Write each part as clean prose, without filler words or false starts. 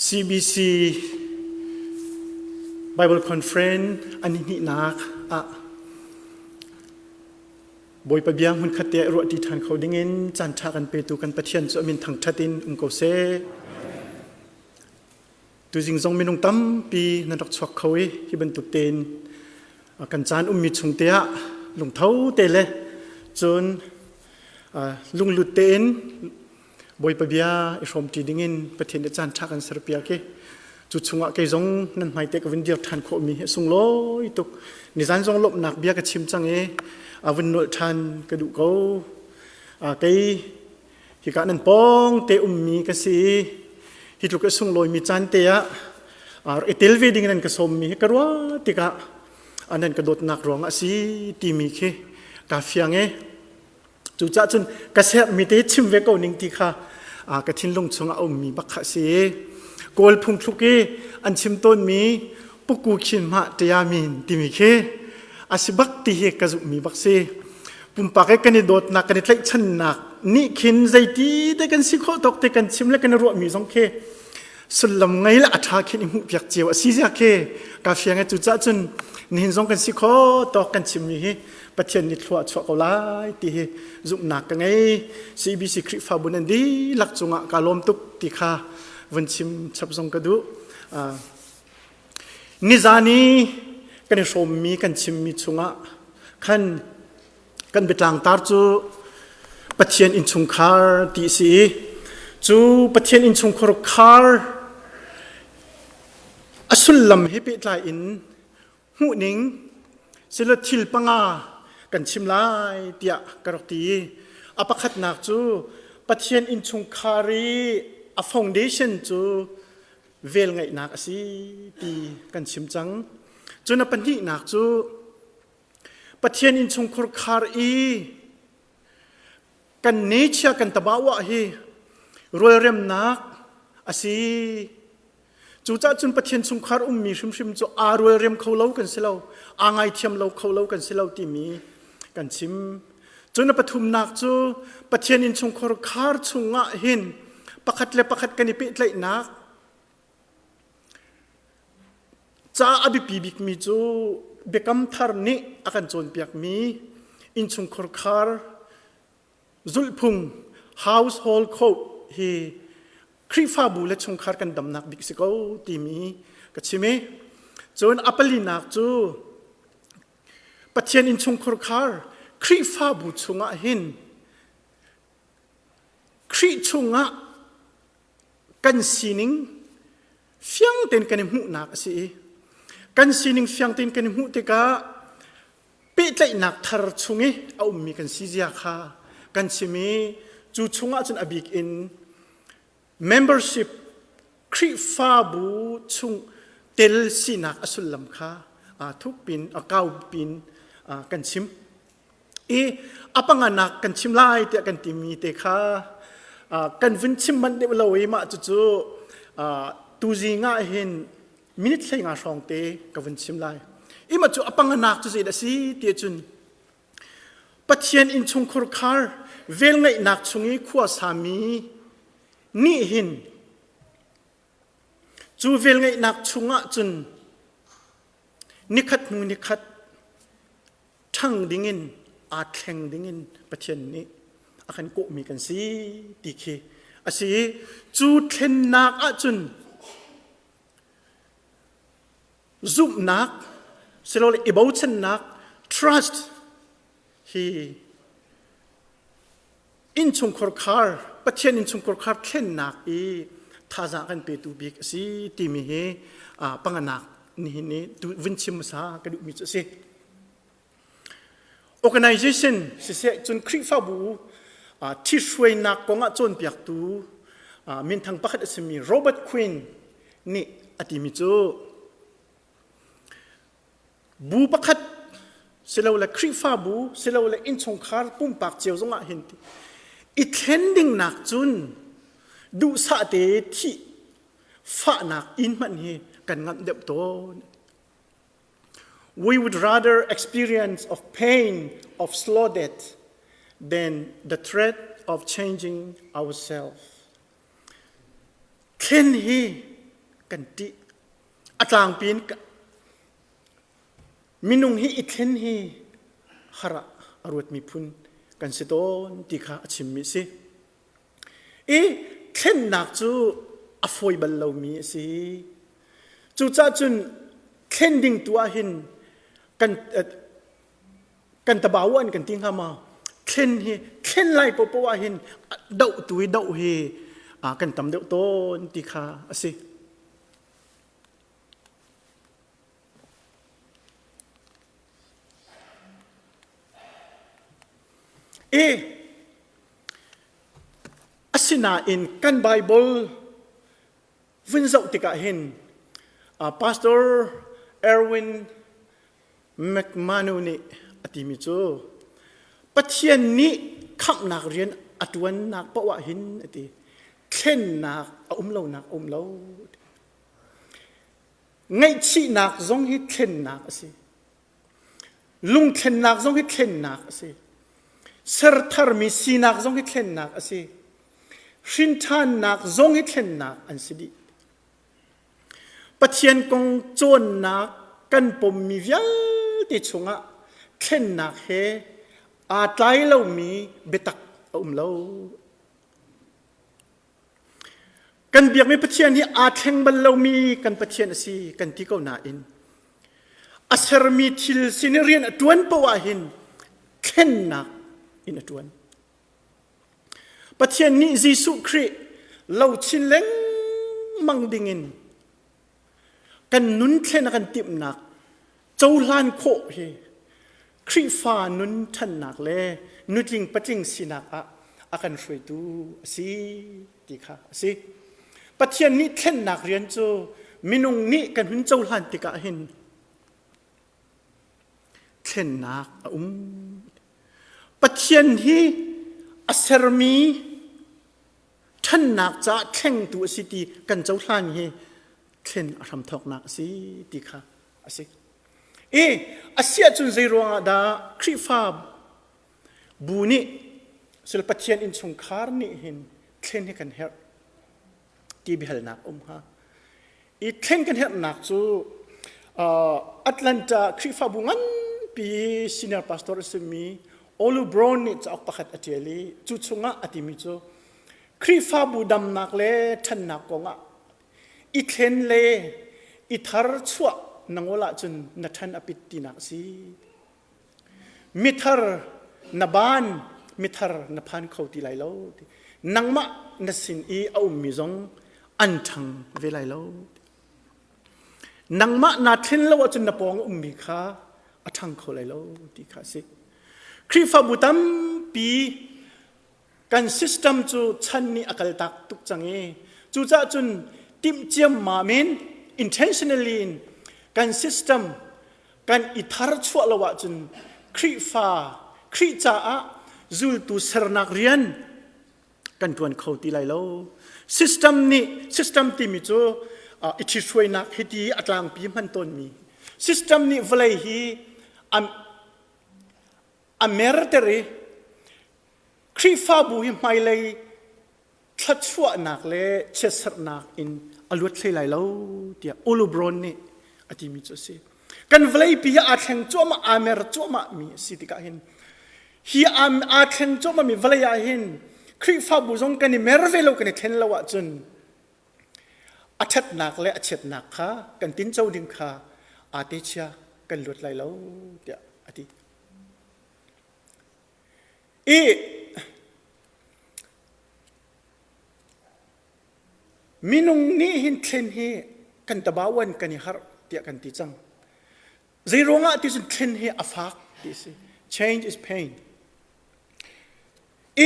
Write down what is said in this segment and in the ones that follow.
CBC Bible Conference an hnihnak ah Bawipa bia hmunkhat te ruahṭi ṭhan kho dingin caan ṭha kan petu kan Pathian cu a min thangṭhat in um ko seh. Tuzing zong minung tampi nan rak chuak kho i hi bantuk tein kan caan ummi chung te ah lungtho te le cun lunglut tein Bawipa bia i hrawmṭi dingin Pathian nih caan ṭha kan serpiak i cu chungah kei zong nan hmaite ka vun dir ṭhan khawhmi hi a sunglawi tuk. Nizan zong lawmhnak bia ka chim cang i a vun nolh ṭhan ka duh ko. Kei hika nan pawng te ummi ka si i hi tluk a sunglawimi caan te ah i tel ve ding nan ka sawmmi hi ka ruah tikah nan ka dawtnak ruangah a si timi khi kaa fiang i Cucaah cun ka sermi te chim ve ko ning ti kha ka thinlung chungah a ummi bak kha a si. Kawl phungthluk i an chim tawnmi puku khin mah ṭiamin timi khi a si bak ti hi ka zumhmi bak si. Pumpak i kan i dawtnak, kan i tlaihchannak nih khin zeiti te kan si khawh tawk te kan chim le kan i ruahmi zong khi sullam ngei le a ṭha khin i hmuhpiak cio a si zia khi ka fiang i cucaah cun nihin zong kan si khawh tawk kan chimmi hi Pathian nih thlua a chuah ko lai ti hi zumhnak ka ngei. CBC Khrihfabu nan dihlak cungah kaa lawm tuk ti kha vun chim chap zong ka duh. Nizan i kan i hrawmmi kan chimmi chungah khan kan biatlangtar cu Pathian innchungkhar ti a si i cu Pathian innchungkhar khar a sullam he pehtlai in hmuhning sila thil panga kan chim lai tiah ka rak ti. A pakhatnak cu Pathian innchungkhar i a foundation cu velngeihnak a si ti kan chim cang. Cun a pahnihnak cu Pathian innchungkhar khar i kan nature kan tabawa hi rualremnak a si. Cucaah cun Pathian chungkhar ummi hrimhrim cu aa rualrem kho lo kan si lo, aa ngaithiam lo kho lo kan si lo timi kan chim. Cun a pathumnak cu Pathian innchungkhar khar chungah hin pakhat le pakhat kan i pehtlaihnak ca a biapi bikmi cu biakam thar nih a kan cawnpiakmi innchungkhar khar zulhphung household code hi Khrihfabu le chungkhar kan damnak bik si ko timi ka chim i cun a palinak cu Pathian innchungkhar khar Khrihfabu chungah hin Khrih chungah kan sining fiang tein kan i hmuhnak a si i kan sining fiang tein kan i hmuh tikah pehtlaihnak thar chung i a ummi kan si zia kha kan chim i cu chungah cun a bik in membership Khrihfabu chung tel sinak a sullam kha thuk pin a kau pin kan chim i a panganak kan chim lai tiah kan timi te kha kan vun chim manh deuh lo i mah cucu tuzing ah hin minute 15 hrawng te ka vun chim lai. Ima cu a panganak cu zeidah a si ti cun Pathian innchungkhur khar velngeihnak chung i khua sami nih hin cu velngeihnak chungah cun nikhat hnu nikhat ṭhang dingin aa thleng dingin Pathian nih a kan kawhmi kan si ti khi a si i cu thlennak ahcun zumhnak silole i bochannak trust hi innchungkhar khar Pathian innchungkhar khar thlennak i thazaang kan petu bik a si timi hi panganak nihin ni vun chim hmasa ka duhmi cu a si. Organization siseh cun Khrihfabu ṭhithruainak kong ah cawnpiaktu minthang pakhat a simi Robert Quinn nih a timi cu bu pakhat silole Khrihfabu silole innchungkhar pumpak cio zongah hin i thlen dingnak cun duhsah te thih fahnak in hmanh hi kan ngamh deuh tawn. We would rather experience of pain of slow death than the threat of changing ourselves. Thlen hi kan ṭih. A tlangpi in minung hi i thlen hi har ah a ruat miphun kan si tawn ti kha a chimmi a si. I thlennak cu a fawi bal lomi a si. Cucaah cun thlen ding tu ah hin kan kan tabau an kan ti hnga ma thlen hi thlen lai popo ah hin doh tu i doh hi kan tam deuh tawn ti kha a si. I asinain kan Bible vun zoh tikah hin Pastor Erwin McManu nih a timi cu Pathian nih khamhnak rian a ṭuannak paoh ah hin a ti thlennak a um lonak a um lo. Ngaihchihnak zong hi thlennak a si. Lungthlennak zong hi thlennak a si. Sertharmi sinak zong hi thlennak a si. Hrinṭhannak zong hi thlennak an si dih. Pathian kong cawnnak kan pommi vialte chungah thlennak he aa tlai lomi biatak a um lo. Kan biakmi Pathian hi aa thleng bal lomi kan Pathian a si kan ti ko nain a sermi thil sin i rian a ṭuan paoh ah hin thlennak in a ṭuan. Pathian nih Jesuh Khrih lo chin lengmang dingin kan nun thlen a kan timhnak cohlan khawh hi Khrihfa nun ṭhannak le nutling patling sinak ah a kan hruaitu a si ti kha a si. Pathian nih thlennak rian cu minung nih kan hun cohlan tikah hin thlennak a um. Pathian hi a sermi ṭhannak caah thlengtu a si ti kan cohlan hi thlen a hramthawknak a si ti kha a si. I a si ahcun zei ruangah dah Khrihfa bu nih sul Pathian innchungkhar nih hin thlen hi kan herh ti biahalnak um hnga. I thlen kan herhnak cu Atlanta Khrihfabu nganpi senior pastor a simi Olu Brown nih cauk pakhat a ṭial i cu chungah a timi cu Khrihfabu damnak le ṭhannak kongah i thlen le i thar chuah na ngol ahcun na ṭhan a pit tinak a si. Mithar na baan mithar na phan kho ti lai lo. Nangmah na sin i a ummi zong an ṭhang ve lai lo. Nangmah naa thlen lo ahcun na pawng a ummi kha a ṭhang kho lai lo ti kha a si. Khrihfabu tampi kan system cu chan nih a kaltak tuk cang i cucaah cun timh ciammam in intentionally in kan system kan i thar chuah lo ahcun Khrihfa Khrih caah zultu sernak rian kan ṭuan kho ti lai lo. System nih system timi cu i ṭhithruainak hi ti a tlangpi hman tawnmi system nih vawlei hi a merter i Khrihfabu hi hmailei thluachuahnak le chiatserhnak in a luat hlei lai lo tiah Ulubron nih a timi cu a si. Kan vawleipi hi aa thleng cuahmah, aa mer cuahmah mi a si tikah hin hi aa thleng cuahmah mi vawlei ah hin Khrihfabu zong kan i mer ve lo kan i thlen lo ahcun a ṭhatnak le a chiatnak kha kan tinco ding kha aa te chia kan luat lai lo tiah a ti. I minung nih hin thlen hi kan tabawan kan i harh tiah kan ti cang. Zei ruangah ti cun thlen hi a fak ti a si. Change is pain.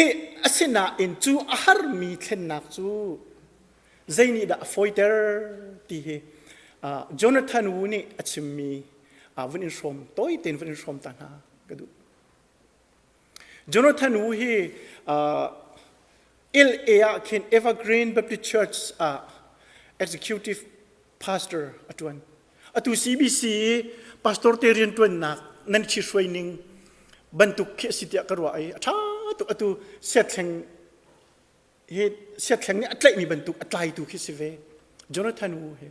I asinain cu a harmi thlennak cu zei nih dah a fawiter ti hi Jonathan Wu nih a chimmi vun in hrawm tawi tein vun in hrawm ta hna ka duh. Jonathan Wu hi LA ah khin Evergreen Baptist Church ah executive pastor a ṭuan. Atu CBC i pastor te rianṭuannak nan ṭhihruai ning bantuk khi a si tiah ka ruah i a ṭha tuk atu siathleng hi siathleng nih a tlaihmi bantuk a tlaitu khi si ve. Jonathan Wu hi.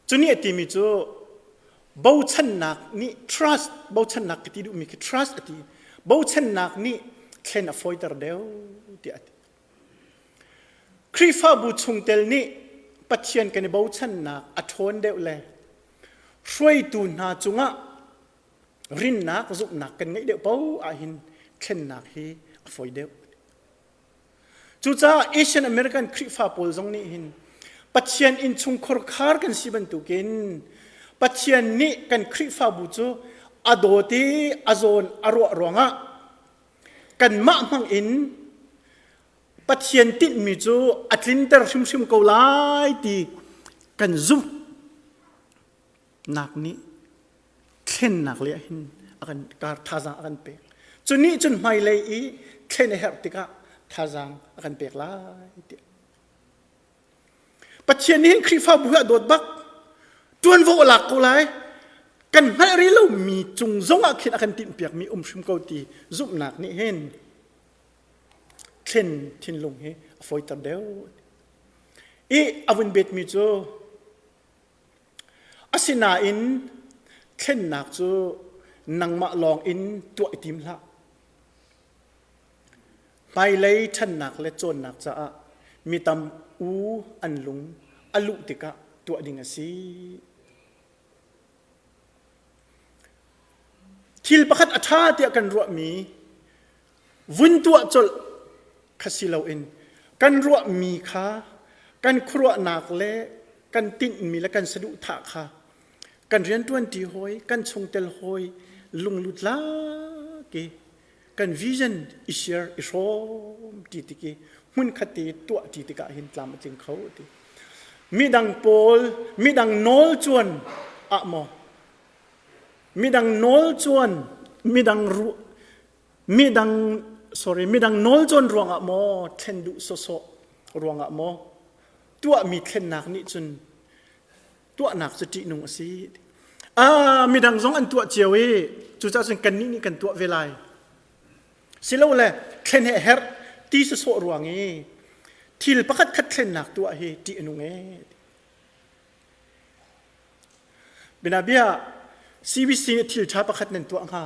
Cu nih a timi cu bochannak nih trust bochannak ka ti duhmi khi trust a ti. Bochannak nih thlen a fawiter deuh tiah a ti. Khrihfabu chungtel nih Pathian kan i bochannak a ṭhawn deuh le hruaitu hna cungah rinnak zumhnak kan ngeih deuh paoh ahhin thlennak hi a fawi deuh. Cucaah Asian American Khrihfa pawl zong nih hin Pathian innchungkhar khar kan si bantukin Pathian nih kan Khrihfabu cu a dawt i a zawn a ruah ruangah kanmah hmang in Pathian tinhmi cu a tlinter hrimhrim ko lai ti kan zumh nak nih thlennak le hin a kan kar thazaang a kan pek. Cu nih cun hmailei i thlen a herh tikah thazaang a kan pek lai tiah. Pathian nih hin Khrihfabu hi a dawt bak. Ṭuanvo a lak ko lai. Kan hngalh rih lomi cung zongah khin a kan tinhpiakmi um hrim ko ti zumhnak nih hin thlen thinlung hi a fawiter deuh. I a vun betmi cu Asinain thlennak cu nangmah lawng in tuah i tim hlah. Hmailei ṭhannak le cawnnak caah mi tam u an lung a luh tikah tuah ding a si. Thil pakhat a ṭha tiah kan ruahmi vun tuah colh kha si loin kan ruahmi kha kan khuaruahnak le kan tinhmi le kan saduhthah kha kan rianṭuanṭi hawi, kan chungtel hawi lunglut lak i kan vision i share i hrawm ṭi tik i hmunkhat te tuah ṭi tikah hin tlam a tling kho ti. Midang pawl, midang nawl cuan ah maw midang nawl cuan midang ru midang sorry midang nawl cawn ruangah maw thlen duh sawsawh ruangah maw tuahmi thlennak nih cun tuahnak cu ṭihnung a si. Ah, midang zong an tuah cio i cucaah cun kannih nih kan tuah ve lai. Silole thlen he herh ti sawsawh ruang i thil pakhat khat thlennak tuah hi ṭih a nung ee. Bianabia CBC nih thil ṭha pakhat nan tuah hnga.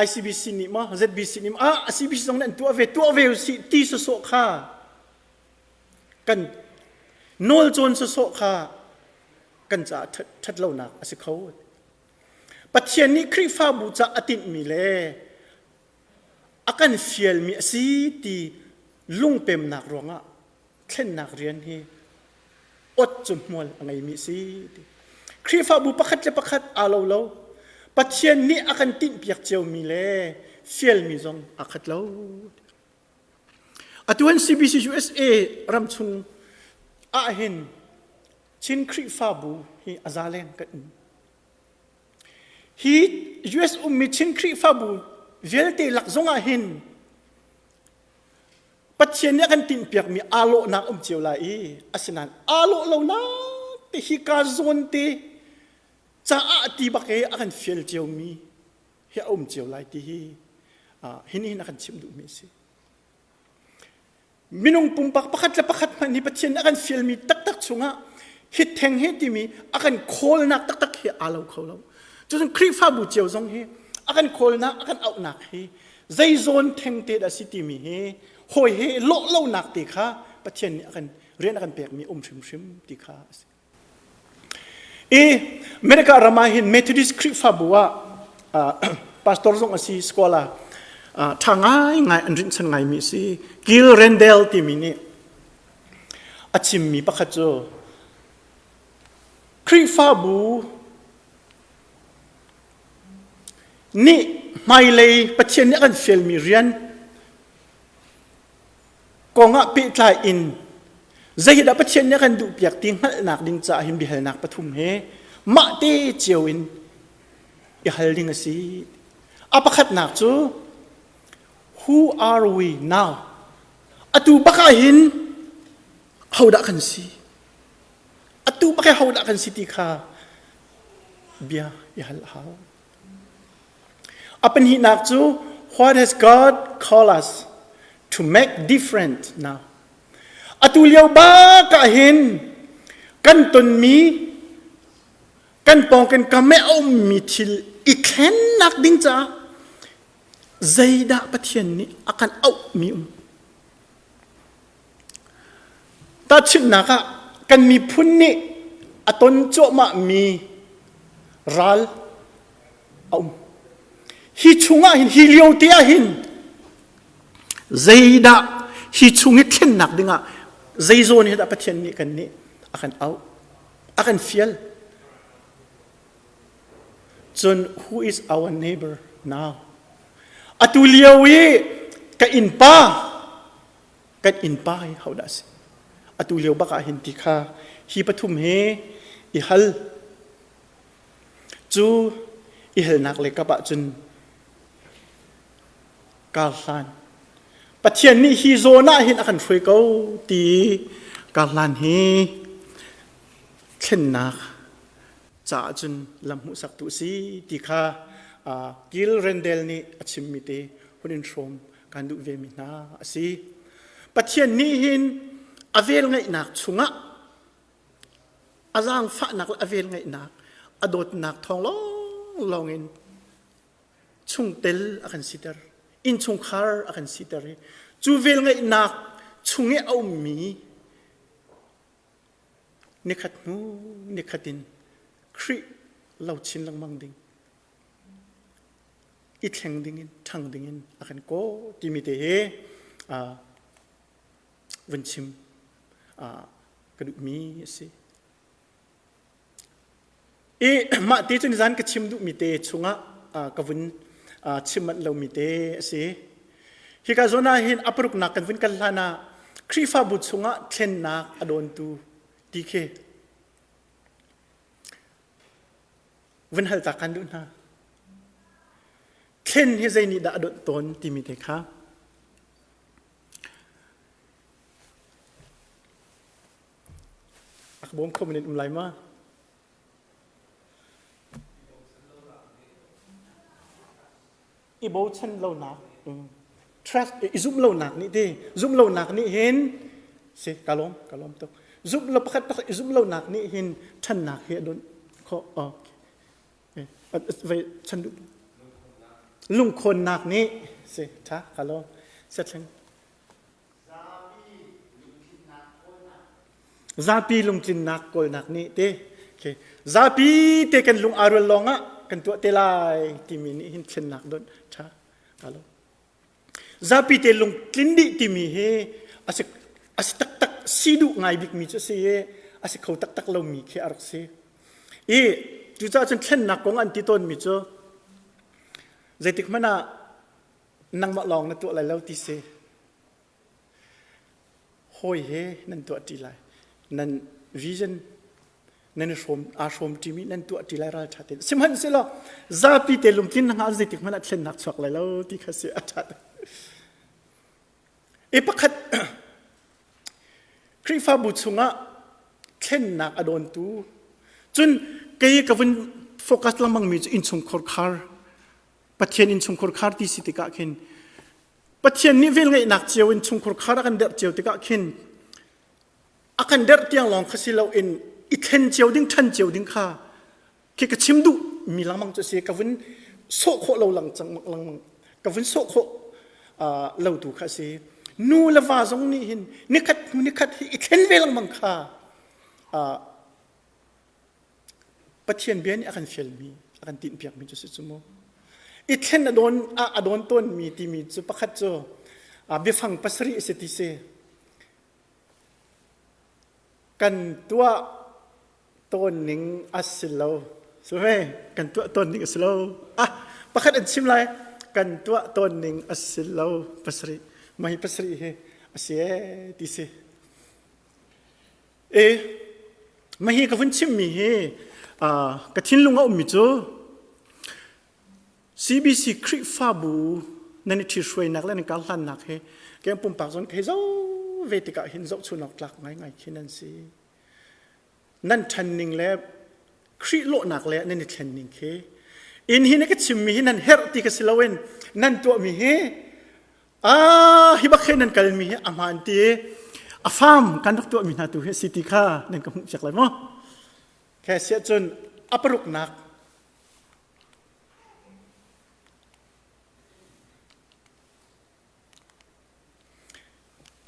ICBC nih maw ZBC nih maw ah CBC zong nih an tuah ve tuah ve usih ti sawsawh kha kan nawl cawn sawsawh kha kan caah ṭhat lonak a si kho. Pathian nih Khrihfabu ca a tinhmi le a kan fialmi a si ti lungpemnak ruangah thlennak rian hi ot cu hmual a ngeimi a si. Khrihfabu pakhat le pakhat aa lo lo. Pathian nih a kan tinhpiak ciomi le fialmi zong aa khat lo. Atu an CBC USA ramchung ahhin Chin Khrihfabu hi a za leng kan um. Hi US ummi Chin Khrihfabu vialte lak zong ah hin Pathian nih a kan tinhpiakmi aa lawhnak um cio lai i asinain aa lawh lonak te hi ka zawn te caah ti bak i a kan fial ciomi hi a um cio lai ti hi hi nih hin a kan chimh duhmi a si. Minung pumpak pakhat le pakhat hmanh hi Pathian nih a kan fialmi taktak chungah hi theng hi timi a kan khawlnak taktak hi aa lo kho lo. Cucun Khrihfabu cio zong hi a kan khawlnak, a kan auhnak hi zei zawn theng te dah si timi hi hawi he lawh lonak te kha Pathian nih a kan rian a kan pekmi um hrimhrim ti kha a si. I America ram ah hin Methodist Khrihfabu ah pastor zong a si scholar ṭha ngaingai an rinhchan ngaimi a si. Gil Rendell timi nih a chimmi pakhat cu Khrihfabu nih hmailei Pathian nih a kan fialmi rian kong ah pehtlai in zeidah Pathian nih a kan duhpiak ti hngalhnak ding caah hin biahalnak pathum he mah te cio in i hal ding a si. A pakhatnak cu who are we now? Atu bak ah hin hodah kan si? Atu bak hi hodah kan si ti kha bia i hal a hau. A pahnihnak cu what has God called us to make different now? Atu lio bak ah hin kan tonmi kan pawng kan kam i a ummi thil i thlennak ding caah zeidah Pathian nih a kan auhmi um? Tahchunhnak ah kan miphun nih a ton cuahmahmi ral a um. Hi chungah hin, hi lio te ah hin zeidah hi chung i thlennak dingah zei zawn hi dah Pathian nih kan nih a kan auh, a kan fial. Cun who is our neighbor now? Atu lio i ka innpa, kan innpa hi hodah a si? Atu lio bak ah hin ti kha hi pathum hi i hal. Cu i halnak le kap ahcun kar hlan. Pathian nih hi zawn ah hin a kan hruai ko ti kar hlan hi thlennak caah cun lam hmuhsaktu a si ti kha Gil Rendell nih a chimmi te hun in hrawm kan duh vemi hna a si. Pathian nih hin a velngeihnak chungah a zaangfahnak le a velngeihnak a dawtnak thawng lawnglawng in chungtel a kan siter innchungkhar a kan siter i cu velngeihnak chung i a ummi Nikhat hnu nikhat in Khrih lo chin lengmang ding, i thleng dingin, ṭhang dingin a kan kaw timi te hi vun chim ka duhmi a si. I mah ti cu nizan ka chim duhmi te chungah ka vun chim manh lomi te a si. Hika zawn ah hin a paruknak kan vun kal hlan ah Khrihfabu chungah thlennak a dawntu ti khi vun hal ta kan duh hna. Thlen hi zei nih dah a dawnh tawn timi te kha. A ka bawm kho men in um lai ma? I bochan lonak, trust i zumh lonak nih ti zumh lonak nih hin si ka lawm ka lawm tuk zumh lo pakhat pakhat i zumh lonak nih hin ṭhannak hi a donh khawh okay chan duh lungkhawnnak nih si ṭha ka lawm sethleng Zapi lungtlinnak kawlnak nih te okay. zapi te kan lung aa rual lawng ah kan tuah te lai timi nih hin thlennak don ṭha alo zapi te lungtlin dih timi hi a si a si taktak si duh ngai bikmi cu a si i a si kho taktak lomi khi a rak si i cucaah cun thlennak kong an ti tawnmi cu zeitik hmanh ah nangmah lawng na tuah lai lo ti si hawi he nan tuah ṭi lai nan vision nan i hrawm aa hrawm ṭimi nan tuah ṭi lai ral ṭha tein sihmanhsehlaw zapi te lungthin na ngah zeitik hmanh ah thlennak chuak lai lo ti kha si a ṭha i pakhat Khrihfabu chungah thlennak a dawntu cun kei ka vun focus lengmang mi cu innchungkhar khar Pathian innchungkhar khar ti si tikah khin Pathian nih velngeihnak cio in chungkhar khar a kan derh cio tikah khin a kan derh tiang lawng kha si loin i thlen cio ding ṭhan cio ding kha khi ka chim duh mi lengmang cu si ka vun sawh khawh lo lang cang lengmang ka vun sawh khawh lo tu kha si nu le va zong nih hin nikhat hnu nikhat hi i thlen ve lengmang kha Pathian bia nih a kan fialmi, a kan tinhpiakmi cu si cu mu. I thlen a dawn, a dawn tawnmi timi cu pakhat cu biafang pasarih a si ti si. Kan tuah tawn ning a si lo. Sume, kan tuah tawn ning a si lo. Ah, pakhat an chim lai. Kan tuah tawn ning a si lo. Pasarih. Mah hi pasarih hi a si ee ti si. E mah hi ka vun chimmi hi ka thinlung a ummi cu CBC Khrihfabu nan i ṭhihruainak le nan karhlannak hi kei pumpak zon ka hei zoh ve tikah hin zohchun awk tlak ngaingai khi nan si. Nan ṭhan ning le Khrih lawhnak le nan i thlen ning khi inn hi na ka chimmi hi nan herh ti ka si loin nan tuahmi hi Ah, hi bak he nan kalmi hi a hmaan ti. A farm kan rak tuahmi hna tu hi si ti kha nan ka hmuh piak lai maw? Khe siah cun a paruknak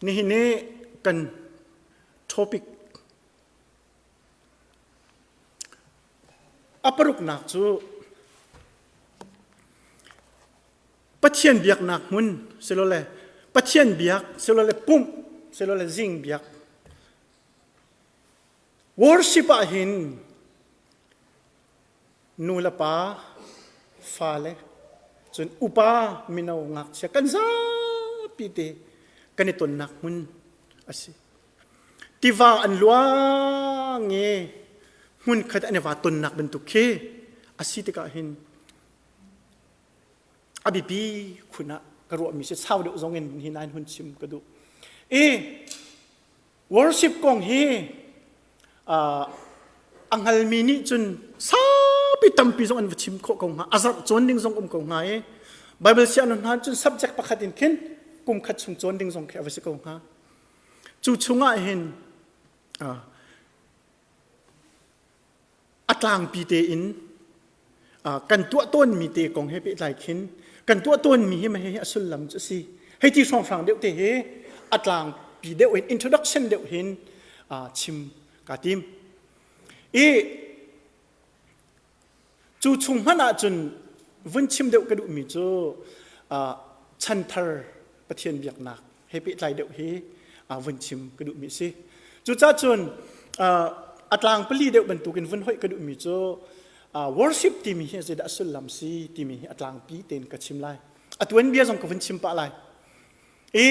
Nihin i kan topic a paruknak cu Pathian biaknak hmun silole Pathian biak silole pumh silole zing biak worship ah hin nu le pa fale cun upa mino ngakchia kan zapi te kan i tonnak hmun a si. Tiva an luang i hmunkhat an i va tonnak bantuk khi a si tikah hin a biapi khun ah ka ruahmi si sau deuh zong in hi nain hun chim ka duh. I Worship kong hi a hngalmi nih cun saupi tampi zong an va chim khawh ko hnga. A zarh cawn ding zong um ko hnga i Bible sianginn hna cun subject pakhat in khin kum khat chung cawn ding zong khi a va si ko hnga. Cu chungah hin a tlangpi tein kan tuah tawnmi te kong he pehtlai khin kan tuah tawnmi hi hi a sullam cu a si hei ti hrawnghrang deuh te hi a tlangpi deuh in introduction deuh hin chim kaa tim i cu chung hmanh ahcun vun chim deuh ka duhmi cu chanthar Pathian biaknak he pehtlai deuh hi vun chim ka duhmi a si. Cucaah cun a tlang pali deuh bantukin vun hoih ka duhmi cu worship timi hi zeidah a sullam si timi hi a tlangpi tein ka chim lai. A tuanbia zong ka vun chim pah lai. I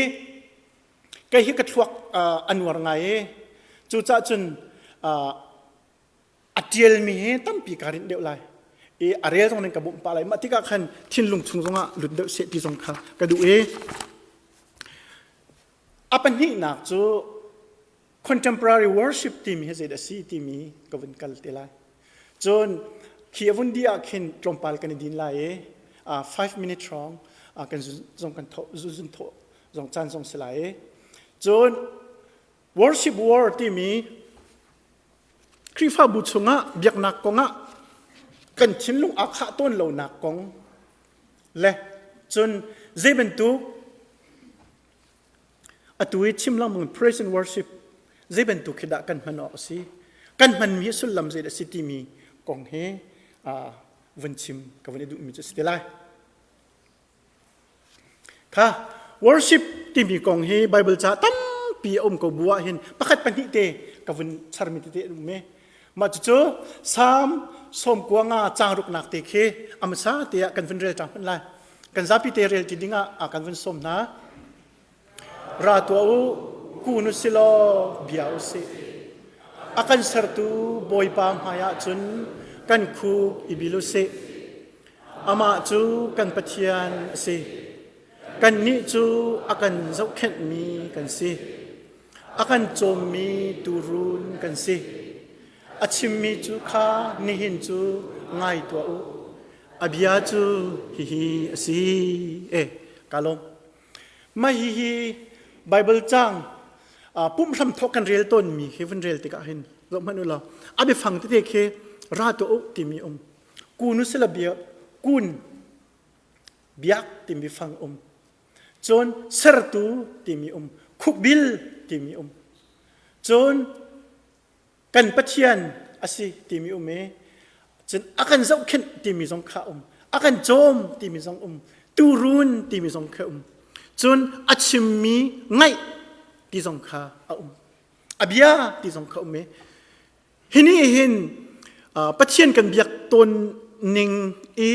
kei hi ka thluak a nuar ngai i cucaah cun a ṭialmi hi tampi kaa rinh deuh lai i a rel zong nan ka bawmh pah lai mah tikah khan thinlung chung zongah lut deuh seh ti zong kha ka duh i a pahnihnak cu contemporary worship timi hi zeidah a si timi ka vun kal te lai cun khi a vun dih ah khin tlawmpal kan i din lai i 5 minute hrawng kan zong kan thawh zun thawh zong caan zong si lai i cun worship war timi Khrihfabu chungah biaknak kongah kan thinlung aa khah tawn lonak kong le cun zei bantuk atu i chim lengmang praise and worship zei bantuk khi dah kan hman awk a si kan hmanmi sullam zei dah a si timi kong hi vun chim ka vun i duhmi cu a si te lai. Kha worship timi kong hi Bible ca tampi a um ko bu ah hin pakhat pahnih te ka vun charmi tete an um i mah cucu Psalm sawmkua nga caang ruknak te khi a hmasa te ah kan vun rel ṭang hmanh lai. Kan zapi te rel ti ding ah kan vun sawm hna. Ra tuah u, kun u si law bia u sih. A kan sertu Bawipa hmaiah cun kan khuk i bil u sih. Amah cu kan Pathian a si. Kannih cu a kan zohkhenhmi kan si. A kan cawmmi tuurun kan si. A chimmi cu kha nihin cu ngai tuah u. A bia cu hihi a si. E, ka lawm. Mah hihi Bible caang pumh hramthawk kan rel tawnmi khi vun rel tikah hin zoh hmanh u law a biafang tete khi ra tuah u timi um kun u sila bia kun biak timi fang um cun sertu timi um khukbil timi um cun kan Pathian a si timi um i cun a kan zohkhenh timi zong kha um a kan cawm timi zong um tuurun timi zong kha um cun a chimmi ngaih ti zong kha a um a bia ti zong kha um i hi nih hin Pathian kan biak tawn ning i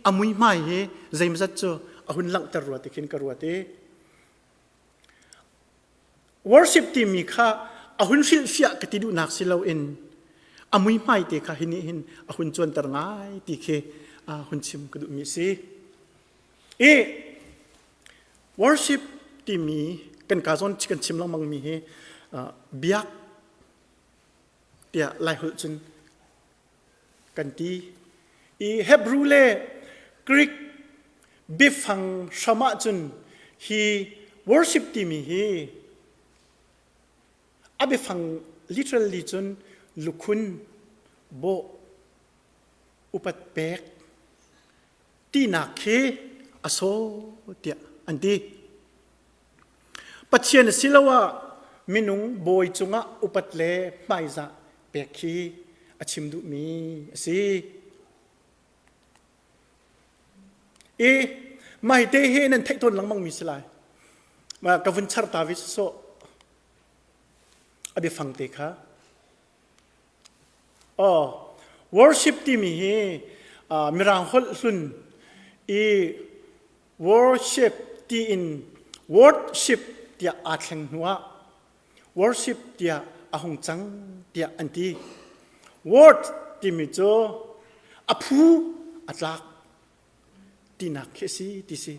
a muihmai hi zeimazat cu a hun langhter rua ti khin ka ruat i Worship timi kha a hun hrilhfiah ka ti duhnak si loin a muihmai te kha hi nih hin a hun cuanter ngai ti khi hun chim ka duhmi a si. I worship timi kan ka zawn kan chim lengmangmi hi biak tiah Laiholh cun kan ti. I Hebrew le Greek biafang hram ahcun hi worship timi hi A biafang literally cun lukhun, bawh, upat pek tinak khi a sawh tiah an ti. Pathian asiloah minung bawi cungah upat le hmaizah pek khi a chim duhmi a si. I mah te hi nan theih tawn lengmangmi si lai. Ka vun char ta ve sawsawh. A biafang te kha. Oh, worship timi hi Mirang holh hlun i worship tiin worship tiah aa thleng hnuah worship tiah a hung cang tiah an ti. Word timi cu a phu a tlak tinak khi a si ti si.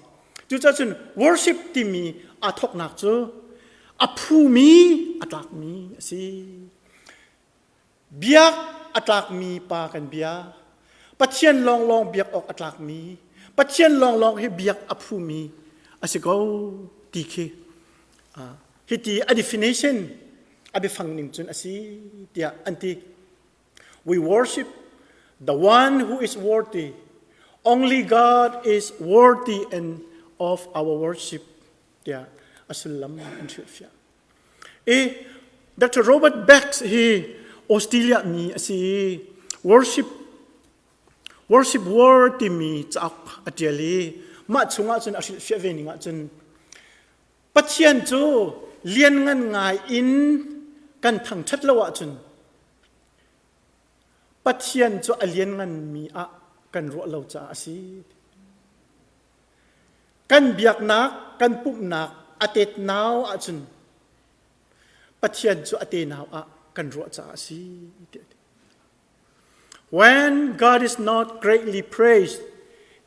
Cucaah cun worship timi aa thawknak cu a phumi a tlakmi a si. Biak a tlakmi pa kan bia. Pathian lawnglawng biak awk a tlakmi, Pathian lawnglawng hi biak a phumi a si ko ti khi hiti a definition a biafang ning cun a si tiah an ti. We worship the one who is worthy. Only God is worthy and of our worship tiah a sullam an hrilhfiah. I Dr. Robert Beck hi Australia mi a si i worship worship war timi cauk a ṭial i mah chungah cun a hrilhfiah ve ning ahcun Pathian cu lianngan ngai in kan thangṭhat lo ahcun Pathian cu a liannganmi ah kan ruah lo caah a si. Kan biaknak, kan pumhnak a tetnau ahcun Pathian cu a tenau ah kan ruah caah a si. When God is not greatly praised,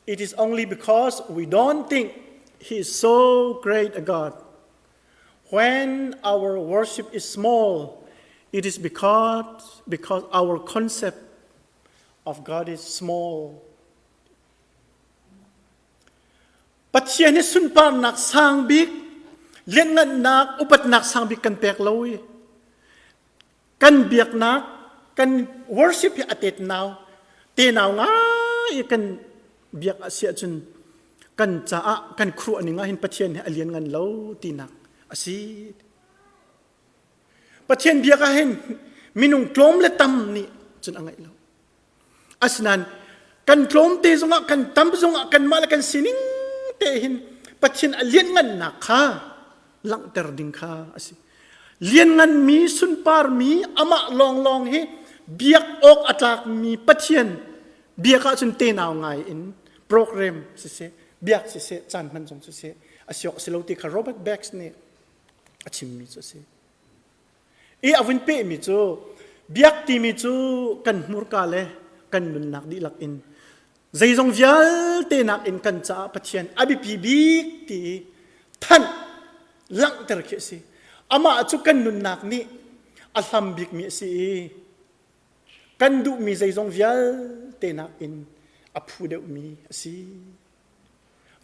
it is only because we don't think He is so great a God. When our worship is small, it is because, because our concept of God is small. Pathian hi sunparnak sang bik, lianhngannak, upatnak sang bik kan pek lo i kan biaknak, kan worship hi a tetnau, tenau ngai i kan biak a si ahcun kan caah kan khuaruah ning ah hin Pathian hi a lianngan lo tinak a si. Pathian biak ah hin minung tlawm le tam nih cun a ngaih lo. Asinain kan tlawmte zongah kan tam zongah kanmah le kan sining te hin Pathian a lianngannak kha langhter ding kha a si. Liannganmi sunparmi amah lawnglawng hi biak awk a tlakmi Pathian biak ahcun tenau ngai in program siseh biak siseh caan hman zong siseh a si awk a si lo ti kha Robert Becks nih a chimmi cu a si. I a vun pehmi cu biak timi cu kan hmurka le kan nunnak dihlak in zeizong vialte nakin kan caah Pathian a biapi bik ti i thanh langhter khi a si. Amah cu kan nunnak nih a hlam bikmi a si i kan duhmi zeizong vialte nakin a phu deuhmi a si.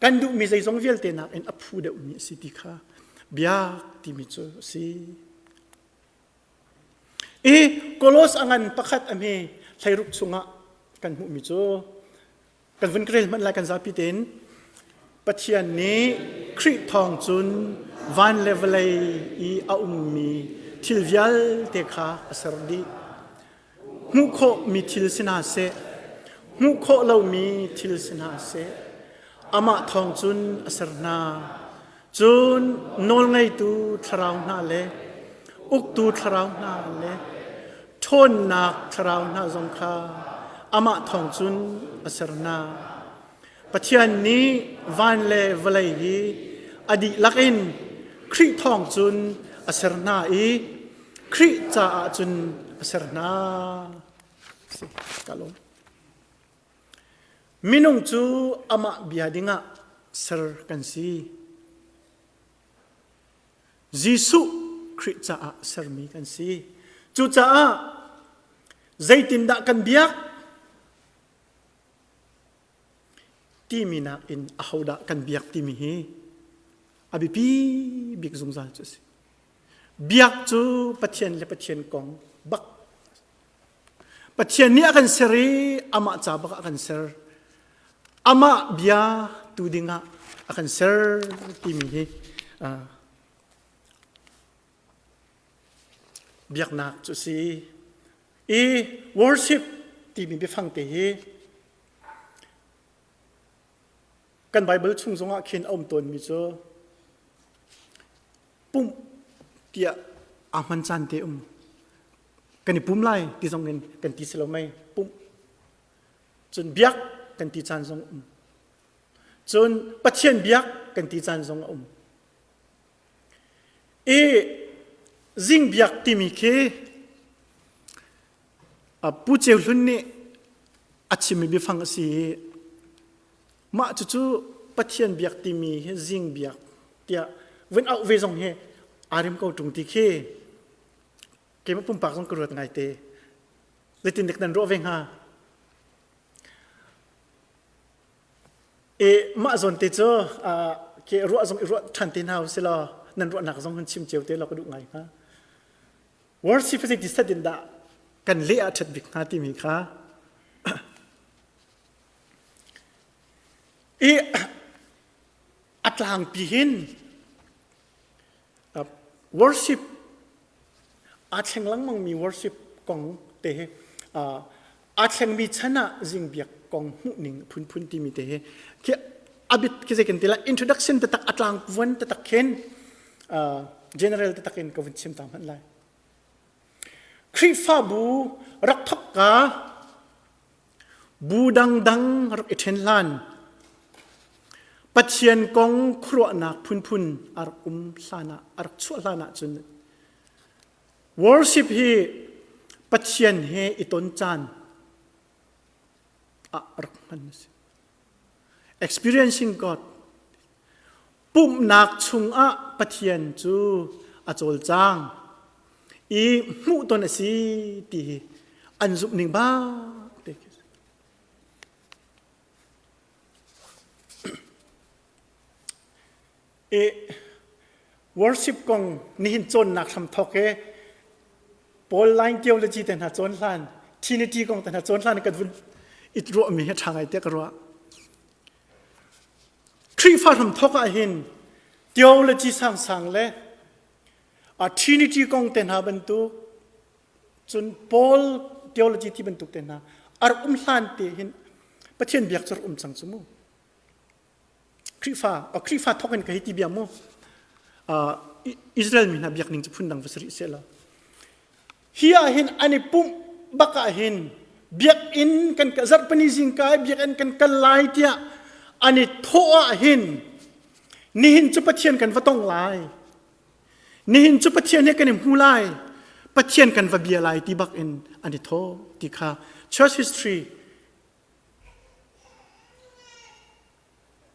Kan duhmi zeizong vialte nakin a phu deuhmi a si ti kha biak timi cu a si. I Kolos a ngan pakhat a hme 16 chungah kan hmuhmi cu kan vun rel hmanh lai kan zapi tein Pathian nih Khrih thawng cun van le vawlei i a ummi thil vialte kha a ser dih. Hmuh khawhmi thil si hna seh, hmuh khawh lomi thil si hna seh, amah thawng cun a ser hna. Cun nawlngeitu thlarau hna le uktu thlarau hna le ṭhawnnak thlarau hna zong kha amah thawng cun a ser hna. Pathian nih van le vawlei hi a dihlak in Khrih thawng cun a ser hna i Khrih caah cun a ser hna. Ka lawm. Minung cu amah bia dingah ser kan si. Jesuh Khrih caah sermi kan si. Cucaah zeitindah kan biak timi nakin ahodah kan biak timi hi a biapi bik zungzal cu a si. Biak cu Pathian le Pathian kong bak. Pathian nih a kan ser i amah ca bak a kan ser. Amah bia tu dingah a kan ser timi hi biaknak cu si. I worship timi biafang te hi kan Bible chung zongah khin a um tawnmi cu pumh tiah aa hman caan te um. Kan i pum lai ti zong in kan ti si lo mei pumh. Cun biak kan ti caan zong um. Cun Pathian biak kan ti caan zong a um. I zing biak timi khi Pu Ceu Hlun nih a chimmi biafang a si i mah cucu Pathian biak timi hi zing biak tiah vun auh ve zong hi aa rem ko ṭung ti khi keimah pumpak zong ka ruat ngaite. Zeitindik nan ruah ve hnga? I mah zawn te cu ke ruah zong i ruah ṭhan te hna usih law nan ruahnak zong hun chim cio te law ka duh ngai hnga. Worship zei ti set in dah kan leh ah ṭhat bik hnga timi kha i a tlangpi hin worship aa thleng lengmangmi worship kong te hi aa thlengmi chan ah zingbiak kong hmuhning phunphun timi te hi khi abit khi zei kan ti lai introduction tatak a tlang vuan tatak khin general tatak in ka vun chim ta hmanh lai Khrihfabu rak thok ka Bu dangdang rak i ṭhen hlan. Pathian kong khuaruahnak phunphun a rak um hlan ah, a rak chuah hlan ahcun worship hi Pathian he i ton caan ah rak hman a si. Experiencing God. Pumhnak chungah Pathian cu a cawlcang i hmuhton a si ti hi an zumh ning bak te khi I worship kong nihin cawnnak hram thawk i Paul line theology te hna cawn hlan Trinity kong te hna cawn hlan kan vun i ruahmi hi ṭha ngai tiah ka ruah. Khrihfa hram thawk ah hin theology sangsang le a Trinity kong te hna bantuk cun Paul theology ti bantuk te hna a rak um hlan te hin Pathian biak cu rak um cang cu mu. Khrihfa Khrihfa thawk in ka hei ti bia mu. Israel mi hna biak ning cu phundang va si rih seh law. Hi ah hin an i pumh bak ah hin biakinn kan zarhpini zingka i biakinn kan kal lai tiah an i thawh ah hin nihin cu Pathian kan va tong lai. Nihin cu Pathian he kan i hmu lai. Pathian kan va bia lai ti bak in an i thawh ti kha church history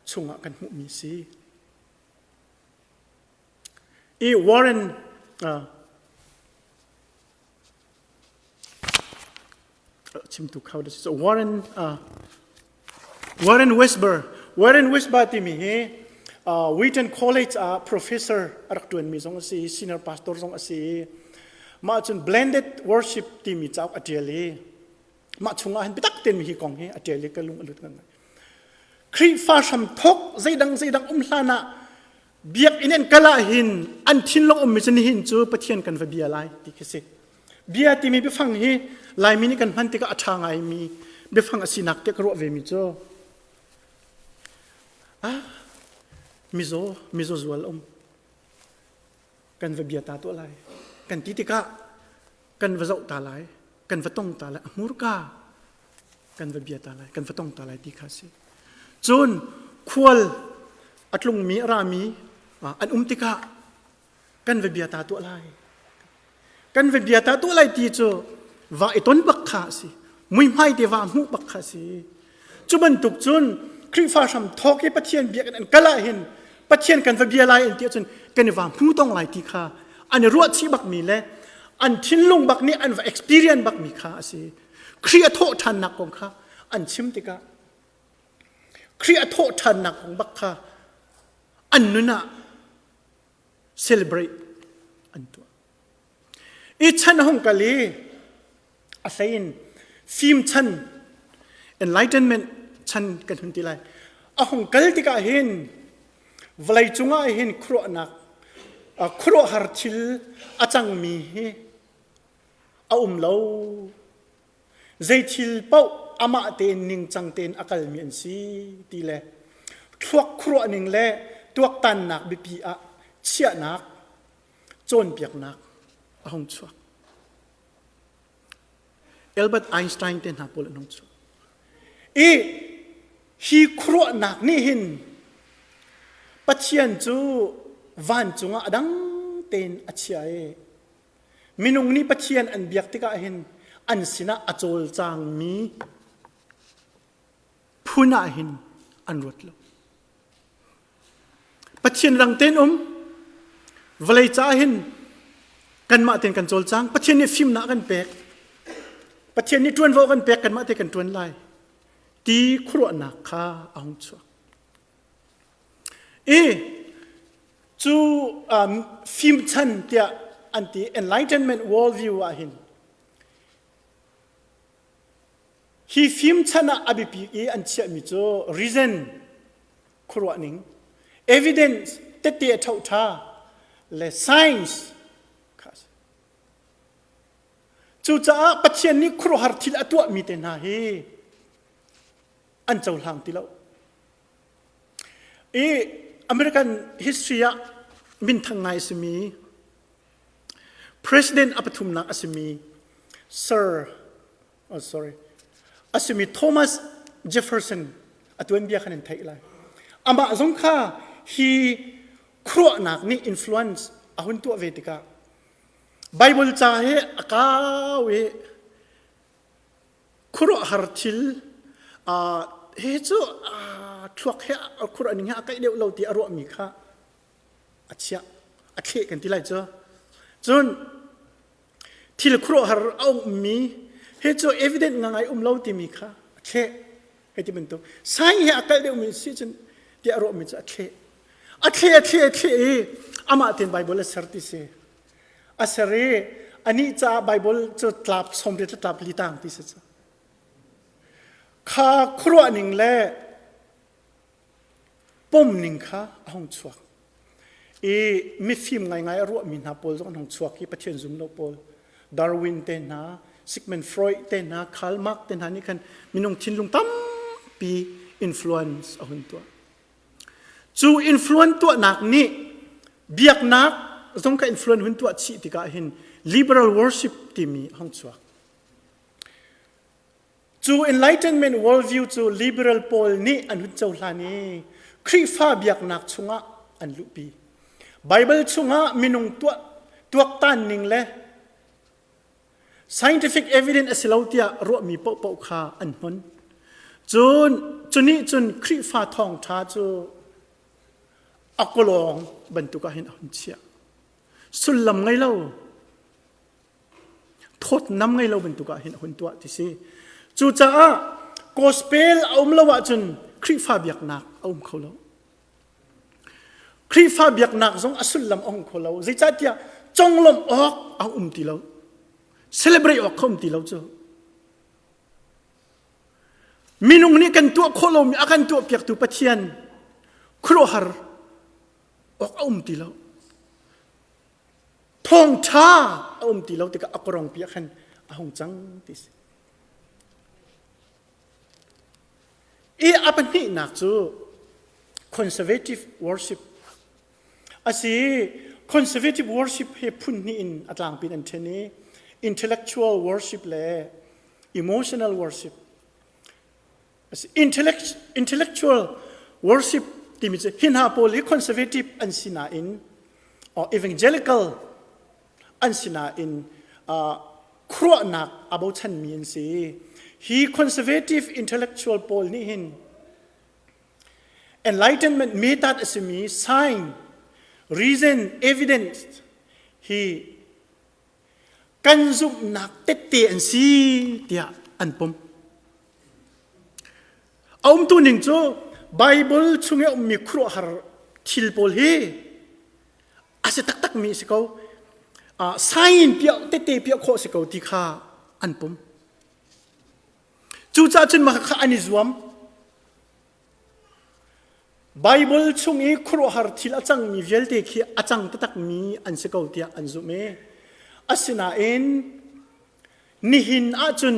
chungah kan hmuhmi si. I Warren uh, chimtu kho da so Warren uh, Warren Westber Warren Westber timi hi uh, Wheaton College ah professor a rak tuanmi zong a si senior pastor zong a si mah cun blended worship timi cauk a tial i mah chungah hin biatak tein hi kong hi a tial i ka lung a lut ngan Khrihfa hram thok zeidang zeidang um hlan ah biakinn an kal ah hin an thinlung ummi cu nihin cu Pathian kan va bia lai ti khi si. Bia timi biafang hi Laimi nih kan hman tikah a ṭha ngaimi biafang a sinak tiah ka ruah vemi cu ah mizaw mizaw zual um kan va bia ta tuah lai kan ti tikah kan va zoh ta lai kan va tong ta lai a hmurka kan va bia ta lai kan va tong ta lai ti kha si cun khual a tlungmi a rami an um tikah kan va bia ta tuah lai kan va bia ta tuah lai ti cu va i ton bak kha a si muihmai te va hmuh bak kha a si Cu bantuk cun Khrihfa hram thawk i Pathian biakinn an kal ah hin Pathian kan va bia lai an ti ahcun kan i va hmu tong lai ti kha an i ruahchih bakmi le an thinlung bak nih an va experience bakmi kha a si. Khrih a thawh ṭhannak kong kha an chim tikah Khrih a thawh ṭhannak kong bak kha an nun ah celebrate an tuah. I chan a hung kal i a hlei in fim chan enlightenment chan kan hun ti lai. A hung kal tikah hin vawlei cungah hin khuaruahnak khuaruahhar thil a cangmi hi a um lo. Zei thil paoh amah tein ningcang tein a kalmi an si ti le thluak khuaruah ning le tuaktannak biapi ah chiahnak cawnpiaknak a hung chuak. Albert Einstein te hna pawl an hung chuak. I hi khuaruahnak nih hin Pathian cu vancung ah a dang tein a chia i minung nih Pathian an biak tikah hin an sinah a cawlcangmi phun ah hin an ruat lo. Pathian rang tein um vawlei caah hin kanmah tein kan cawlcang Pathian nih fimnak kan pek Pathian nih ṭuanvo kan pek kanmah te kan ṭuan lai ti khuaruahnak kha a hung chuak i cu um, fimchan tiah an ti enlightenment worldview ah hin Hi fimchan ah a biapi i an chiahmi cu reason, khuaruahning, evidence, tette a ṭhoṭha le science kha a si. Cucaah Pathian nih khuaruahhar thil a tuahmi te hna hi an cohlang ti lo. I American history ah minthang ngai a simi President a pathumnak a simi Sir oh sorry a simi Thomas Jefferson a tuanbia khan in theih lai. Amah zong kha hi khuaruahnak nih influence a hun tuah ve tikah Bible ca hi a kau i khuaruahhar thil hi cu thluak he khuaruah ning he a kaih deuh lo ti a ruahmi kha a chiah a thleh kan ti lai cu cun thil khuaruahhar a ummi he cu evident ngangai um lo timi kha a thleh hei ti bantuk sai he a kalh deuhmi si cun tiah a ruahmi cu a thleh a thleh a thleh a thleh i amah tein Bible a ser ti si a ser i anih caah Bible cu tlap 80 le tlap li tang ti si cu kha khuaruah ning le Pomning kha a hung chuak i mifim ngaingai a ruahmi hna pawl zong an hung chuak i Pathian zum lo pawl Darwin te hna, Sigmund Freud te hna, Karl Marx te hna nih khan minung thinlung tampi influence a hun tuah. Cu influence tuahnak nih biaknak zong kha influence hun tuah chih tikah hin liberal worship timi a hung chuak. Cu Enlightenment worldview cu liberal pawl nih an hun cohlan i Khrihfa biaknak chungah an luhpi. Bible chungah minung tuah, tuaktan ning le scientific evidence a si lo tiah ruahmi paohpaoh kha an hnon. Cun cu nih cun Khrihfa thawngṭha cu a kawlawng bantuk ah hin a hun chiah. Sullam ngei lo thawtnam ngei lo bantuk ah hin a hun tuah ti si. Cucaah gospel a um lo ahcun Khrihfa biaknak a um kho lo. Khrihfa biaknak zong a sullam a um kho lo. Zeicahtiah conglawmh awk a um ti lo. Celebrate awk kha um ti lo cu. Minung nih kan tuah khawh lomi a kan tuahpiaktu Pathian khuaruahhar awk a um ti lo. Thawngṭha a um ti lo tikah a korongpi ah khan a hung cang ti si. I a pahnihnak cu conservative worship a si. Conservative worship hi phun hnih in a tlangpi in an ṭhen i intellectual worship le emotional worship. Intellectual worship timi cu hi hna pawl hi conservative an si nain or evangelical an si nain khuaruahnak a bochanmi an si. Hi conservative intellectual pawl nih hin enlightenment method a simi sign, reason, evidence hi kan zumhnak tette an si tiah an pom. A umtu ning cu Bible chung i a ummi khuaruahhar thil pawl hi a si taktakmi a si ko. Sign piah tete piah khawh si ko ti kha an pum. Cucaah cun mah kha an i zuam. Baibal chung i khuaruahhar thil a cangmi vialte khi a cang taktakmi an si ko tiah an zumh i asinain nihin ahcun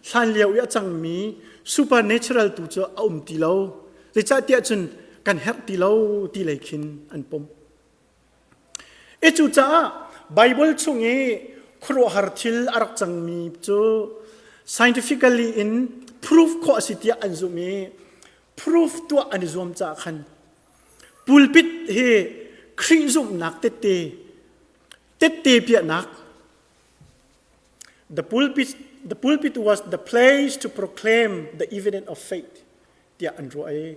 hlanlio i a cangmi supernatural tu cu a um ti lo. Zeicahtiah cun kan herh ti lo ti lei khin an pom. I cucaah Baibal chung i khuaruahhar thil a rak cangmi cu scientifically in proof khawh a si tiah an zumh i proof tuah an i zuam caah khan pulpit hi Khrih zumhnak tette tette piahnak The pulpit, the pulpit was the place to proclaim the evidence of faith tiah an ruah i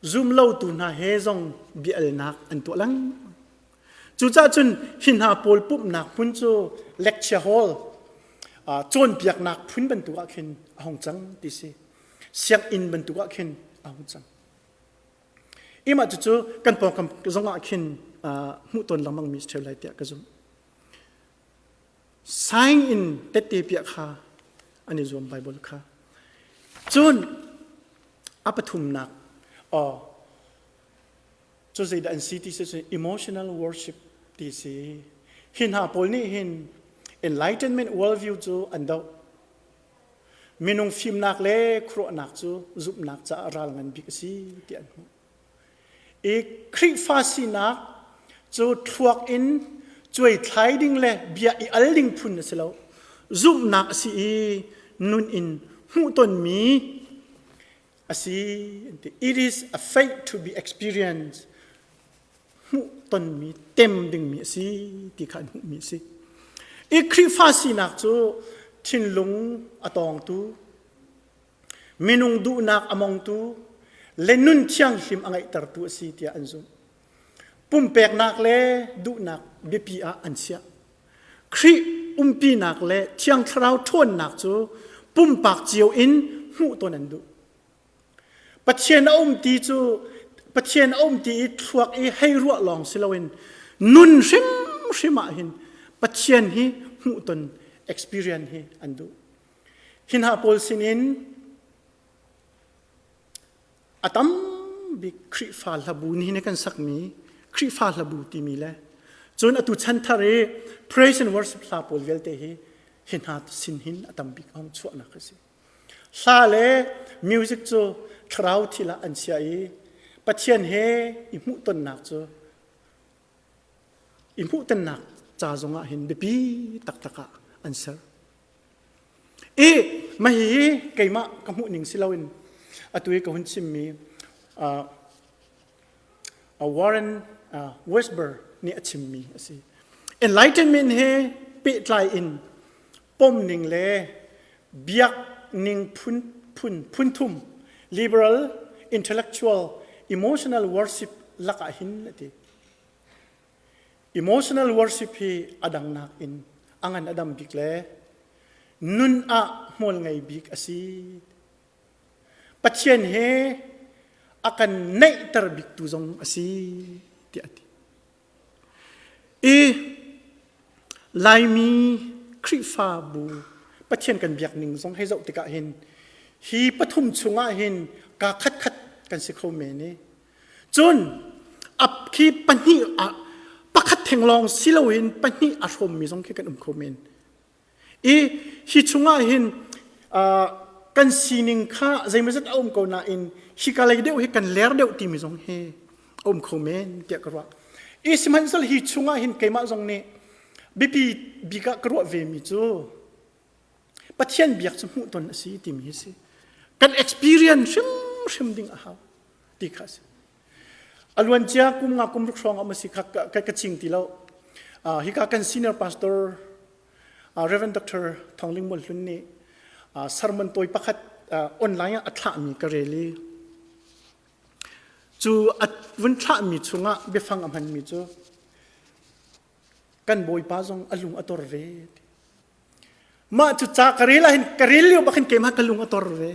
Zumlotu hna he zong bia-alnak an tuah lengmang. Cucaah cun hi hna pawl pumhnak hmun cu lecture hall, cawnpiaknak phun bantuk ah khin a hung cang ti si. Sianginn bantuk ah khin a hung cang. Imah cucu kan pawngkam zong ah khin hmuh tawn lengmang mi si ṭheu lai tiah ka zumh. Sign in tette piah kha an i zuam Bible kha. Cun a pathumnak aw cu zeidah an si ti si cun emotional worship ti si. Hi hna pawl nih hin enlightenment worldview cu an doh. Minung fimnak le khuaruahnak cu zumhnak caah ral ngan bik a si ti an hmuh. I Khrihfa sinak cu thluak in cuaithlai ding le bia i al ding phun a si lo. Zumhnak a si i nun in hmuhtonmi a si. It is a faith to be experienced. Hmuhtonmi, tem dingmi a si ti kha an hmuhmi a si. I Khrihfa sinak cu thinlung a tawngtu, minung duhnak a mongtu le nun thianghlim a ngeihtertu a si tiah an zumh. Pumpeknak le duhnak biapi ah an chiah. Khrih umpinak le Thiang Thlarau ṭhawnnak cu pumpak cio in hmuh tawn an duh. Pathian a um ti cu Pathian a um ti i thluak i hei ruah lawng si loin nun hrimhrim ah hin Pathian hi hmuhton experience hi an duh. Hi hna pawl sinin a tam bik Khrihfa hlabu nihin kan sakmi Khrihfa hlabu timi le cun atu chanthar i praise and worship hla pawl vialte hi hi hna sin hin a tam bik hong chuahnak a si. Hla le music cu thlarau thil ah an chia i Pathian he i hmuhtonnak cu i hmuhtonnak ca zongah hin biapi taktak ah an ser. I mah hihi keimah ka hmuh ning si loin atu i ka hun chimmi uh, Warren uh, Westber nih a chimmi a si. Enlightenment he pehtlai in pom ning le biak ning phun phun phun thum liberal, intellectual, emotional worship lakah hin a ti. Emotional worship hi a dangnak in a ngan a dam bik le nun ah hmual ngei bik a si. Pathian he a kan neihter biktu zong a si tiah a ti. I Laimi Khrihfabu Pathian kan biak ning zong hei zoh tikah hin hi pathum chungah hin kaa khatkhat kan si kho men i Cun ap khi pahnih ah pakhat theng lawng si loin pahnih a hrawmmi zong khi kan um kho men. I hi chungah hin uh, kan sining kha zeimawzat a um ko nain hika lei deuh hi kan ler deuh timi zong hi a um kho men tiah ka ruah. I sihmanhsehlaw hi chungah hin keimah zong nih biapi bik ah ka ruah vemi cu Pathian biak cu hmuhton a si timi hi si. Kan experience hrimhrim ding a hau ti kha a si. A luancia kum nga kum ruk hrawng ah si kha ka, ka ching ti lo. Uh, hika kan senior pastor uh, Reverend Dr. Thongling Mual Hlun nih uh, sermon tawi pakhat uh, online ah a thlahmi ka rel i cu a vun thlahmi chungah biafang a hmanmi cu kan bawipa zong a lung a tor ve Mah cu ca ka rel ahhin ka rel lio bak hin keimah ka lung a tor ve.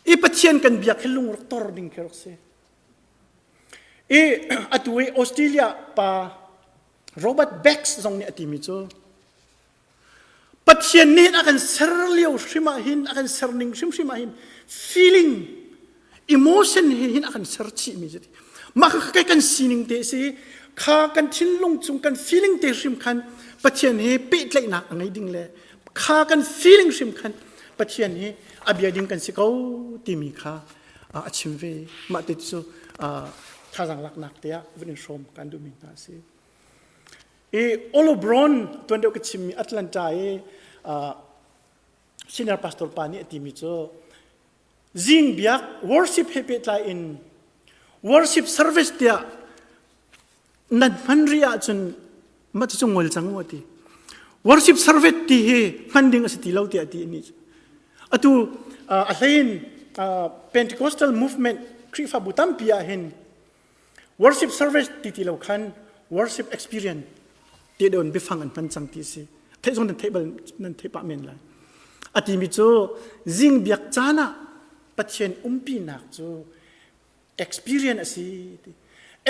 I Pathian kan biak hi lung rak tor ding khi rak si. I atu i Australia pa Robert Becks zong nih a timi cu Pathian nih a kan ser lio hrim ah hin a kan ser ning hrimhrim ah hin feeling emotion he hin a kan ser chih mi cu mah kha kan sining te si kha kan thinlung chung kan feeling te hrim khan Pathian he pehtlaihnak a ngei ding le kha kan feeling hrim khan Pathian hi a bia ding kan si ko timi kha a chim ve mah te cu thazaang laknak te ah vun in hrawm kan duhmi hna a si i Olo Brown tuan deuh ka chimmi Atlanta i senior pastor pa nih a timi cu zing biak worship he pehtlai in worship service tiah nan hman rih ahcun mah cu ngol cang u ti worship service ti hi hman ding a si ti lo tiah ti ni atu a hlein Pentecostal movement Khrihfabu tampi ah hin worship service ti ti lo khan worship experience ti don biafang an hman cang ti si theih zong nan theih bal nan theih pah men lai a timi cu zing biak caan ah Pathian umpinak cu Experience a si.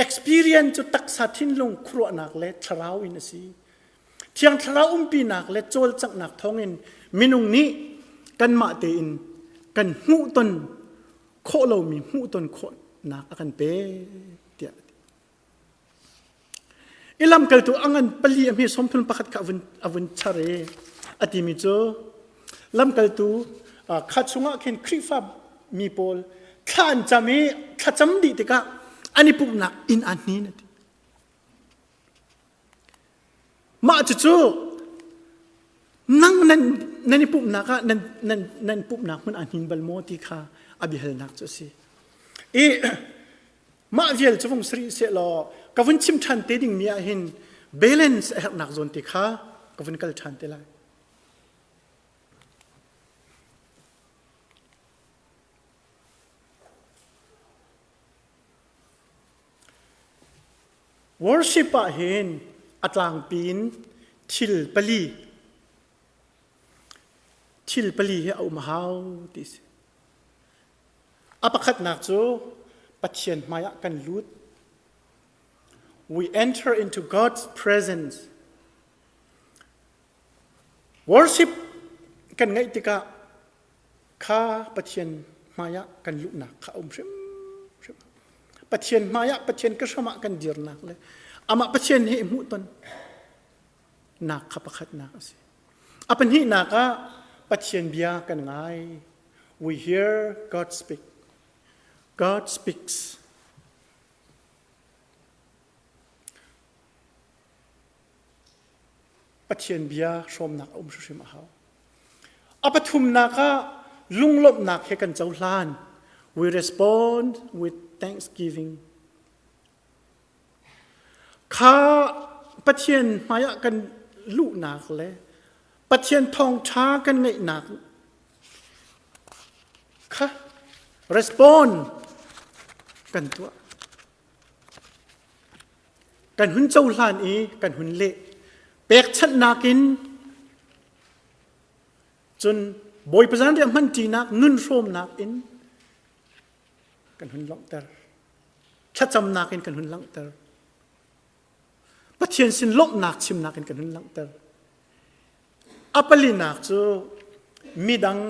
Experience cu taksa thinlung khuaruahnak le thlarau in a si. Thiang thlarau umpinak le cawlcanghnak thawngin minung nih kanmah tein kan hmuhton khawh lomi hmuhton khawhnak a kan pek tiah I lamkaltu a ngan pali a hme 31 kha a vun char i a timi cu lamkaltu kha chungah khin Khrihfa mi pawl thla an cam i thlacam dih tikah an i pumhnak inn aa hnin a ti. Mah cucu nang nan nan i pumhnak ah nan nan nan pumhnak hmun aa hnin bal maw ti kha a biahalnak cu a si. I Mah vial cu vung sari seh law ka vun chim ṭhan te dingmi ah hin balance a herhnak zawn te kha ka vun kal ṭhan te lai. Worship ah hin a tlangpi in thil pali thil pali hi a um a hau ti si. A pakhatnak cu Pathian hmaiah kan lut. We enter into God's presence. Worship kan ngeih tikah kha Pathian hmaiah kan luhnak kha a um hrimhrim. Pathian hmaiah Pathian ka hram ah kan dirnak le amah Pathian he i hmuhton nak kha pakhatnak a si. A pahnihnak ah Pathian bia kan ngai. We hear God speak. God speaks. Pathian bia hrawmnak a um hrimhrim a hau. A pathumnak ah lunglawmhnak he kan cohlan. We respond with thanksgiving. Kha Pathian hmaiah kan luhnak le Pathian thawngṭha kan ngeihnak kha respond kan tuah. Kan hun cohlan i kan hun leh. Pekchanhnak in cun Bawipa zanriah hmanṭinak nun hrawmnak in kan hun langhter. Thlacamnak in kan hun langhter. Pathian sin lawmhnak chimnak in kan hun langhter. A palinak cu midang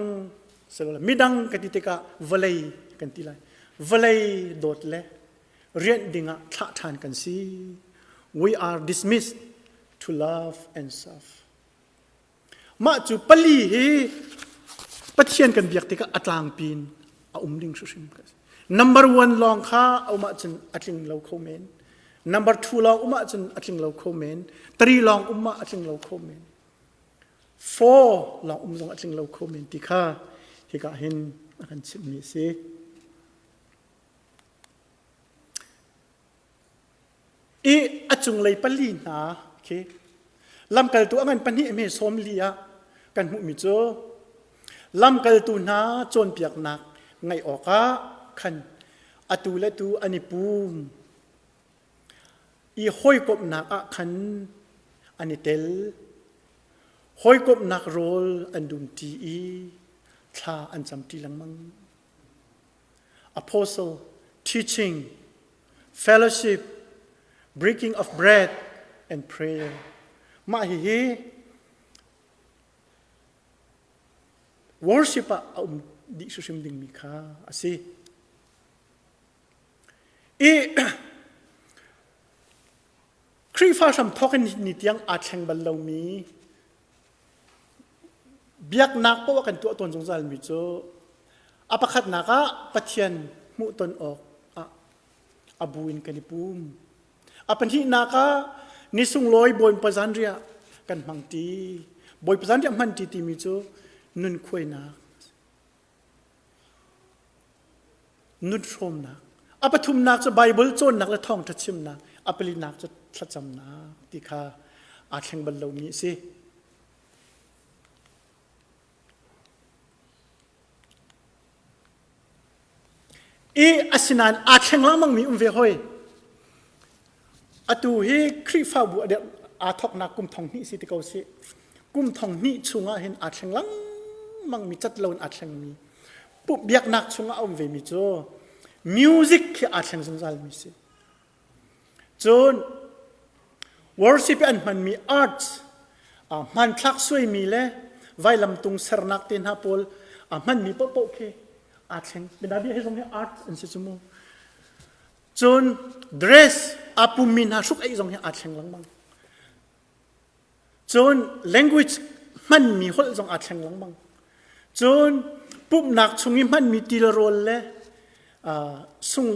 midang kan ti tikah vawlei kan ti lai. Vawlei dawt le rianh dingah thlah ṭhan kan si. We are dismissed to love and serve. Mah cu pali hi Pathian kan biak tikah a tlangpi in a um ding hrimhrim ka si. Number one lawng kha a um ahcun a tling lo kho men. Number two lawng um ahcun a tling lo kho men. Three lawng um ah a tling lo kho men. Four lawng um zong a tling lo kho men ti kha hika hin a kan chimhmi a si. I a cunglei pali hna khi lamkaltu a ngan pahnih hme 40 ah kan hmuhmi cu lamkaltu hna cawnpiaknak ngaih awkah khan atu le tu an i pum i hawikomhnak ah khan an i tel hawikomhnak rawl an dumṭi i thla an camṭi lengmang apostle teaching fellowship, breaking of bread, and prayer. Mah hihi worship ah a um dih hrimhrim dingmi kha a si. I Khrihfa hram thawk in ni tiang aa thleng bal lomi biaknak poah kan tuah tawn zungzalmi cu a pakhatnak ah Pathian hmuhton awk ah a bu in kan i pum. A pahnihnak ah ni sunglawi Bawipa zanriah kan hmangṭi. Bawipa zanriah hmanṭi timi cu nun khuainak, nun hrawmnak. A pathumnak cu Baibal cawnnak le thawngṭha chimnak. A palinak cu thlacamnak ti kha aa thleng bal lomi a si. I asinain aa thleng lengmangmi um ve hoi. Atu hi Khrihfabu a deuh aa thawknak kum thong hnih si ti ko sih. Kum thong hnih chungah hin aa thleng lengmangmi cat loin aa thlengmi biaknak chungah a um vemi cu music khi aa thleng zungzalmi si. Cun worship i an hmanmi arts hmanthlak suaimi le vailamtung sernak te hna pawl a hmanmi paohpaoh khi aa thleng. Bianabia hi zong hi art an si cu mu. Cun dress aa pummi hna hruk eih zong hi aa thleng lengmang. Cun language hmanmi holh zong aa thleng lengmang. Cun pumhnak chung i hmanmi tilrawl le sung,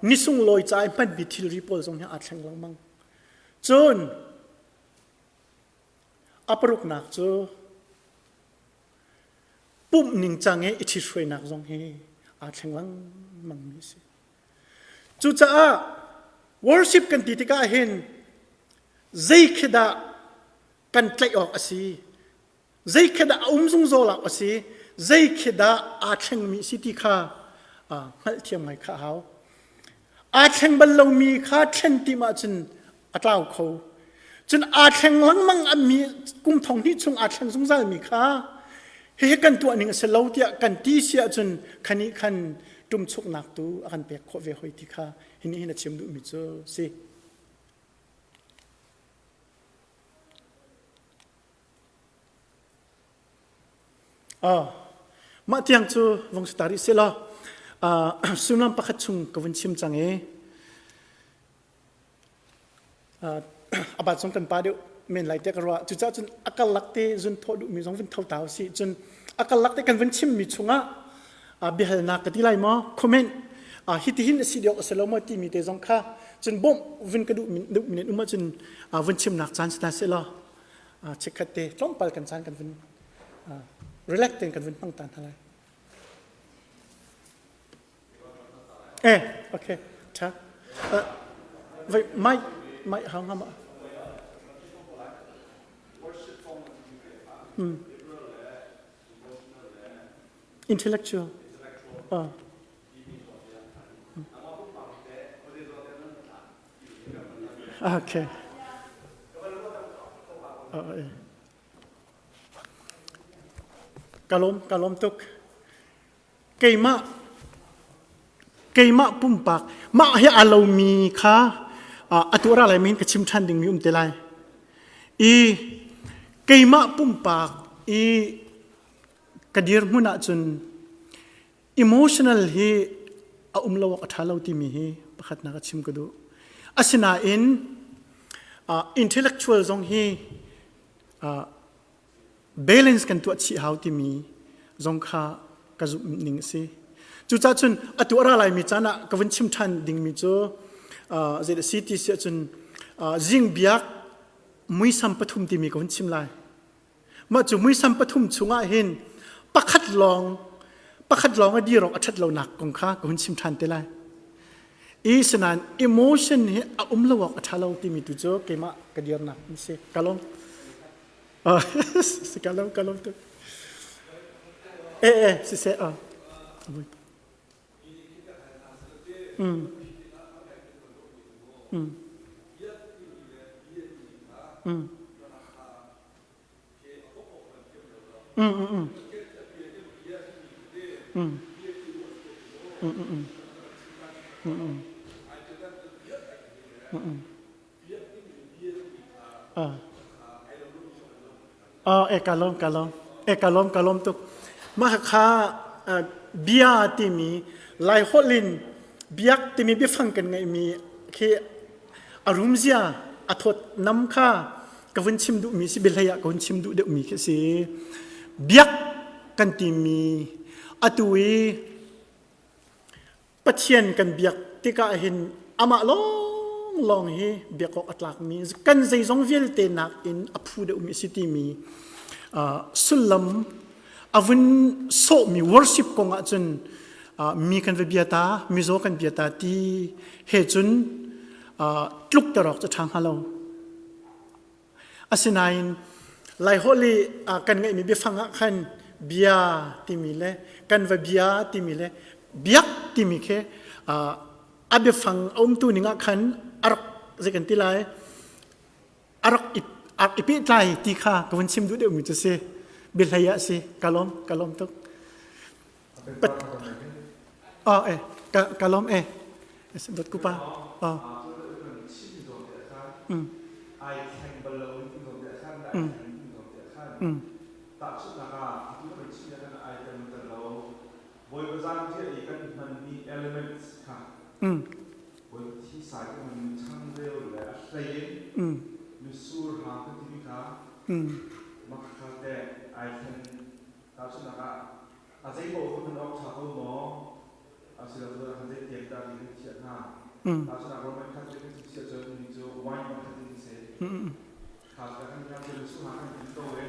ni sunglawi ca i hmanmi thilri pawl zong hi aa thleng lengmang. Cun a paruknak cu pumh ningcang i i ṭhithruainak zong hi aa thleng lengmangmi a si. Cucaah worship kan ti tikah hin zei khi dah kan tlaih awk a si zei khi dah a um zungzal awk a si zei khi dah aa thlengmi a si ti kha hngalhthiam ngai kha a hau aa thleng bal lomi kha thlen tim ahcun a tlau kho cun aa thleng lengmang mi kum thong hnih chung aa thleng zungzal mi kha hihi kan tuah ning a si lo tiah kan ti si ahcun khani khan ṭumchuknak tu a kan pek khawh ve hoi ti kha hi nih hin a chim duhmi cu si. Oh, mah tiang cu vong si ta rih seh law sullam pakhat chung ka vun chim cang i a bat zong kan pa deuh men lai tiah ka ruah. Cucaah cun a karlak te zun thawh duhmi zong vun tho ta usih. Cun a karlak te kan vun chimmi chungah biahalnak ka ti lai maw comment hitihin a si deuh a si lo maw timi te zong kha cun bawmh vun ka duh duhmi nan um ahcun vun chimnak caan si hna seh law chikkhat te tlawmpal kan caan kan vun relax tein kan vun hmang ta hna lai. Eh, okay, ṭha. Uh, vai mic mic hau hnga ma? Mm. Intellectual. Uh. Okay. Uh, eh. Ka lawm, ka lawm tuk. Keimah keimah pumpak mah hi a lomi kha atu ra lai min ka chim ṭhan dingmi um te lai. I keimah pumpak i ka dirhmun ahcun emotional hi a um lo awk a ṭha lo timi hi pakhatnak a chim ka duh. Asinain intellectual zong hi balance kan tuah chih hau timi zong kha ka zumh ning a si. Cucaah cun atu a ra laimi caan ah ka vun chim ṭhan dingmi cu zei a si ti si ahcun zing biak muisam pathum timi ka vun chim lai. Mah cu muisam pathum chungah hin pakhat lawng pakhat lawng a dir awk a ṭhat lonak kong kha ka hun chim ṭhan te lai. I sinain emotion hi a um lo awk a ṭha lo timi tu cu keimah ka dirnak an si. Ka lawm. Si ka lawm ka lawm tuk. Eh eh siseh ah. Mm. Mm. Mm. Mm mm mm. Mm. Mm mm mm. Mm mm. Mm mm. Ah. Ah, e ka lawm, ka lawm. E ka lawm, ka lawm tuk. Mah kha bia timi Lai holh in biak timi biafang kan ngeihmi khi a rumzia a thawt nam kha ka vun chim duhmi si biahlei ah ka vun chim duh deuhmi khi si. Biak kan timi atu i Pathian kan biak tikah hin amah lawnglawng hi biak awk a tlakmi kan zeizong vialte nakin a phu deuhmi a si timi sullam a vun sawhmi worship kong ahcun mi kan va bia ta mizaw kan bia ta ti he cun tlukter awk cu ṭha hnga lo. Asinain Laiholh i kan ngeihmi biafang ah khan bia timi le kan va bia timi le biak timi khi a biafang a umtu ning ah khan a rak zei kan ti lai a rak i pehtlai ti kha ka vun chim duh deuhmi cu si biahlei ah si ka lawm ka lawm tuk Ah eh ka ka lawm eh dot kupa ah mm mm mm mm mm mm A zeipaoh kha hman awk ṭha ko maw? Asiloah kan zei tiang dah ti kan thiah hna? Tahchunhnak Roman Catholic kan si ahcun mi cu wine pakhat in si. Kha kan kan cu mitsur hang kan din ko i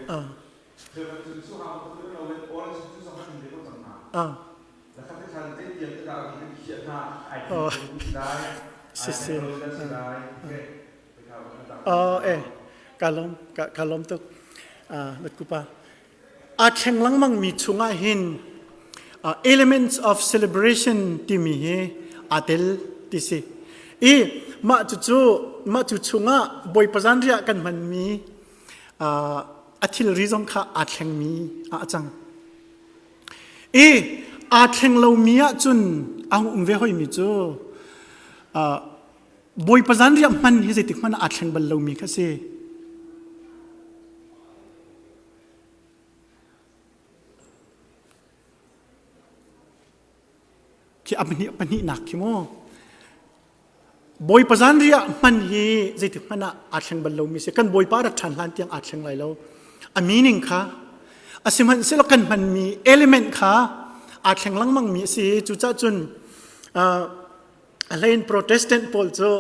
thil kan cu mitsur hang pakhat in lo in orange juice zong kan din ve ko cang hna. La khat khan zei tiang dah ti kan khiah hna? Ai thleng ko lai. Ai thleng ko si lai. Okay. Oh, eh, ka lawm, ka lawm tuk. Ah, kupa. Aa thleng lengmangmi chungah hin elements of celebration timi hi aa tel ti si. I mah cucu mah cu chungah Bawipa zanriah kan hmanmi a thilri zong kha aa thlengmi ah a cang. I aa thleng lomi ahcun a hung um ve hoimi cu Bawipa zanriah hman hi zeitik hmanh ah aa thleng bal lomi kha si. Khi a pahnih pahnihnak khi mu. Bawipa zanriah hman hi zeitik hmanh ah aa thleng bal lomi si. Kan Bawipa rat ṭhan hlan tiang aa thleng lai lo. A meaning kha a sihmanhsehlaw kan hmanmi element kha aa thleng lengmangmi a si. Cucaah cun a hlein Protestant pawl cu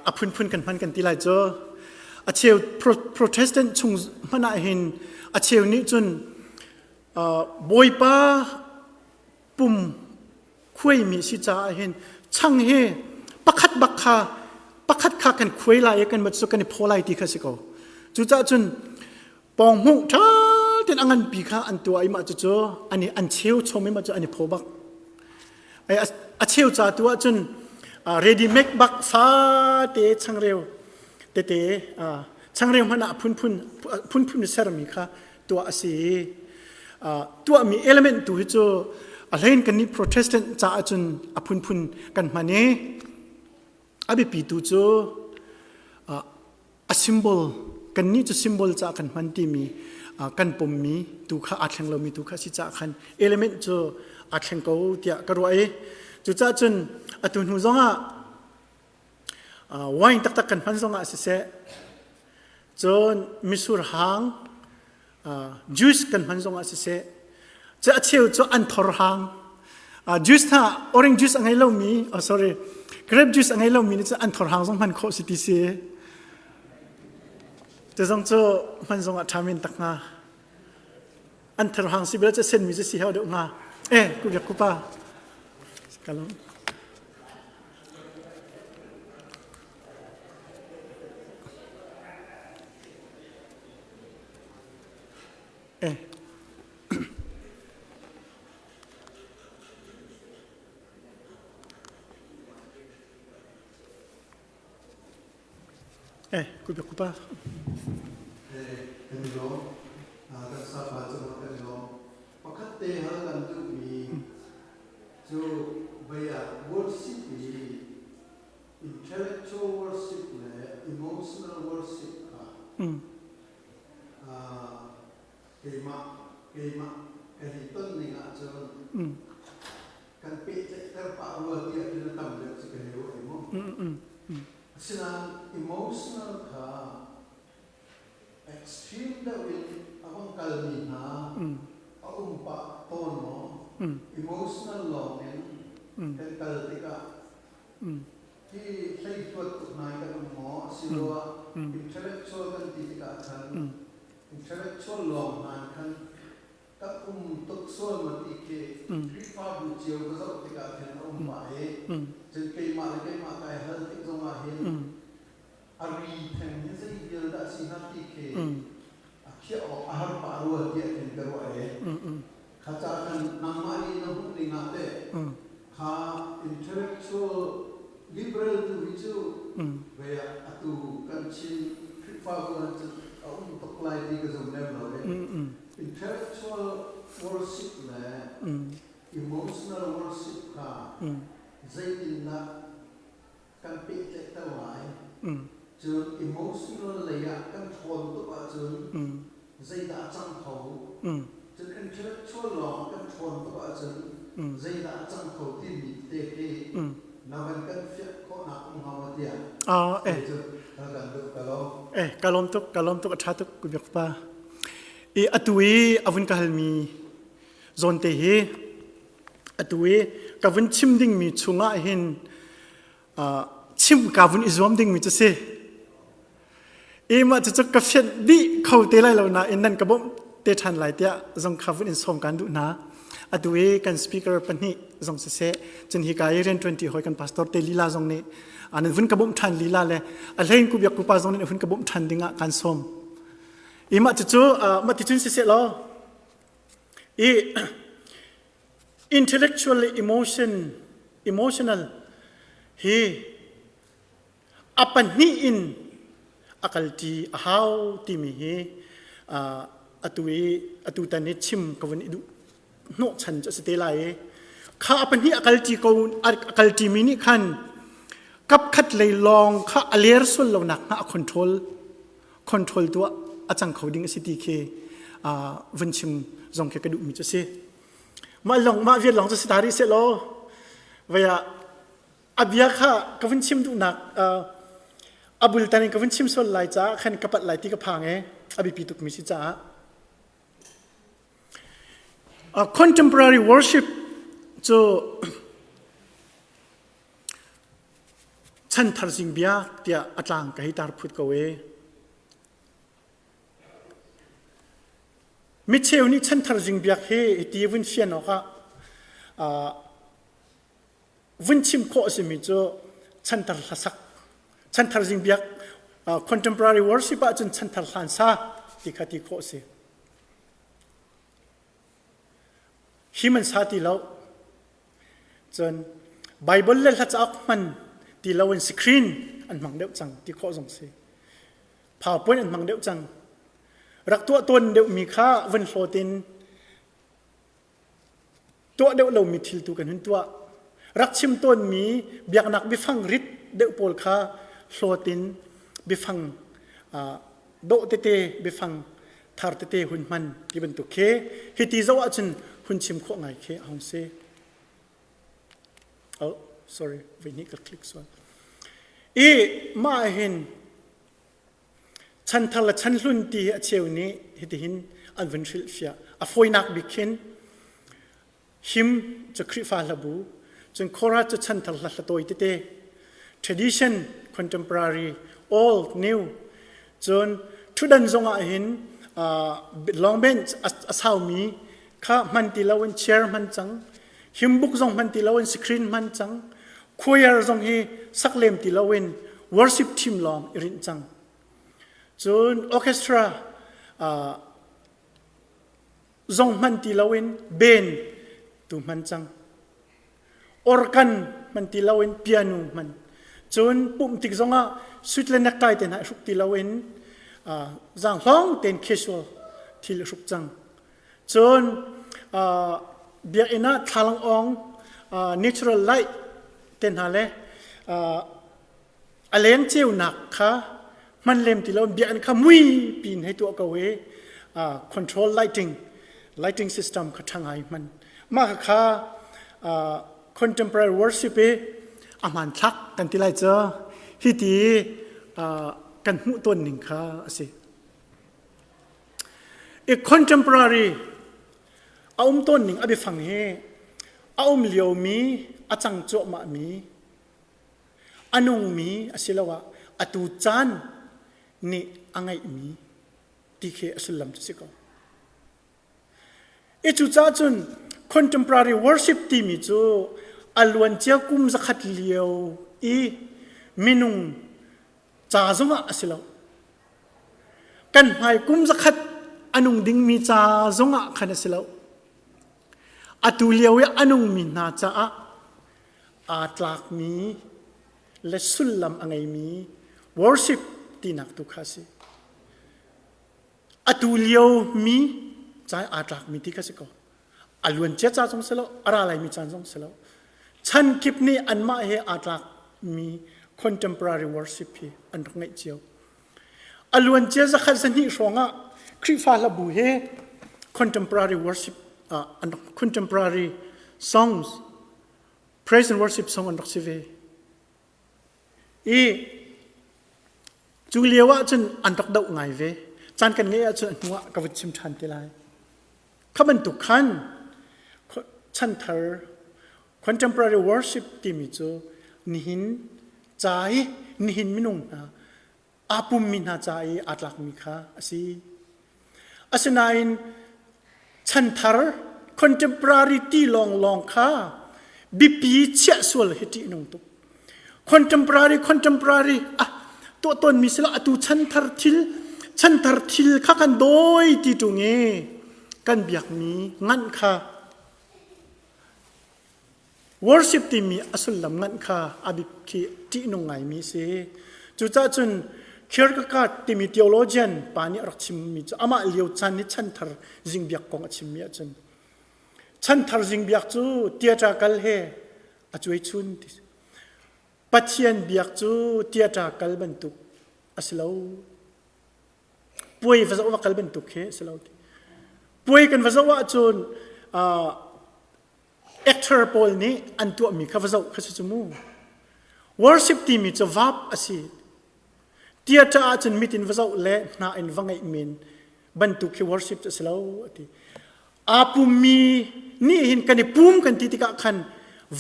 a phunphun kan hman kan ti lai cu a cheu Protestant chung hmanh ah hin a cheu nih cun Bawipa pum khuaimi si caah hin chang hi pakhat bak kha pakhat kha kan khuai lai i kan cu kan i phaw lai ti kha si ko cucaah cun pawng hmuh ṭha tein a nganpi kha an tuah i mah cucu an i an cheu chom i mah cu an i phaw bak a cheu ca tu ahcun ready make bak fate changreu tete changreu hmanh ah phunphun phunphun sermi kha tuah a si i tuahmi element tu hi cu a hlein kan nih Protestant caah cun a phunphun kan hman i a biapi tu cu a symbol kannih cu symbol caah kan hman timi kan pommi tu kha aa thleng lomi tu kha si caah khan element cu aa thleng ko tiah ka ruah i cucaah cun atu hnu zongah wine taktak kan hman zongah siseh cun misur hang juice kan hman zongah siseh cu a cheu cu an thor hang juice hna orange juice a ngei lomi oh sorry grape juice a ngei lomi nih cun an thor hang zong hman khawh si ti si cu zong cu hman zongah ṭha men tak hnga an thor hang si bel cu senmi cu si hau deuh hnga eh ku biak ku pa kalong Eh. Eh, ku biak ku pa. Eh, kan i lawm. Kan sapa cu kan i lawm. Pakhat te hal kan duhmi cu vei ah worship i intellectual worship le emotional worship. Keimah keimah ka hi ton ning ahcun kan pehtlaihter pah rua tiah cun a tam deuh cu ka hei ruah i mu. Asinain emotional kha extreme deuh in a vung kalmi hna a um pah tawn maw? Emotional lawng in kan kal tikah hi hleihluat tuk ngai kan um maw? Asiloah intellectual kan ti tikah khan intellectual lawng hna khan kan um tuk sual ma ti khi Khrihfabu cio ka zoh tikah khin a um pah i cun keimah le keimah kai hal tik zongah hin a ri theng hi zei vial dah si hnga ti khi a khiah awk a har pah rua tiah khin ka ruah i kha ca khan nangmah nih na hmuh ning ah teh kha intellectual liberal tu hi cu vei ah atu kan Chin Khrihfabu han cu a um tuk lai ti ka zum lem lo i intellectual worship le emotional worship kha zeitindah kan pehtlaihter lai? Cun emotional lei ah kan ṭhawn tuk ahcun zeidah a cang kho? Cun intellectual lawng kan ṭhawn tuk ahcun zeidah a cang kho timi te khi na van kan fiah khawhnak um hnga maw tiah cu kan duh ka lawm. Eh, ka lawm tuk, ka lawm tuk, a ṭha tuk ku biak pa. I atu i a vun ka halmi zawn te hi atu i ka vun chim dingmi chungah hin chim ka vun i zuam dingmi cu si. I mah cucu ka fianh dih kho te lai lo nain nan ka bawmh te ṭhan lai tiah zong kha vun in sawm kan duh hna. Atu i kan speaker pahnih zong siseh, cun hika i rianṭuanṭi hawi kan pastor te lila zong nih nan vun ka bawmh ṭhan lila le a hlein ku biak pupa zong nih vun ka bawmh ṭhan dingah kan sawm. I mah cucu mah ticun siseh law i intellectual le emotion emotional hi a pahnih in a kalṭi a hau timi hi atu i atutan i chim ka vun i duh hnawhchan cu a si te lai i kha a pahnih a kalṭi ko a kalṭimi nih khan kap khat lei lawng kha a ler sual lo nak hnga a control control tuah a cang kho ding a si ti khi vun chim zong khi ka duhmi cu a si mah lawng mah vial lawng cu si ta rih seh law vei ah a bia kha ka vun chim duhnak a bultan in ka vun chim sual lai caah khan ka palh lai ti ka phang e a biapi tukmi si caah contemporary worship cu chanthar zing bia tiah a tlang ka hei tar phut ko e micheu nih chanthar zing biak hi ti vun fian awkah vun chim khawh a simi cu chanthar hlasak chanthar zing biak contemporary worship ahcun chanthar hlansa ti kha ti khawh a si hi man sa ti lo cun Bible le hla cauk hman ti lo in screen an hmang deuh cang ti khawh zong si PowerPoint an hmang deuh cang rak tuah tawn deuhmi kha vun hlawt in Tuah deuh lomi thil tu kan hun tuah. Rak chim tawnmi biaknak biafang rit deuh pawl kha hlawt in biafang dawh tete biafang thar tete hun hman ti bantuk khi hiti zoh ahcun hun chim khawh ngai khi a hung si. Oh, sorry, voi hnih ka click sual. I mah hin Chanthar le chanhlun ti hi a cheu nih hitihin an vun hrilhfiah. A fawinak bik khin him cu Khrihfa hlabu, cun Korah cu chanthar hla hlatawi tete, tradition, contemporary, old, new, cun ṭhutdan zongah hin long bench a saumi kha hman ti loin chair hman cang, hymn book zong hman ti loin screen hman cang, choir zong hi sak lem ti loin worship team lawng i rinh cang. Cun orchestra zong hman ti loin band tu hman cang. Organ hman ti loin piano hman. Cun pumh tik zongah suit le necktie te hna i hruk ti loin zaanghlawng tein casual thil i hruk cang. Cun biakinn ah thlalangawng natural light te hna le a leng ceunak kha Hman lem ti lo biakinn kha mui pin hei tuah ko i control lighting lighting system kha ṭha ngai hman. Mah kha contemporary worship i a hmanthlak kan ti lai cu hi ti kan hmuh tawn ning kha a si. I contemporary a um tawn ning a biafang hi a um liomi a cang cuahmahmi a nungmi asiloah atu caan nih a ngeihmi ti khi a sullam cu si ko. I cucaah cun contemporary worship timi cu a luancia kum zakhat lio i minung ca zongah a si lo. Kan hmai kum zakhat a nung dingmi ca zongah khan a si lo. Atu lio i a nungmi hna caah aa tlakmi le sullam a ngeimi worship tinak tu kha a si. Atu lio mi ca aa tlakmi ti kha si ko. A luancia ca zong si lo, a ra laimi caan zong si lo. Chan kip nih anmah he aa tlakmi contemporary worship hi an rak ngeih cio. A luancia zakhat zahnih hrawng ah Khrihfa hlabu he contemporary worship an rak contemporary songs praise and worship song an rak si ve. I cu lio ah cun an rak doh ngai ve. Caan kan ngeih ahcun a hnu ah ka vun chim ṭhan te lai. Kha bantuk khan chanthar contemporary worship timi cu nihin ca i nihin minung hna aa pummi hna ca i aa tlakmi kha a si. Asinain chanthar contemporary ti lawnglawng kha biapi chiah sual hi ṭih nung tuk. Contemporary contemporary ah tuah tawnmi sila atu chanthar thil chanthar thil kha kan dawi ti ṭung i kan biakmi nganh kha Worship timi a sullam nganh kha a bik khi ṭihnung ngaimi a si. Cucaah cun Kierkegaard timi theologian pa nih a rak chimmi cu amah lio chan i chanthar zingbiak kong a chimmi ahcun chanthar zingbiak cu theater kal he a cuai chun ti Pathian biak cu theater kal bantuk a si lo. Puai va zoh va kal bantuk khi a si lo. Puai kan va zoh ahcun actor pawl nih an tuahmi kha va zoh kha si cu mu. Worship timi cu verb a si. Theater ahcun mit in va zoh le hna in va ngaih men bantuk khi worship cu a si lo a ti. Aa pummi nih hin kan i pum kan ti tikah khan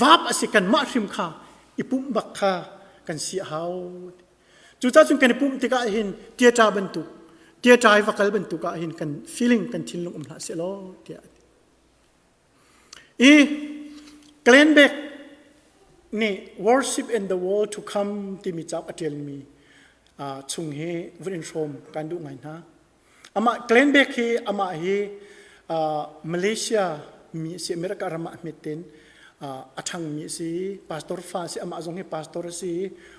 verb a si kanmah hrim kha i pumh bak kha kan si a hau. Cucaah cun kan i pumh tikah hin theater bantuk theater i va kal bantuk ah hin kan feeling kan thinlung um hlah seh law tiah a ti. I Glenn Beck nih Worship in the World to Come timi cauk a ṭialmi chung hi vun in hrawm kan duh ngai hna. Amah Glenn Beck hi amah hi Malaysia mi a si, America ram ah hmet tein a ṭhangmi a si, pastor fa a si, amah zong hi pastor a si,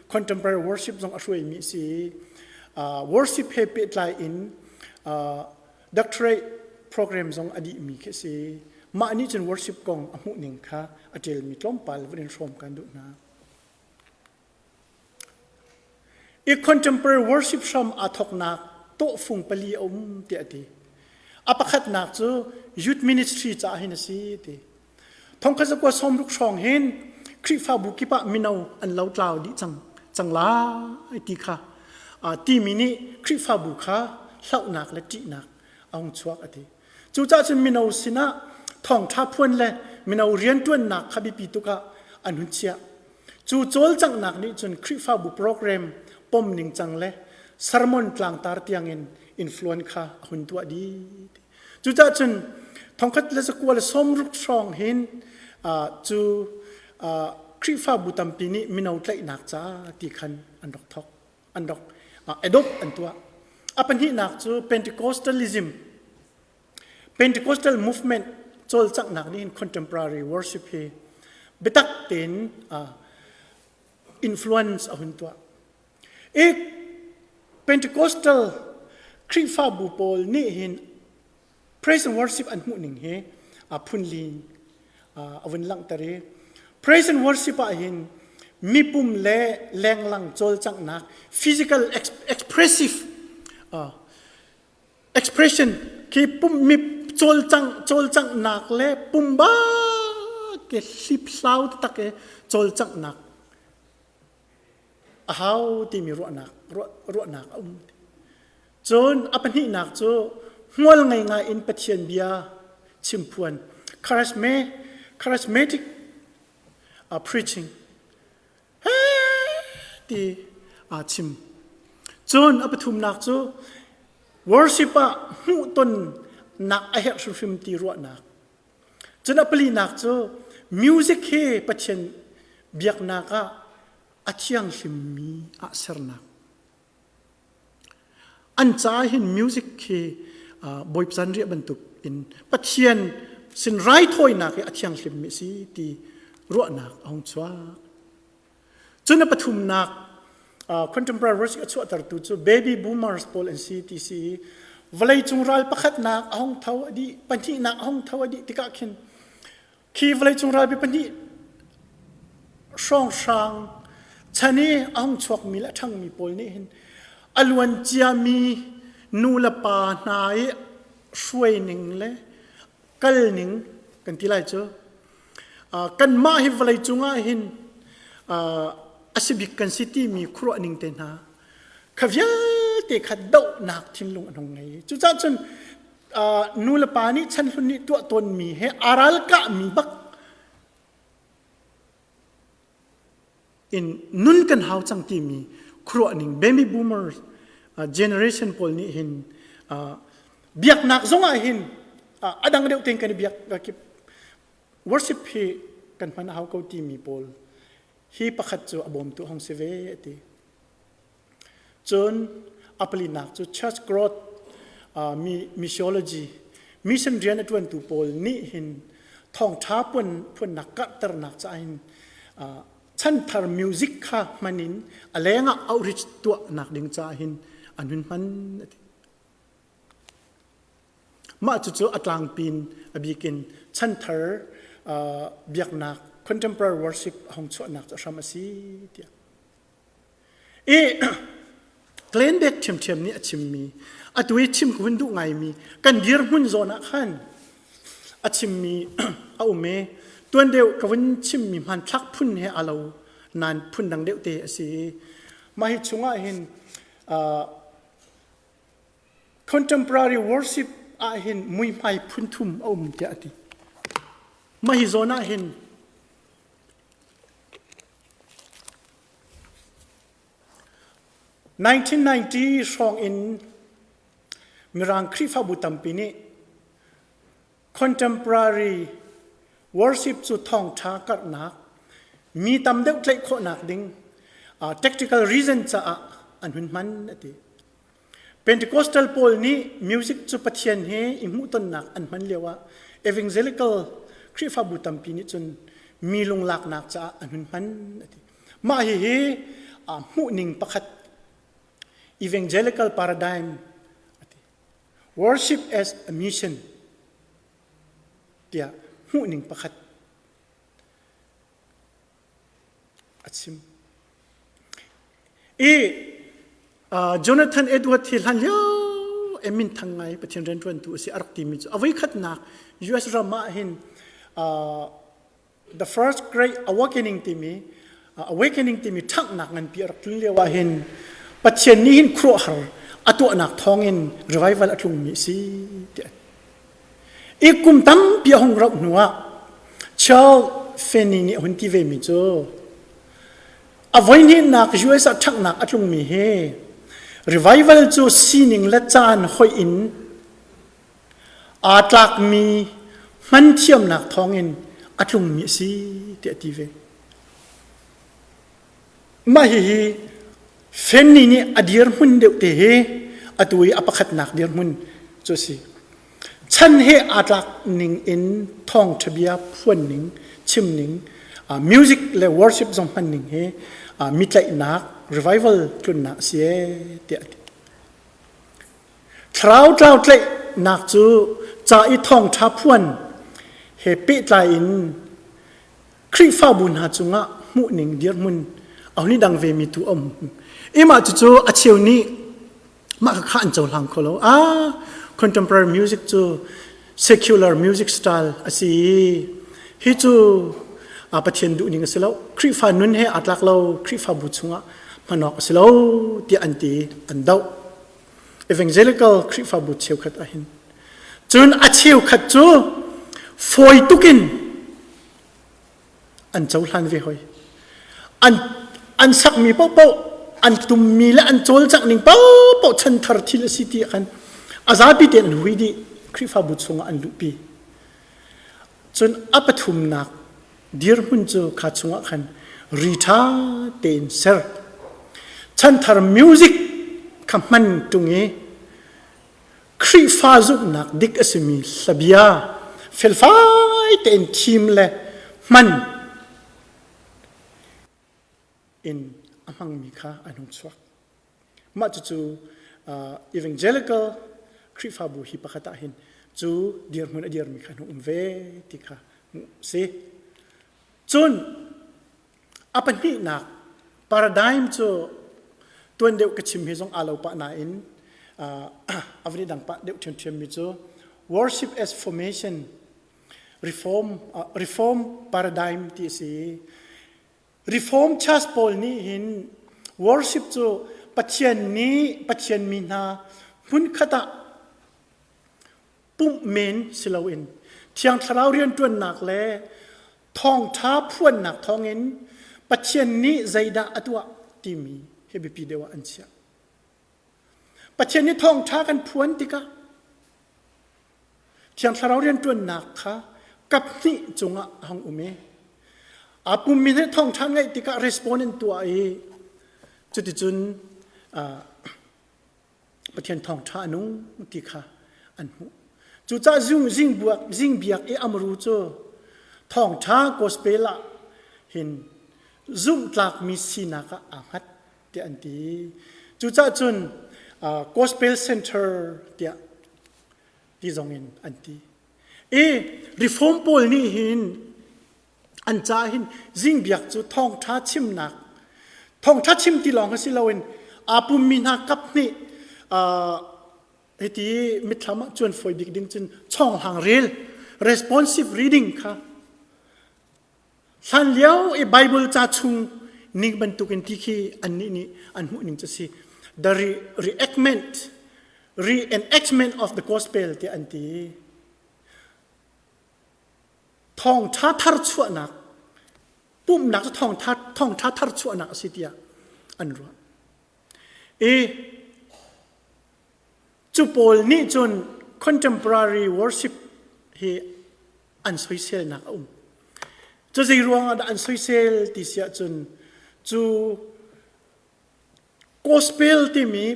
contemporary worship zong a hruaimi a si. Worship he pehtlai in doctorate program zong a dihmi khi a si. Mah nih cun worship kong a hmuhning kha a ṭialmi tlawmpal vun in hrawm kan duh hna. I contemporary worship hram aa thawknak tawhfung pali a um tiah a ti. A pakhatnak cu youth ministry caah hin a si ti. Thongkhat zakua sawmruk hrawng hin Khrihfabu kip ah mino an lotlau dih cang cang lai ti kha timi nih Khrihfabu kha hlauhnak le ṭihnak a hung chuak a ti. Cucaah cun mino sinah thawngṭha phuan le mino rianṭuannak kha biapi tuk ah an hun chiah. Cu cawlcanghnak nih cun Khrihfabu program pom ningcang le sermon tlangtar tiangin influence kha a hun tuah dih. Cucaah cun thongkhat le zakua le sawmruk hrawng hin cu Khrihfabu tampi nih mino tlaihnak ca ti khan an rak thawk, an rak adopt an tuah. A pahnihnak cu Pentecostalism, Pentecostal movement cawlcanghnak nih hin contemporary worship hi biatak tein influence a hun tuah. I Pentecostal Khrihfabu pawl nih hin praise and worship an hmuh ning hi phunli a vun langhter i praise and worship ah hin Mipum le lenglang cawlcanghnak physical expressive expression khi pum mi cawlcangh cawlcanghnak le pumba ke hlipsau tak e cawlcanghnak a hau timi ruahnak ruahnak a um. Cun a pahnihnak cu hmual ngei ngai in Pathian bia chimphuan charismatic preaching ti aa chim. Cun a pathumnak cu worship ah hmuhtonnak a herh hrimhrim ti ruahnak. Cun a palinak cu music hi Pathian biaknak ah a thianghlimmi ah sernak. An caah hin music hi Bawipa zanriah bantuk in Pathian sin raithawinak hi a thianghlimmi a si ti ruahnak a hung chuak. Cun a pathumnak contemporary worship a chuahtertu cu baby boomers pawl an si ti si i vawleicung ral pakhatnak a hung tho a dih pahnihnak a hung tho a dih tikah khin Khi vawleicung ralpi pahnih hrawnghrang chan i a hung chuakmi le a ṭhangmi pawl nih hin a luan ciami nu le pa hna i hruaining le kalning kan ti lai cu kanmah hi vawleicung ah hin a si bik kan si timi khuaruahning te hna kha vialte kha dohnak thinlung an hung ngei. Cucaah cun nu le pa nih chan hlun nih tuah tawnmi he aa ralkahmi bak in nun kan hau cang timi khuaruahning baby boomers generation pawl nih hin biaknak zongah hin a dang deuh tein kan i biak worship hi kan hman a hau ko timi pawl hi pakhat cu a bawmtu hong si ve ati. Cun a palinak cu church growth missiology mission rian a ṭuantu pawl nih hin thawngṭha puan phuannak karhternak caah hin chanthar music kha hman in a lengah outreach tuahnak ding caah hin an hun hman a ti. Mah cucu a tlangpin a bikin chanthar biaknak contemporary worship a hung chuahnak cu a hram a si tiah. I Glenn Beck ṭhiamṭhiam nih a chimmi, atu i chim ka hun duh ngaimi, kan dirhmun zawn ah khan a chimmi a um i tuan deuh ka vun chimmi hmanthlak phun he aa lo nain phun dang deuh te a si i mah hi chungah hin contemporary worship ah hin muihmai phun thum a um tiah a ti. Mah hi zawn ah hin 1990 hrawng in Mirang Khrihfabu tampi nih contemporary worship cu thawngṭha karhnak, mi tam deuh tlaih khawhnak ding tactical reason caah an hun hman a ti. Pentecostal pawl nih music cu Pathian he i hmuhtonnak an hman lioah evangelical Khrihfabu tampi nih cun mi lunglaknak caah an hun hman a ti. Mah hihi hmuhning pakhat evangelical paradigm a ti. Worship as a mission tiah hmuhning pakhat a chim. I Jonathan Edward hi hlan lio e minthang ngai Pathian rianṭuantu a si a rak timi cu a voikhatnak US ram ah hin the first great awakening timi awakening timi ṭhanghnak nganpi a rak tlun lio ah hin Pathian nih hin khuaruahhar a tuahnak thawngin revival a tlungmi a si tiah I kum tampi a hung rauh hnuah Charles Finney nih a hun ti vemi cu a voihnihnak US ah ṭhanghnak a tlungmi hi revival cu sining le caan hoih in aa tlakmi hman thiamnak thawngin a tlungmi a si tiah a ti ve. Mah hihi Finney nih a dirhmun deuh te hi atu i a pakhatnak dirhmun cu a si. Chan he aa tlak ning in thawngṭha bia phuan ning, chim ning, music le worship zong hman ning hi mitlaihnak revival tlunnak a si ee tiah a ti. Thlarau tlau tlaihnak cu ca i thawngṭha phuan he pehtlai in Khrihfabu hna cungah hmuhning dirhmun a hun i dang ve mi tu a um. I mah cucu a cheu nih mah kha an cohlang kho lo. Ah, contemporary music cu secular music style a si i hi cu Pathian duhning a si lo. Khrihfa nun he aa tlak lo. Khrihfabu chungah hman awk a si lo tiah an ti an doh. Evangelical Khrihfabu cheukhat ahhin. Cun a cheukhat cu fawi tukin an cohlan ve hoi. An an sakmi paohpaoh an tummi le an cawlcangh ning paohpaoh chanthar thil a si ti khan a zapi tein an hui dih Khrihfabu chungah an luhpi. Cun a pathumnak dirhmun cu kha chungah khan ri ṭha tein ser. Chanthar music kha hman ṭung i Khrihfa zumhnak dik a simi hlabia felfai tein thim le hman in a hmangmi kha an hung chuak. Mah cucu evangelical Khrihfabu hi pakhat ah hin cu dirhmun a dirmi kha an hung um ve ti kha hmuh si. Cun A pahnihnak paradigm cu tuan deuh ka chim hi zong aa lo pah nain a van i dang pah deuh ṭhiamṭhiammi cu worship as formation reform reform paradigm ti a si. Reform church pawl nih hin worship cu Pathian nih Pathian mi hna hmunkhat ah pumh men si loin Thiang Thlarau rianṭuannak le thawngṭha phuannak thawngin Pathian nih zeidah a tuah timi hi biapi deuh ah an chiah. Pathian nih thawngṭha kan phuan tikah Thiang Thlarau rianṭuannak kha kaphnih cungah a hung um i aa pummi nih thawngṭha ngaih tikah respond an tuah i cuticun Pathian thawngṭha a nung ti kha an hmuh. Cucaah zingbuak zingbiak i amru cu thawngṭha gospel ah hin zumhtlakmi sinak ah aa hngat tiah an ti. Cucaah cun gospel center tiah ti zong in an ti. I reform pawl nih hin An ca hin zingbiak cu thawngṭha chimnak thawngṭha chim ti lawng si loin aa pummi hna kap nih hiti mitthlam ah cuan fawi bik ding cun chawnghlang rel responsive reading kha hlan lio i Bible ca chung ning bantukin ti khi annih nih an hmuh ning cu si the re reenactment reenactment of the gospel tiah an ti. Thawngṭha thar chuahnak pumhnak cu thawngṭha thawngṭha thar chuahnak a si tiah an ruah. I cu pawl nih cun contemporary worship hi an soiselnak a um. Cu zei ruangah dah an soisel ti si ahcun cu Gospel timi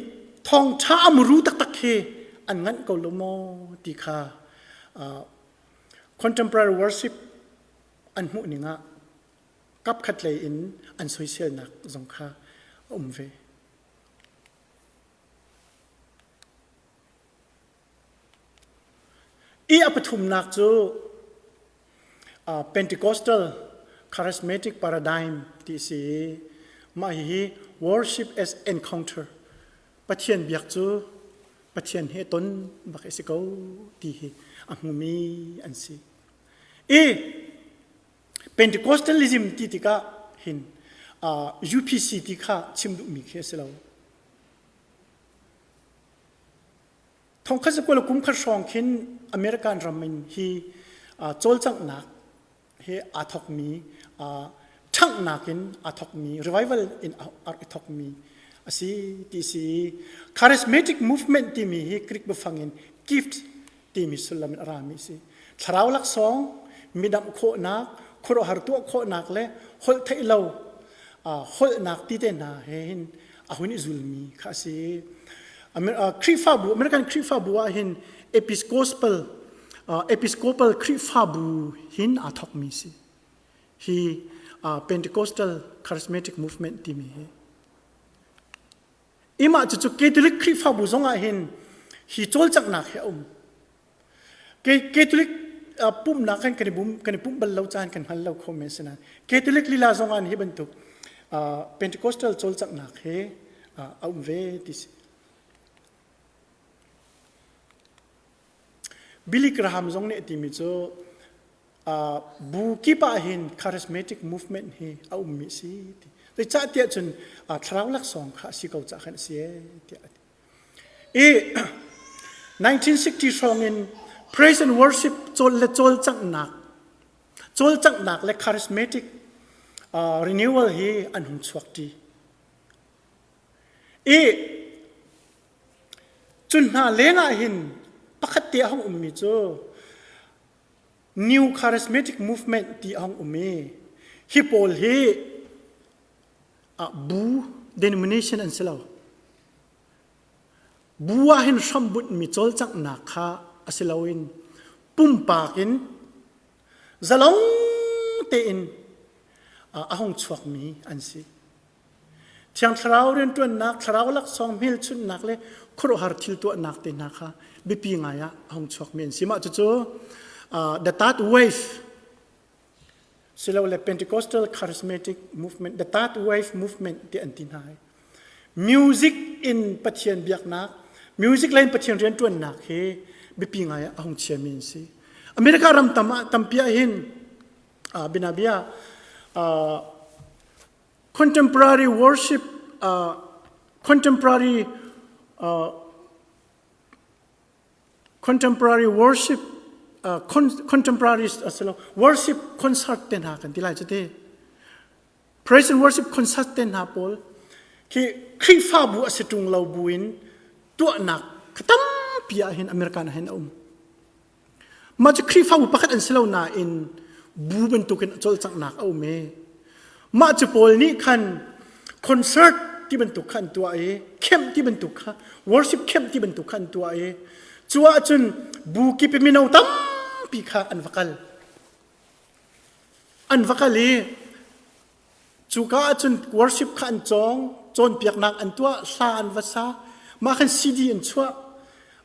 thawngṭha a muru taktak hi an nganh ko lo maw ti kha contemporary worship an hmuh ning ah kapkhat lei in an soiselnak zong kha a um ve. I a pathumnak cu Pentecostal charismatic paradigm ti a si i mah hihi worship as encounter Pathian biak cu Pathian he ton bak a si ko ti hi a hmumi an si. I Pentecostalism ti tikah hin UPC ti kha chim duhmi khi a si lo. Thongkhat zakua le kum khat hrawng khin American ram in hi cawlcanghnak he aa thawkmi ṭhanghnak in aa thawkmi revival in aa i thawkmi a si ti si. Charismatic movement timi hi Greek biafang in gift timi sullam in a rami a si. Thlarau laksawng, midamh khawhnak, khuaruahhar tuah khawhnak le holh theih lo holhnak ti te hna he hin a hun i zulmi kha a si. Khrihfabu, American Khrihfabu ah hin Episcopal Episcopal Khrihfabu hin aa thawkmi si. Hi Pentecostal Charismatic Movement timi hi. Imah cucu Catholic Khrihfabu zong ah hin hi cawlcanghnak hi a um. Catholic pumhnak kan kan i bum kan i pumh bal lo caan kan hngal lo kho men sinain Catholic lila zong ah hi bantuk Pentecostal cawlcanghnak hi a um ve ti si. Billy Graham zong nih a timi cu bu kip ah hin charismatic movement hi a ummi a si ti. Zeicahtiah cun thlarau laksawng kha a si ko cah khan a si ee tiah a ti. I 1960 hrawng in praise and worship cawl le cawlcanghnak cawlcanghnak le charismatic renewal hi an hung chuak ṭi. I cun hna lengah hin pakhat te a hung ummi cu New Charismatic Movement ti a hung um i hi pawl hi bu denomination an si lo. Bu ah hin hrambunhmi cawlcanghnak kha a si loin pumpak in zalong tein a hung chuakmi an si. Thiang Thlarau rianṭuannak, Thlarau laksawng hmelchunhnak le khuaruahhar thil tuahnak te hna kha biapi ngai ah a hung chuakmi an si. Mah cucu the third wave silole Pentecostal Charismatic Movement, the third wave movement ti an ti hna. Music in Pathian biaknak, music lei in Pathian rianṭuannak hi biapi ngai ah a hung chiami an si. America ram tam ah tampi ah hin binabia contemporary worship contemporary contemporary worship contemporary asilo worship concert te hna kan ti lai cu te praise and worship concert te hna pawl khi Khrihfabu a si ṭung lo buin tuahnak tampi ah hin American ah hin a um Mah cu Khrihfabu pakhat an si lo nain bu bantukin a cawlcanghnak a um i mah cu pawl nih khan concert ti bantuk kha an tuah i camp ti bantuk kha worship camp ti bantuk kha an tuah i cu ahcun bu kip i mino tampi kha an va kal. An va kal i Cuka ahcun worship kha an cawng, cawnpiaknak an tuah, hla an va sa, mah khan CD an chuah.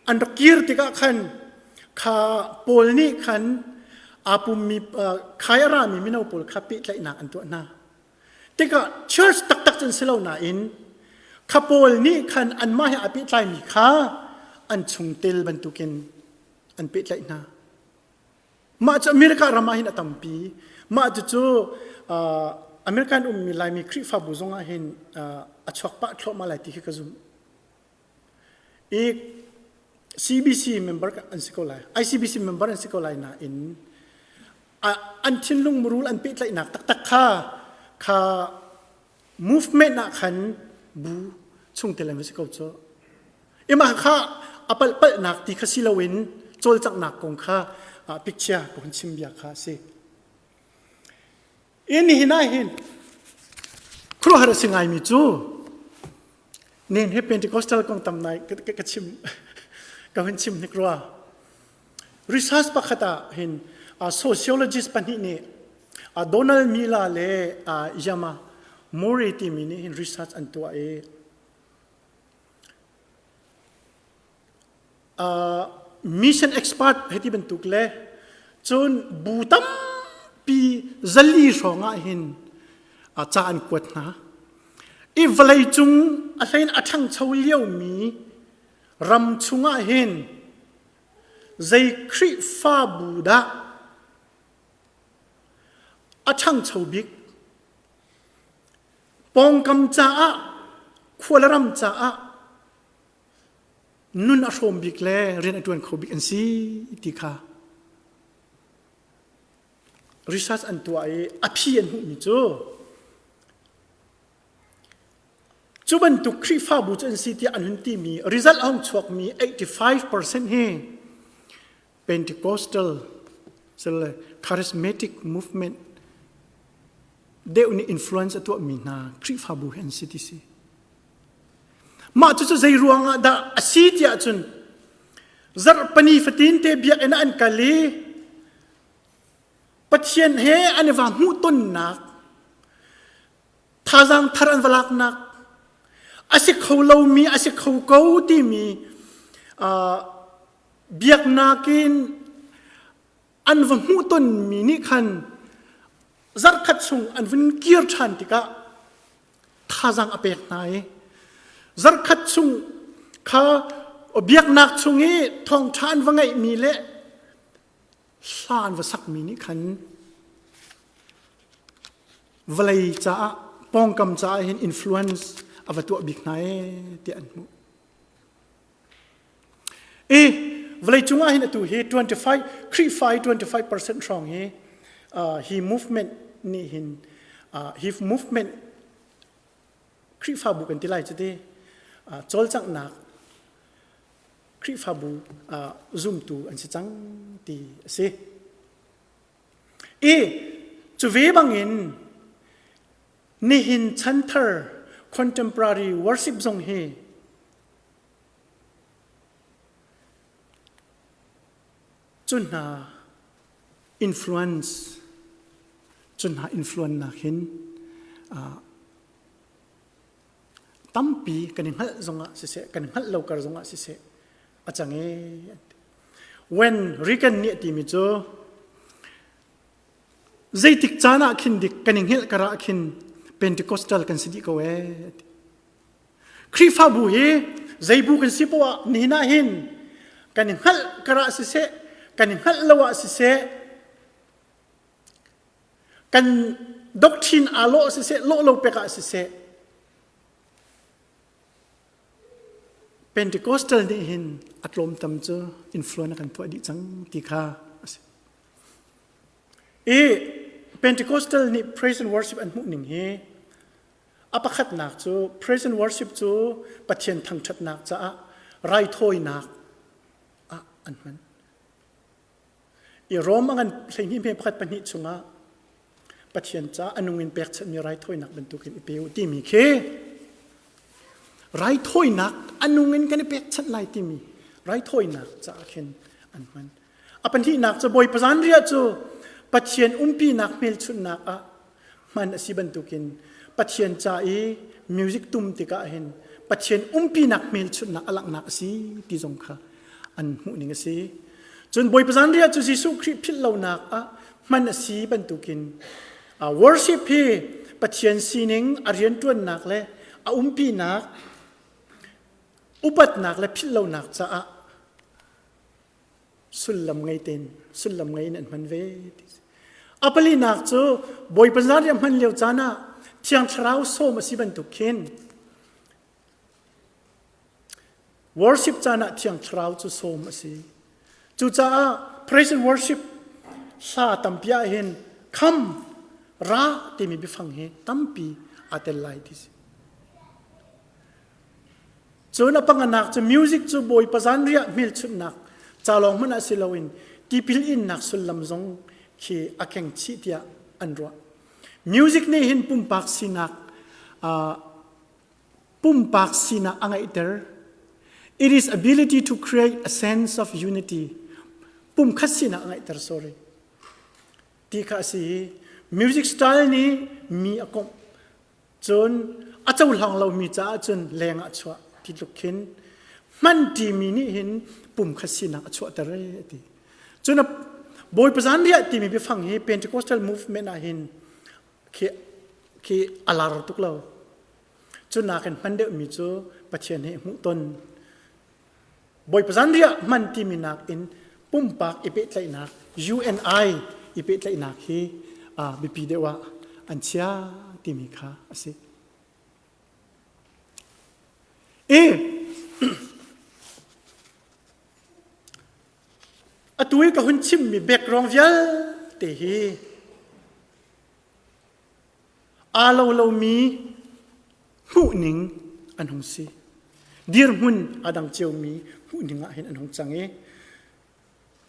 An rak kir tikah khan kha Paul nih khan aa pummi khai a rami mino pawl kha pehtlaihnak an tuah hna. Tikah church taktak cu an si lo nain kha Paul nih khan anmah he aa pehtlaimi kha an chungtel bantukin an pehtlaih hna. Mah cu America ram ah hin a tampi. Mah cucu American ummi Laimi Khrihfabu zong ah hin a chuak pah thluahmah lai ti khi ka zumh. I CBC member an si ko lai. ICBC member an si ko lai nain an thinlung murul an pehtlaihnak taktak kha kha movement ah khan bu chungtel an va si ko cu. Imah kha a palhpalhnak ti kha si loin cawlcanghnak kong kha picture ka hun chim bia kha a si. In nihin ah hin khuaruahhar a si ngaimi cu nen he Pentecostal kong tam nai ka chim ka hun chim hnik rua. Research pakhat ah hin sociologist pahnih nih Donald Miller le Yama Mori timi nih hin research an tuah i Mission expert hei ti bantuk le cun bu tampi zali hrawng ah hin ca an kuat hna. I vawlei cung a hlein a ṭhangcho liomi ram chungah hin zei Khrihfabu dah a ṭhangcho bik? Pawngkam caah, khua le ram caah nun a hrawm bik le rian a ṭuan kho bik an si ti kha research an tuah i a phi an hmuhmi cu cu bantuk Khrihfabu cu an si tiah an hun timi result a hung chuakmi 85% hi Pentecostal charismatic movement deuh nih influence a tuahmi hna Khrihfabu hi an si ti si. Mah cucu zei ruangah dah a si tiah cun zarhpani fatin te biakinn ah an kal i Pathian he an i va hmuhtonnak thazaang thar an va laknak a si kho lomi a si kho ko timi biaknak in. An va hmuhtonmi nih khan zarhkhat chung an vun kir ṭhan tikah thazaang a pek hna i zarhkhat chung kha biaknak chung i thawngṭha an va ngeihmi le hla an va sakmi nih khan vawlei caah pawngkam caah hin influence a va tuah bik hna ee tiah an hmuh. I vawlei cungah hin atu hi 25 Khrihfa hi 25% hrawng hi hi movement nih hin hi movement Khrihfabu kan ti lai cu ti cawlcanghnak Khrihfabu zumtu an si cang ti a si. I cu ve bangin nihin chanthar contemporary worship zong hi cu hna influence cu hna influence nak hin tampi kan i hngalh zongah siseh kan i hngalh lo kar zongah siseh a cang e when Reagan nih a timi cu zeitik caan ah khin dik kan i hngilh kar ah khin Pentecostal kan si dih ko ee Khrihfabu hi zeibu kan si poah nihin ah hin kan i hngalh kar ah siseh kan i hngalh lo ah siseh kan doctrine aa lawh siseh lawh lo pek ah siseh Pentecostal nih hin a tlawmtam cu influence a kan tuah dih cang ti kha a si. I Pentecostal nih praise and worship an hmuh ning hi a pakhatnak cu praise and worship cu Pathian thangṭhatnak caah raithawinak ah an hman. I Rom a ngan 12 hme pakhat pahnih chungah Pathian ca a nung in pekchanhmi raithawinak bantukin i pe u timi khi raithawinak a nung in kan i pekchanh lai timi raithawinak caah khin an hman. A pahnihnak cu Bawipa zanriah cu Pathian umpinak hmelchunhnak ah hman a si bantukin Pathian ca i music tum tikah hin Pathian umpinak hmelchunhnak a langhnak a si ti zong kha an hmuhning a si. Cun Bawipa zanriah cu Jesuh Khrih philh lonak ah hman a si bantukin worship hi Pathian sining a rianṭuannak le a umpinak upatnak le philh lonak caah sullam ngei tein sullam ngei in an hman ve ti a palinak cu Bawipa zanriah hman lio caan ah Thiang Thlarau sawm a si bantuk khin worship caan ah Thiang Thlarau cu sawm a si cucaah praise and worship hla tampi ah hin kham ra timi biafang hi tampi aa tel lai ti si Cun a panganak cu music cu Bawipa zanriah hmelchunhnak ca lawng hmanh ah si loin tipil innak sullam zong khi a keng chih tiah an ruah. Music nih hin pumpak sinak uh, pumpak sinak a ngeihter. It is ability to create a sense of unity. Pumkhat sinak a ngeihter, sorry. Ti kha a si. Music style nih mi a komh. Cun a cohlang lomi caah cun leng ah chuah ti tluk khin hman ṭimi nih hin pumkhat sinak a chuahter e a ti. Cun Bawipa zanriah timi biafang hi Pentecostal movement ah hin khi, khi a lar tuk lo. Cu nakin hman deuhmi cu Pathian he hmuhton Bawipa zanriah hman timi nakin pumpak i pehtlaihnak UNI i pehtlaihnak hi biapi deuh ah an chia timi kha a si. I atu i ka hun chimmi background vialte hi aa lo lomi hmuhning an hung si. Dirhmun aa dang ciomi hmuhning ah hin an hung cang i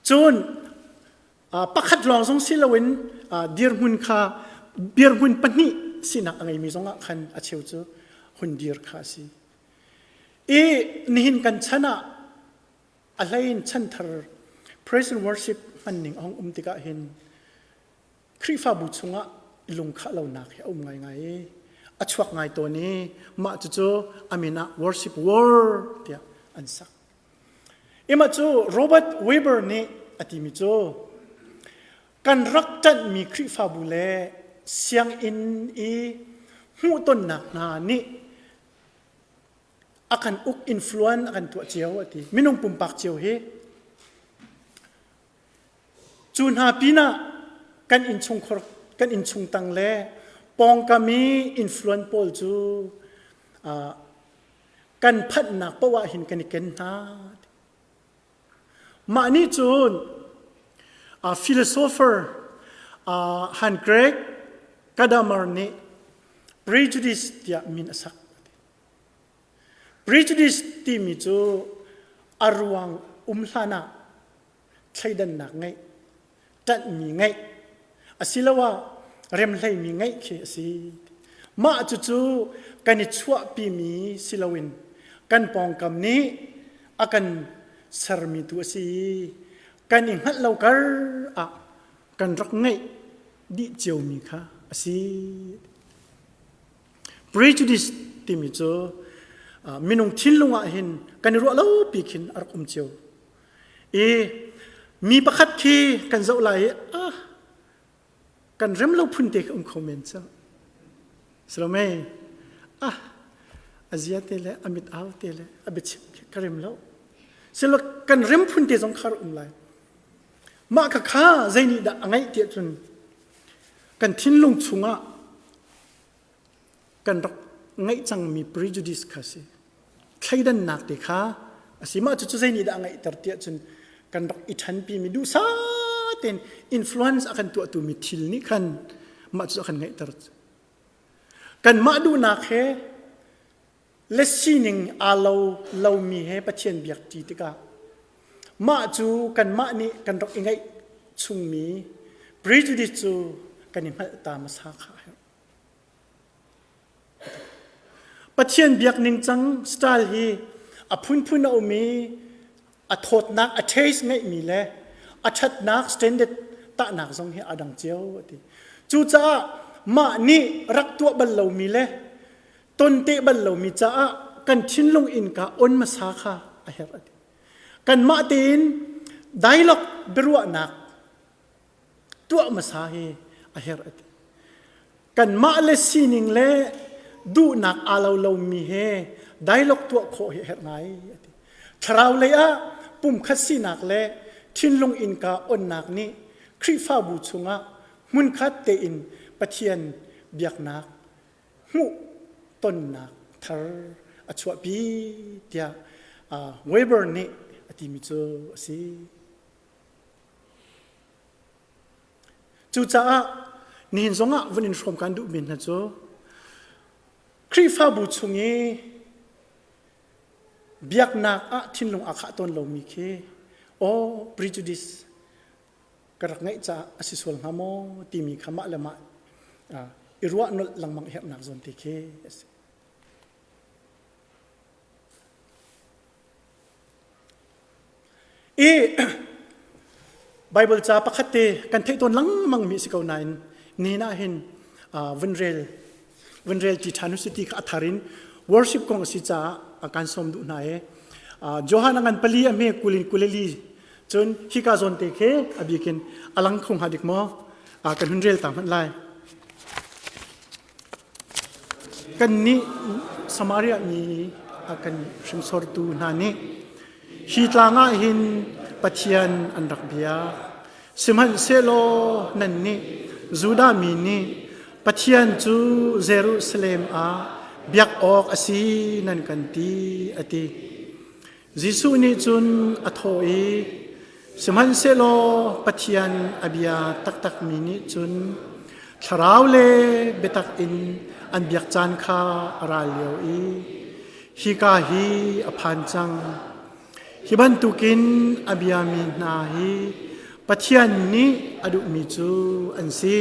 cun pakhat lawng zong si loin dirhmun kha dirhmun pahnih sinak a ngeimi zongah khan a cheu cu hun dir kha a si. I nihin kan chan ah a hlein chanthar praise and worship hmanning a hung um tikah hin Khrihfabu chungah lungkhah lonak hi a um ngaingai i a chuak ngai tawn i mah cucu a min ah worship war tiah an sak. Ima cu Robert Weber nih a timi cu. Kan rak ṭanhmi Khrihfabu le sianginn i hmuhtonnak hna nih a kan uk influence a kan tuah cio a ti. Minung pumpak cio hi Cu hna pinah kan innchungkhar kan innchung tang le pawngkam i influence pawl cu kan phanhnak paoh ah hin kan i ken hna. Mah nih cun philosopher Han Greg Gadamer nih prejudice tiah min a sak. Prejudice timi cu a ruang um hlan ah thleidannak ngeih, ṭanhmi ngeih, asiloah remhleimi ngeih khi a si. Mah cucu kan i chuahpimi si loin kan pawngkam nih a kan sermi tu a si i kan i hngalh lo kar ah kan rak ngeih dih ciomi kha a si. Prejudice timi cu minung thinlung ah hin kan i ruah lo pi khin a rak um cio. I mi pakhat khi kan zoh lai i ah kan rem lo phun te kha um kho men cu. Salome ah a zia te le a mit au te le a biachim khi ka rem lo. Silo kan rem phun te zong kha um lai. Mah kha kha zei nih dah a ngaih tiah cun kan thinlung chungah kan rak ngeih cangmi prejudice kha si thleidannak te kha a si mah cucu zei nih dah a ngeihter tiah cun kan rak i ṭhanpimi duhsah tein influence a kan tuahtumi thil nih khan mah cu a kan ngeihter kanmah duhnak he le sining aa lo lomi he Pathian biak ṭi tikah mah cu kanmah nih kan rak i ngeih chungmi prejudice cu kan i hngalh ta hmasa kha a herh. Pathian biak ningcang style hi a phunphun a um i a thawtnak a taste ngeihmi le a ṭhatnak standard tahnak zong hi aa dang cio a ti. Cucaah mah nih rak tuah bal lomi le ton te bal lomi caah kan thinlung innka on hmasa kha a herh a ti. Kanmah tein dialogue biaruahnak tuah hmasa hi a herh a ti. Kanmah le sining le duhnak aa lo lomi he dialogue tuah khawh hi a herh ngai a ti. Thlarau lei ah pumkhat sinak le thinlung innka onnak nih Khrihfabu chungah hmunkhat tein Pathian biaknak hmuh tonnak thar a chuahpi tiah Weber nih a timi cu a si. Cucaah nihin zongah vun in hrawm kan duhmi hna cu Khrihfabu chung i biaknak ah thinlung aa khah tawn lomi khi aw prejudice ka rak ngeih caah a si sual hnga maw timi kha mah le mah i ruah nolh lengmang herhnak zawn te khi a si. I Bible ca pakhat te kan theih tawn lengmang mi si ko nain nihin ah hin vun rel vun rel ti ṭhan usih ti kha a thar in worship kong a si caah a kan sawm duh hna i Johan a ngan pali a hme kulin kuleli cun hika zawn te khi a bikin a lang kho hnga dik maw kan hun rel ta hmanh lai Kannih Samaria mi a kan hringsortu hna nih hi tlang ah hin Pathian an rak biak. Sihmanhsehlaw nannih Judah mi nih Pathian cu Jerusalem ah biak awk a si nan kan ti, a ti. Jesuh nih cun a thawh i, Sihmanhsehlaw Pathian a bia taktakmi nih cun thlarau le biatak in an biak caan kha a ra lio i hika hi a phan cang. Hi bantukin a biami hna hi Pathian nih a duhmi cu an si.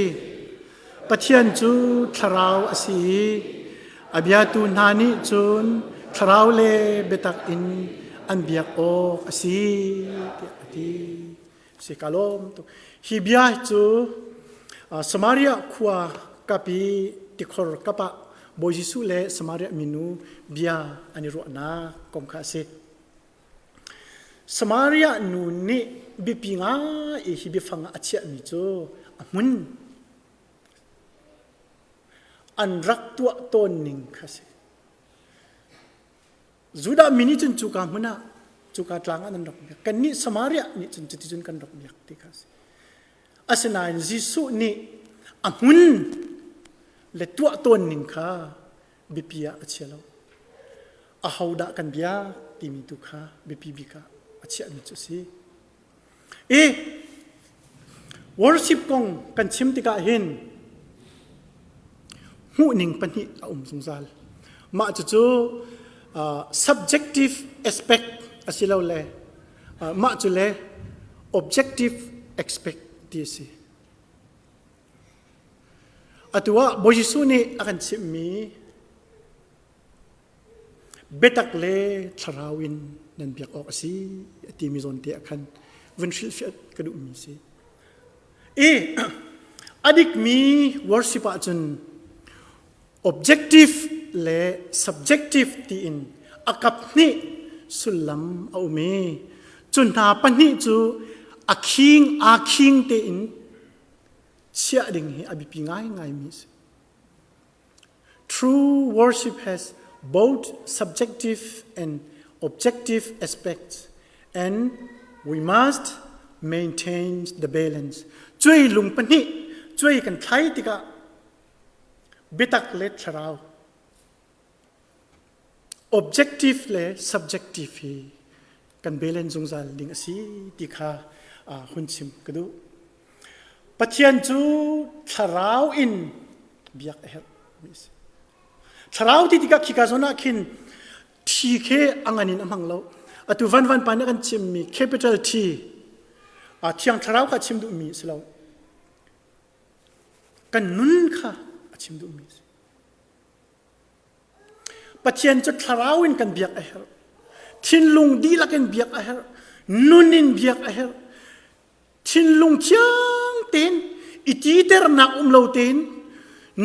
Pathian cu thlarau a si i a biatu hna nih cun thlarau le biatak in an biak awk a si tiah a ti. Si ka lawm tuk. Hi bia cu Samaria khua kap i tikhor kap ah Bawi Jesuh le Samaria minu bia an i ruahnak kong kha a si. Samaria nu nih biapi ngai i hi biafang ah a chiahmi cu a hmun. An rak tuah tawn ning kha si. Judah mi nih cun cuka hmun ah cuka tlang ah nan rak biak. Kannih Samaria nih cun cuticun kan rak biak ti kha a si. Asinain Jesuh nih a hmun le tuah tawn ning kha biapi ah a chia lo. Ahodah kan biak timi tu kha biapi bik ah a chiahmi cu a si. I worship kong kan chim tikah hin hmuhning pahnih a um zungzal. Mah cucu subjective aspect asilole mah cu le objective aspect ti a si. Atu ah Bawi Jesuh nih a kan chimhmi biatak le thlarau in nan biak awk a si a timi zawn te ah khan vun hrilhfiah ka duhmi si. I a dikmi worship ahcun objective le subjective tiin a kap hnih sullam a um i cu hna pahnih cu a khing aa khing tein chiah ding hi a biapi ngaingaimi a si. True worship has both subjective and objective aspects and we must maintain the balance. Cuai lung pahnih cuai kan thlai tikah biatak le thlarau objective le subjective hi kan balance zungzal ding a si ti kha hun chim ka duh. Pathian cu thlarau in biak a herh mi a si. Thlarau ti tikah khika zawn ah khin thi khi a ngan in a hmang lo. Atu van van pa nih a kan chimmi capital T thiang thlarau kha chim duhmi a si lo. Kan nun kha a chim duhmi a si. Pathian cu thlarau in kan biak a herh. Thinlung dihlak in biak a herh. Nun in biak a herh. Thinlung thiang tein i titernak um lo tein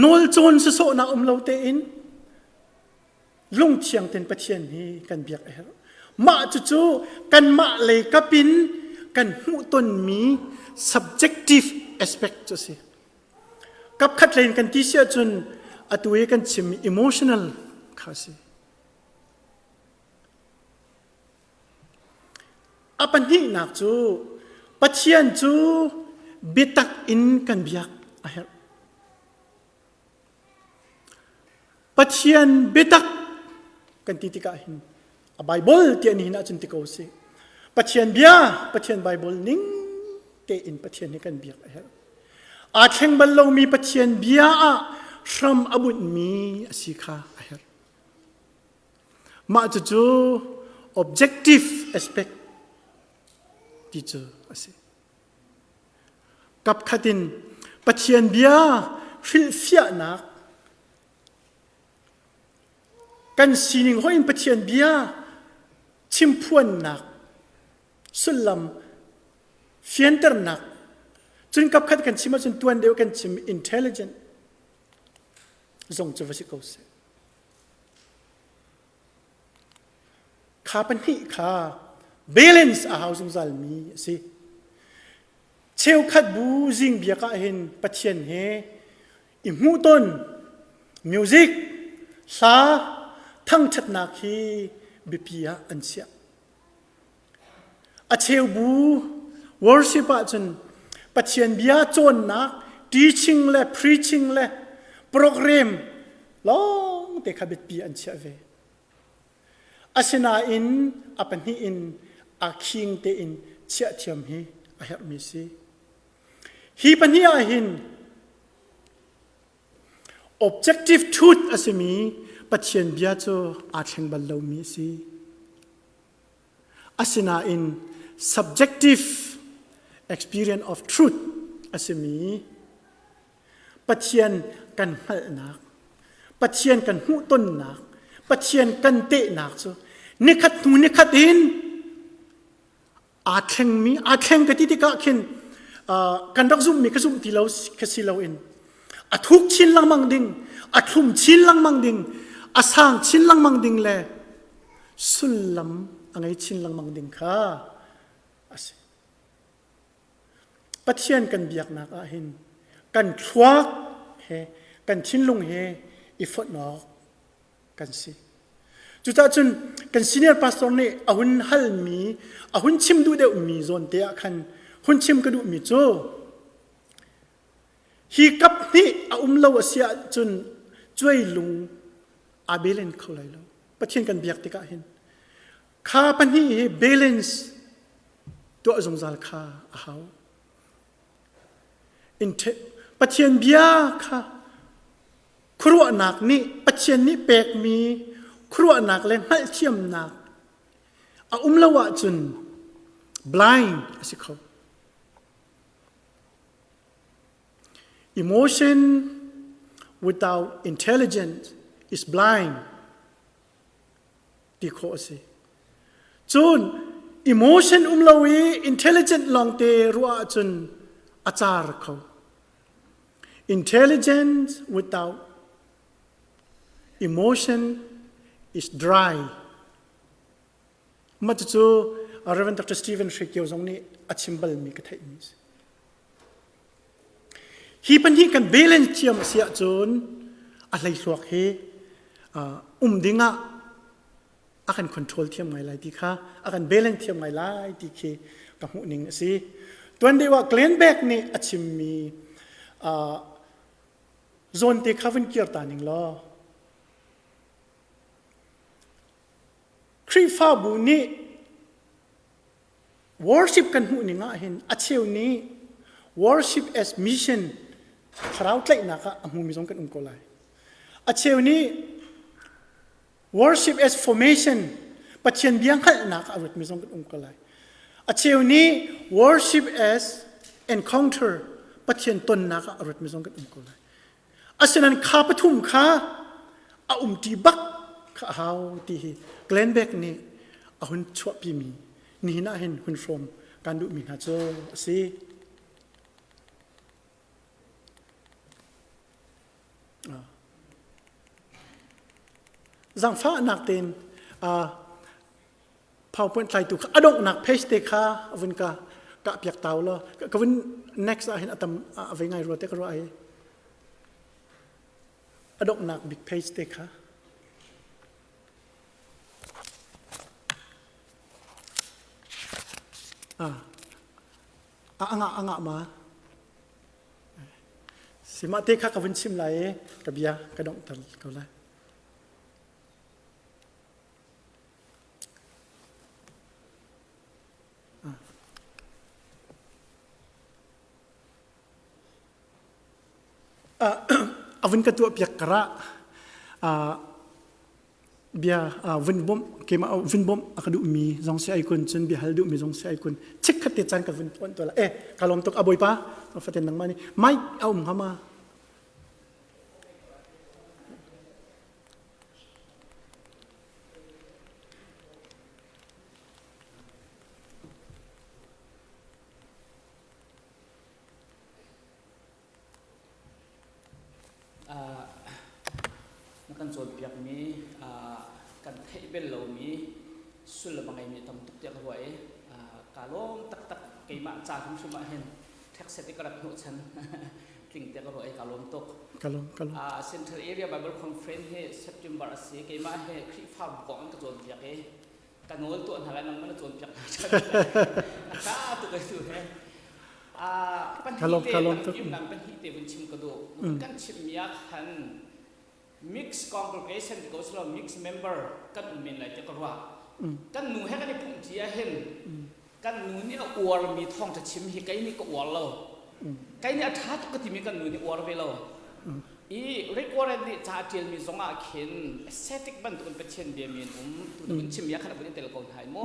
nawlcawn sasawhnak um lo tein lungthiang tein Pathian hi kan biak a herh. Mah cucu kanmah lei kap in kan hmuhtonmi subjective aspect cu a si. Kapkhat lei in kan ti si ahcun atu i kan chimmi emotional kha a si. A pahnihnak cu Pathian cu biatak in kan biak a herh. Pathian biatak kan ti tikah hin a Bible tiah nihin ahcun ti ko sih. Pathian bia, Pathian Bible ning tein Pathian hi kan biak a herh. Aa thleng bal lomi Pathian bia ah hram a bunhmi a si kha a herh. Mah cucu objective aspect ti cu a si. Kapkhat in Pathian bia hrilhfiahnak kan sining hoih in Pathian bia chimphuannak sullam fianternak cun kapkhat kan chim ahcun tuan deuh kan chim intelligent zong cu va si ko seh. Kha pahnih kha balance a hau zungzal mi a si. Cheukhat bu zing biak ah hin Pathian he i hmuhton music hla thangṭhatnak hi biapi ah an chiah. A cheu bu worship ahcun Pathian bia cawnnak, teaching le preaching le program lawng te kha biapi an chiah ve. Asinain a pahnih in a khing tein chiah thiam hi a herhmi si. Hi pahnih ah hin Objective truth a simi Pathian bia cu aa thleng bal lomi a si. Asinain subjective experience of truth a simi Pathian kan hngalhnak, Pathian kan hmuhtonnak, Pathian kan tehnak cu nikhat hnu nikhat in aa thlengmi aa thleng ka ti tikah khin kan rak zumhmi ka zumh ti lo ka si loin a thuk chin lengmang ding a thlum chin lengmang ding a sang chin lengmang ding le sullam a ngei chin lengmang ding kha. a si. Pathian kan biaknak ah hin kan thluak he kan thinlung he i fonh awk kan si. Cucaah cun kan senior pastor nih a hun halmi, a hun chim duh deuhmi zawn te ah khan hun chim ka duhmi cu hi kap hnih a um lo a si ahcun cuai lung aa belen kho lai lo. Pathian kan biak tikah hin kha pahnih hi balance tuah zungzal kha a hau. Pathian bia kha Khuaruahnak nih Pathian nih pekmi khuaruahnak le hngalhthiamnak a um lo ahcun blind a si kho. Emotion without intelligence is blind ti khawh a si. Cun emotion um lo i intelligent lawngte ruah ahcun a car kho. Intelligence without emotion is dry. Mah cucu Reverend Dr. Stephen Hrekio zong nih a chim balmi ka theihmi a si. Hi pahnih kan balance thiam a si ahcun a hleihluak hi um dingah a kan control thiam ngai lai ti kha a kan balance thiam ngai lai ti khi ka hmuh ning a si. Tuan deuh ah Glenn Beck nih a chimmi zawn te kha vun kir ta ning law Khrihfabu nih worship kan hmuh ning ah hin a cheu nih worship as mission thlarau tlaihnak ah a hmumi zong kan um ko lai. A cheu nih Worship as formation Pathian bia hngalhnak ah a ruatmi zong kan um ko lai. A cheu nih worship as encounter Pathian tonnak ah a ruatmi zong kan um ko lai. Asinain kha pathum kha a umṭi bak kha a hau ti hi Glenn Beck nih a hun chuahpimi nihin ah hin hun hrawm kan duhmi hna cu a si. Zaangfahnak tein PowerPoint tlaitu kha a donghnak page te kha a vun ka kah piak tau law ka vun next ah hin a tam a vei ngai rua te ka ruah ai a donghnak big page te kha a angah angah ma Sihmah te kha ka vun chim lai i ka bia ka donghter ko lai. A vun ka tuah piak karah bia vun bawmh keimah vun bawmh a ka duhmi zong si ai kun cun bia hal duhmi zong si ai kun chikkhat te caan ka vun pon to la eh ka lawm tuk a bawipa faten nangmah nih mic a um hnga ma Na kan cawnpiakmi kan theih bel lomi sullam a ngeimi a tam tuk tiah ka ruah i kaa lawm taktak keimah ca hrimhrim ah hin ṭhekset i ka rat hnawhchan tling tiah ka ruah i kaa lawm tuk. Ka lawm, ka lawm. Central Area Bible Conference hi September a si. Keimah hi Khrihfabu kong an ka cawnpiak i ka nawl tuah hna lai nangmah na cawnpiak hna a ṭha tuk ai tu he pahnih te tampinak pahnih te vun chim ka duh kan chimmi ah khan mixed congregation ti ko silo mixed member kan um men lai ti ka ruah kan nu he kan i pumh ṭi ah hin kan nu nih a uarmi thawngṭha chim hi kei nih ka uar lo kei nih a ṭha tuk ka timi kan nu nih uar ve lo i Rick Warren nih ca a ṭialmi zong ah khin ascetic bantukin Pathian biami an um tu na vun chimmi ah khan a vun in tel ko hna i mu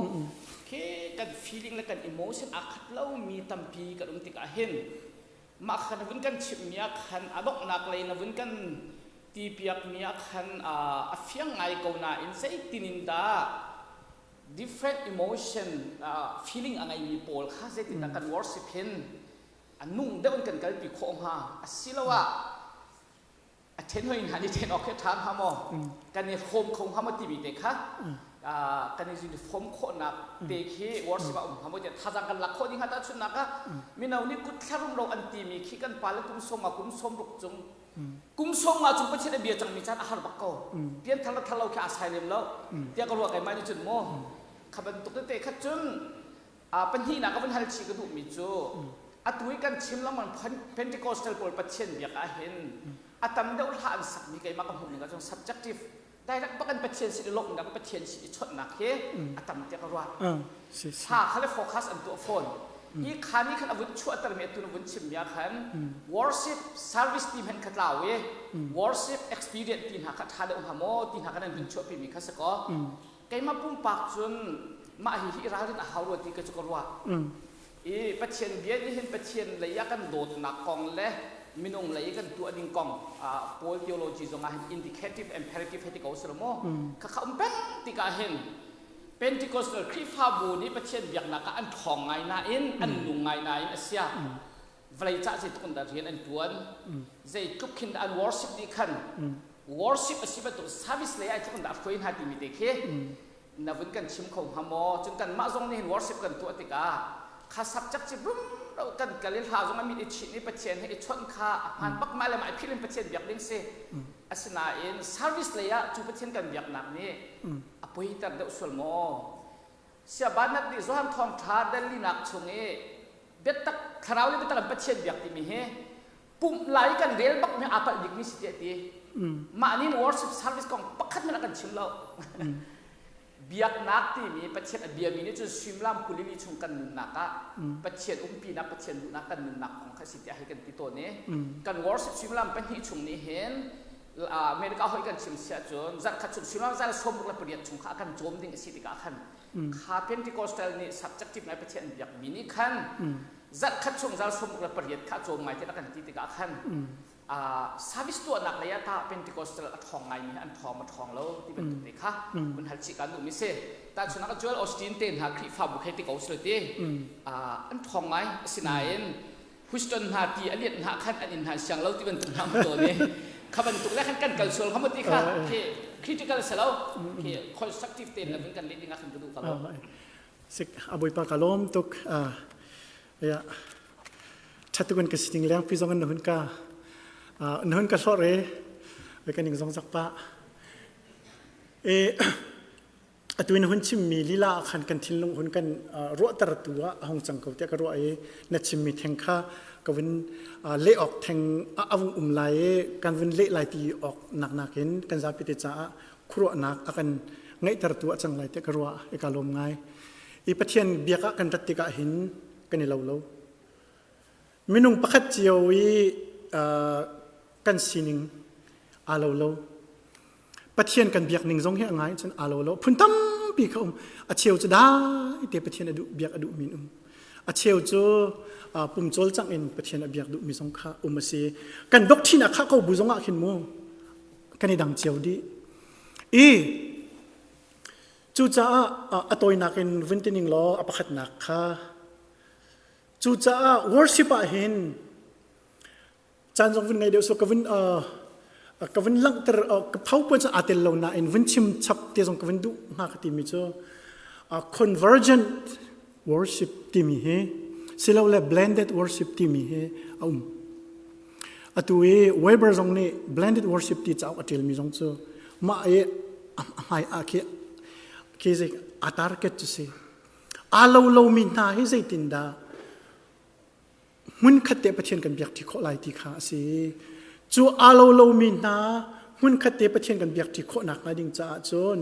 khi kan feeling le kan emotion aa khat lomi tampi kan um tikah hin mah kha na vun kan chimhmi ah khan a donghnak lei na vun kan tipiakmi ah khan a fiang ngai ko nain zeitin in dah different emotion feeling a ngeimi pawl kha zeitindah kan worship hin a nung deuh in kan kalpi khawh hnga asiloah a then hoi hna nih then awk khi a ṭha hnga maw kan i hrawm kho hnga maw timi te kha. Kan i uniform khawhnak te khi worship ah um hnga maw tiah thazaang kan lak khawh ding hnga tahchunhnak ah mino nih kut thlarum ro an timi khi kan pale kum sawm nga kum sawm ruk cung kum sawm nga cung Pathian a bia cangmi caan a har bak ko. Pian thar le thar lo khi aa sai lem lo tiah ka ruah. Keimah nih cun mu kha bantuk tete khat cun pahnihnak ka vun hal chih ka duhmi cu atu i kan chim lengmang Pentecostal pawl Pathian biak ah hin a tam deuh hla an sakmi keimah ka hmuh ning ahcun subjective direct bak in Pathian sin i lawmhnak, Pathian sin i chawnhnak hi a tam tiah ka ruah. Thla kha le focus an tuah fawn. Hi kha nih khan a vun chuahtermi atu na vun chimmi ah khan worship service ti hmanh kha tlau i worship experience ti hna kha ṭha deuh hnga maw ti hna kha nan vun chuahpimi kha si kaw keimah pumpak cun mah hi hi ralrin a hau rua ti ka cu ka ruah. I Pathian bia nih hin Pathian lei ah kan dawtnak kong le minung lei i kan tuah ding kong Paul theology zong ah hin indicative imperative hei ti ko si lo maw? Kha kha um peng tikah hin Pentecostal Khrihfabu nih Pathian biaknak ah an ṭhawng ngai nain an nung ngai nain a sia vawlei cah zeitluk in dah rian an ṭuan, zeitluk khin dah an worship nih khan worship a si bantuk service lei ah tluk in dah a hruai hna timi te khi na vun kan chim kho hnga maw? Cun kanmah zong nih hin worship kan tuah tikah kha subject ci rum lo kan kal i hla zong a mit i chinh i Pathian he i chawnh kha a hmaan bak mah le mah i philh in Pathian biak ding si. Asinain service lei ah cu Pathian kan biaknak nih a poiter deuh sual maw? Siabanat nih Johan Thawngṭha Delhi-nak chung i biatak thlarau le biatak in Pathian biak timi hi pumh lai kan rel bak mi aa palh bik mi si tiah ti. Mah nih worship service kong pakhat hmanh a kan chim lo. Biaknak timi Pathian a biami nih cun suimilam 22 chung kan nunnak ah Pathian umpinak, Pathian duhnak kan nunnak kong kha si tiah hei kan ti tawn i kan worship suimilam pahnih chung nih hin America hoi kan chim si ahcun zarh khat chung suimilam zal 68 chung kha a kan cawm ding a si tikah khan kha Pentecostal nih subjective ngai Pathian biakmi nih khan zarh khat chung zal 68 kha cawm ngai tiah kan ti tikah khan service tuahnak lei ah tah Pentecostal a ṭhawng ngaimi an ṭhawng ma ṭhawng lo ti bantuk te kha hun hal chih kan duhmi si. Tahchunhnak ah Joel Osteen te hna Khrihfabu khei ti ko si ti an ṭhawng ngai, asinain Houston hna ti a lian hna khan an inn hna siang lo ti bantuk hna um tawn i kha bantuk le khan kan kal sual kha ti kha khi critical si lo khi constructive tein la kan leh ding ah khan ka duh ka lo. Sik a Bawipa ka lawm tuk. Ya thatukan ka sining leng pi zong an hun ka an hun ka hlor e kan ning zong zak pa e atuin hun chimmi lila khan kan thinlung hun kan ruahter tu ah hong cang ko tiah ka ruah i na chimmi theng kha ka vun leh awk theng a vung um lai i kan vun leh lai ti awk nak nakin kan zapi te caah khuaruahnak a kan ngeihter tu a cang lai tiah ka ruah i ka lawm ngai. I Pathian biak ah kan rat tikah hin kan i lo lo. Minung pakhat cio i kan sining aa lo lo. Pathian kan biak ning zong hi a ngai cun aa lo lo. Phun tampi kha um. A cheu cu dai te Pathian a duh biak a duh min um. A cheu cu pum cawlcangh in Pathian a biak duhmi zong kha um a si. Kan doctrine ah khah ko bu zong ah khin mu kan i dang cio dih. I cucaah a tawinak in vun ti ning law a pakhatnak kha cucaah worship ah hin caan zong vun ngei deuh so ka vun ka vun langhter ka phau puan cu aa tel lo nain vun chim chap te zong ka vun duh hnga ka timi cu convergent worship timi hi silole blended worship timi hi a um. Atu i Weber zong nih blended worship ti cauk a ṭialmi zong cu mah i a hmai ah khi khi zei a target cu si. Aa lo lomi hna hi zeitindah hmunkhat te Pathian kan biak ṭi khawh lai ti kha a si. Cu aa lo lomi hna hmunkhat te Pathian kan biak ṭi khawh nak hnga ding caah cun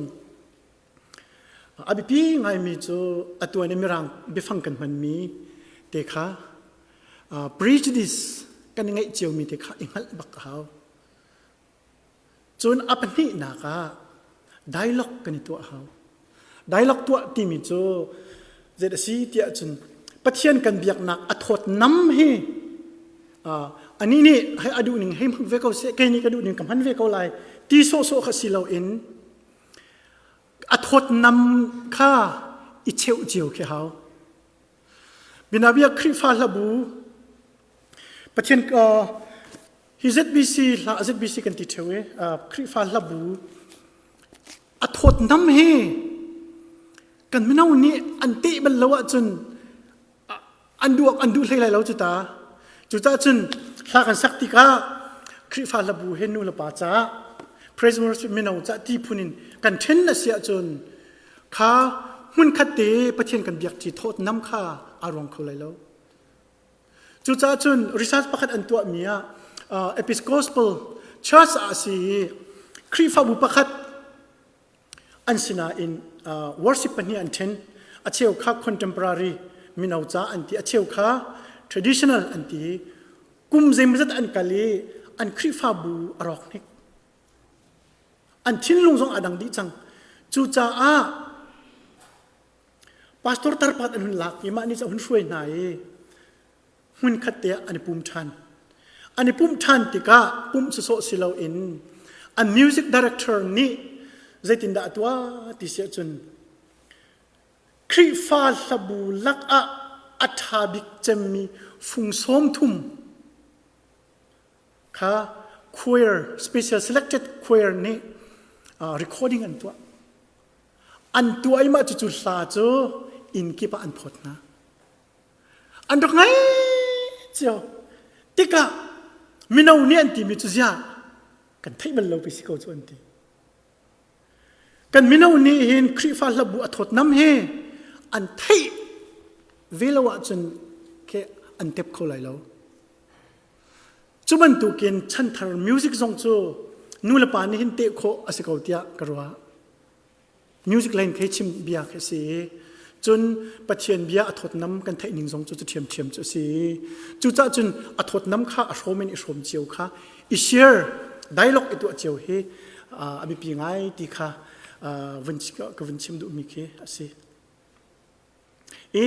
a biapi ngaimi cu atuan i Mirang biafang kan hmanmi te kha prejudice kan i ngeih ciomi te kha i hngalh bak a hau. Cun a pahnihnak ah dialogue kan i tuah a hau. Dialogue tuah timi cu zei a si tiah cun Pathian kan biaknak a thawt nam hi anih nih hei a duh ning hei hmang ve ko seh, kei nih ka duh ning ka hman ve ko lai ti sawhsawh kha si loin a thawt nam kha i cheuh cio khi hau. Binabia Khrihfa hlabu Pathian hi ZBC hla ZBC kan ti ṭheu i Khrihfa hlabu a thawtnam hi. Kan mino nih an teh bal lo ahcun an duh an duh hlei lai lo cu ta. Cucaah cun hla kan sak tikah Khrihfa hlabu he nu le pa caah praise worship mino cah ti phun in kan ṭhen a si ahcun kha hmunkhat te Pathian kan biak ṭi thawt nam kha aa ruang kho lai lo. Cucaah cun research pakhat an tuahmi ah Episcopal Church ah a si i Khrihfabu pakhat an sinain worship pahnih an ṭhen. A cheu kha contemporary mino ca an ti, a cheu kha traditional an ti. Kum zeimawzat an kal i an Khrihfabu a rawk hnik. An thinlung zong aa dang dih cang. Cucaah Pastor tarpat an hun lak i mah nih cu a hun hruai hna i hmunkhat te ah an i pum ṭhan. An i pumh ṭhan tikah pumh sawsawh si loin an music director nih zeitindah a tuah ti si ahcun Khrihfa hlabu lakah a ṭha bik cemmi fung sawm thum kha choir special selected choir nih recording an tuah. An tuah i mah cucu hla cu inn kip ah an phawt hna. An rak ngai cio. Tikah mino nih an timi cu ziah kan theih bal lo pi si ko cu an ti. Kan mino nih hin Khrihfa hlabu a thawtnam hi an theih ve lo ahcun ke an tep kho lai lo. Cu bantukin chanthar music zong cu nu le pa nih hin teh khawh a si ko tiah ka ruah. Music line khi chim bia khi a si i cun Pathian bia a thawtnam kan theih ning zong cu cu ṭhiamṭhiam cu a si. Cucaah cun a thawtnam kha a hrawm in i hrawm cio kha i share dialogue i tuah cio hi a biapi ngai ti kha vun ka vun chim duhmi khi a si. I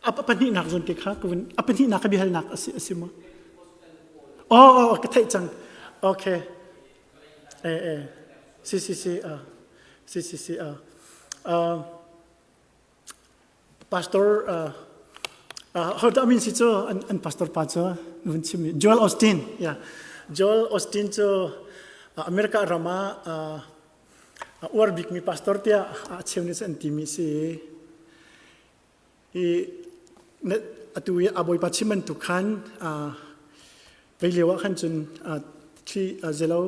a pahnihnak zawn te kha ka vun a pahnihnak ka biahalnak a si a si maw? Oh, oh, ka theih cang. Okay. Eh, eh. Si, si, si. Uh, si, si, si. Uh, uh, pastor uh, uh, ho dah min si cu an, an pastor pa cu vun chim Joel Osteen. Yeah. Joel Osteen cu America ram ah uh, A uar bikmi pastor tiah a cheu nih an timi si. I atu i a bawipa chim bantuk khan vei lio ah khan cun thli zelo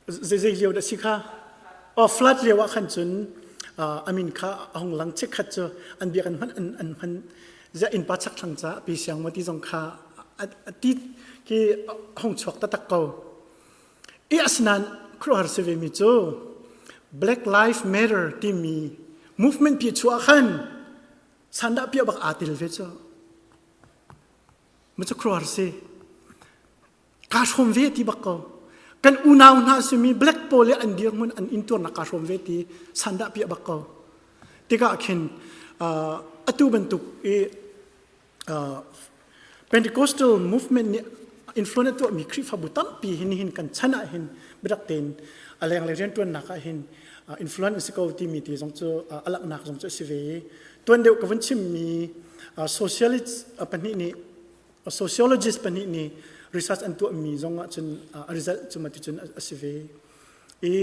zei lio dah si kha oh flood lio ah khan cun amin kha a hung lang chikkhat cu an biak an hman an hman zia innpa chak thlang ca pi siang ma ti zong kha ti ki hung chuak taktak ko I asinain khuaruahhar si vemi cu Black Lives Matter timi movement pi chuah khan sandah piah bak aa tel ve cu. Ma cu khuaruahhar si. Kaa hrawm ve ti bak ko. Kan unau hna simi black pawl i an dirhmun an intuarnak kaa hrawm ve ti sandah piah bak ko. Tikah khin atu bantuk i Pentecostal movement nih influence a tuahmi Khrihfabu tampi hin hin kan chan ah hin biatak tein a lenglei rianṭuannak ah hin influence a si ko timi ti zong cu a langhnak zong cu a si ve i tuan deuh ka vun chimmi socialist pahnih nih sociologist pahnih nih research an tuahmi zong ah cun a result cu mati cun a si ve i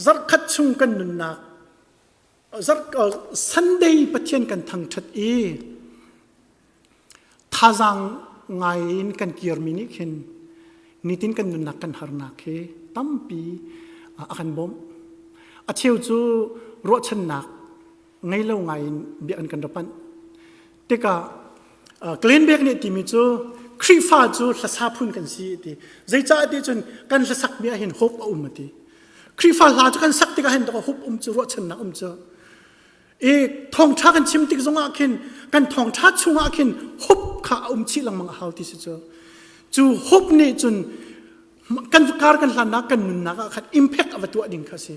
zarhkhat chung kan nunnak Sunday Pathian kan thangṭhat i thazaang ngai in kan kirmi nih khin nitin kan nunnak kan harnak hi tampi a kan bawmh. A cheu cu ruahchannak ngei lo ngai in bia an kan ra panh. Tikah Glenn Beck nih timi cu Khrihfa cu hlasa phun kan si ti. Zeicah ti cun kan hlasakmi ah hin hope a um a ti. Khrihfa hla cu kan sak tikah hin hope um cu ruahchannak um cu. I thawngṭha kan chim tik zongah khin kan thawngṭha chungah khin hope kha a um chih lengmang a hau ti si cu. Cu hope nih cun kan kar kan hlannak kan nunnak ah khan impact a va tuah ding kha si.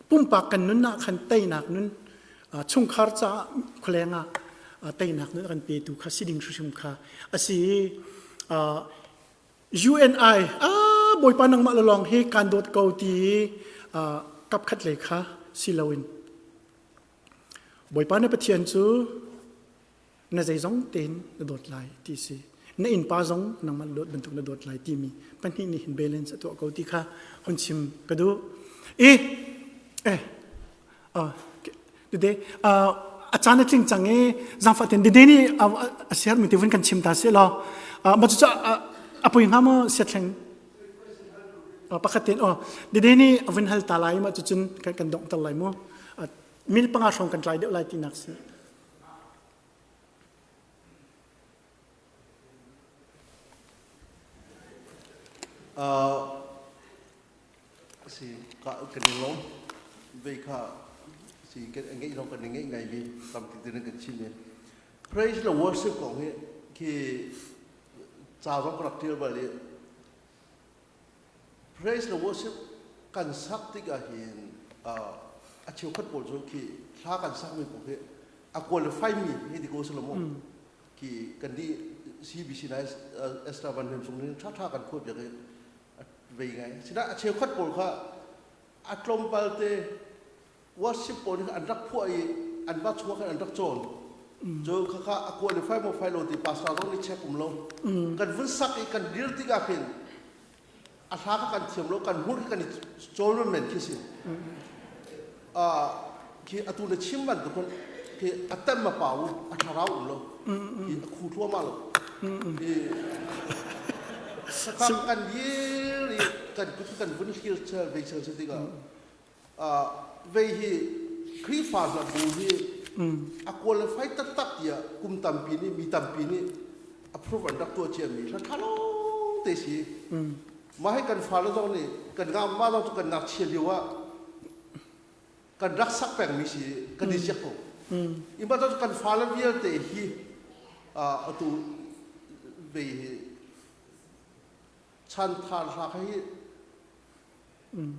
Pumpak kan nun ah khan teinak nun chungkhar caah khualeng ah teinak nun a kan petu kha si ding hrimhrim kha a si i UNI ah Bawipa nangmah lawng hi kan dawt ko ti kapkhat lei kha si loin Bawipa na Pathian cu na zeizong tein na dawt lai ti si. Na innpa zong nangmah na dawt bantuk na dawt lai timi pahnih nih hin balance a tuah ko ti kha hun chim ka duh. I eh dede a caan a tling cang i zaangfah ten dede nih a siar mi te vun kan chim ta seh law ma cu a poi hnga maw siathleng pakhat ten oh dede nih a vun hal ta lai ma cucun kan dongh ter lai mu minute panga hrawng kan tlai deuh lai tinak si. Si ka kan i lawm vei kha si kan ngeih zong kan i ngeih ngai mi tampi tin kan chim i praise le worship kong hi khi ca zong ka rak tial bal i praise le worship kan sak tikah hin a cheukhat pawl cu khi hla kan sak mi pawl hi a qualify mi hi ti ko silo mu khi kan di CBC nai Esther Van Hnem sung nih tha tha kan khuat biak i vei ngai sina a cheukhat pawl kha a tlawmpal te worship pawl nih an rak phuah i an va chuak in an rak cawn cu khakha a qualify maw fai lo ti pastor zong nih check um lo kan vun sak i kan dir tikah khin a hla kha kan thiam lo kan hmur kan i cawl men khi si khi atu na chim bantuk khin khi a tem a pau a thlarau um lo khi a khu thluahmah lo khi khakha kan dir i kan kut kan vun hlir chel ve chel tikah vei hi Khrihfa hla bu hi a qualify taktak tiah kum tampi nih mi tampi nih approve an rak tuah ciami hla ṭha lawng te si. Mah hi kan fale zong nih kan ngakmah zong cu kan ngakchia lio ah kan rak sak pengmi si kan i ziak ko. Ima cu kan fale vialte hi atu vei hi chan thar hla hi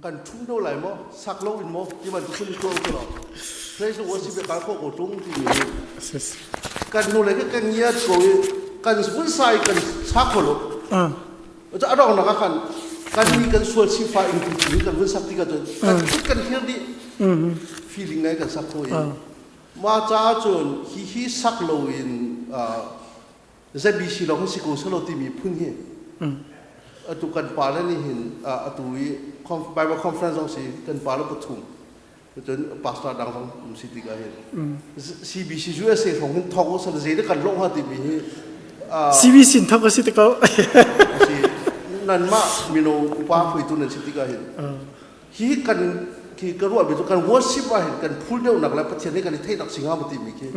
kan ṭhum do lai maw sak lo in maw ti bantuk phun tuah u law praise the worship kal kho ko tung ti mi kan nu le kan ngiat ko i kan vun sai kan sak kho lo ca adong nak kan kan mi kan sual sifa in ti ti kan vun sak ti ka kan kan hir di feeling ngai kan sak kho i ma ca cun hi hi sak lo in ZBC lawng hi si ko selaw timi phun hi atu kan pa le nih hin atu i Bible conference zong si kan pa le pathum cun pastor dang zong um si tikah hin CBC USA hrawng hin thawk usal zei kan lawng ha timi hi CBC thawk si te ko si nanmah mino upa hruaitu nan si tikah hin hi kan khi ka ruah mi cu kan worship ah hin kan phul deuh nak le Pathian he kan i theih nak singa ma timi khi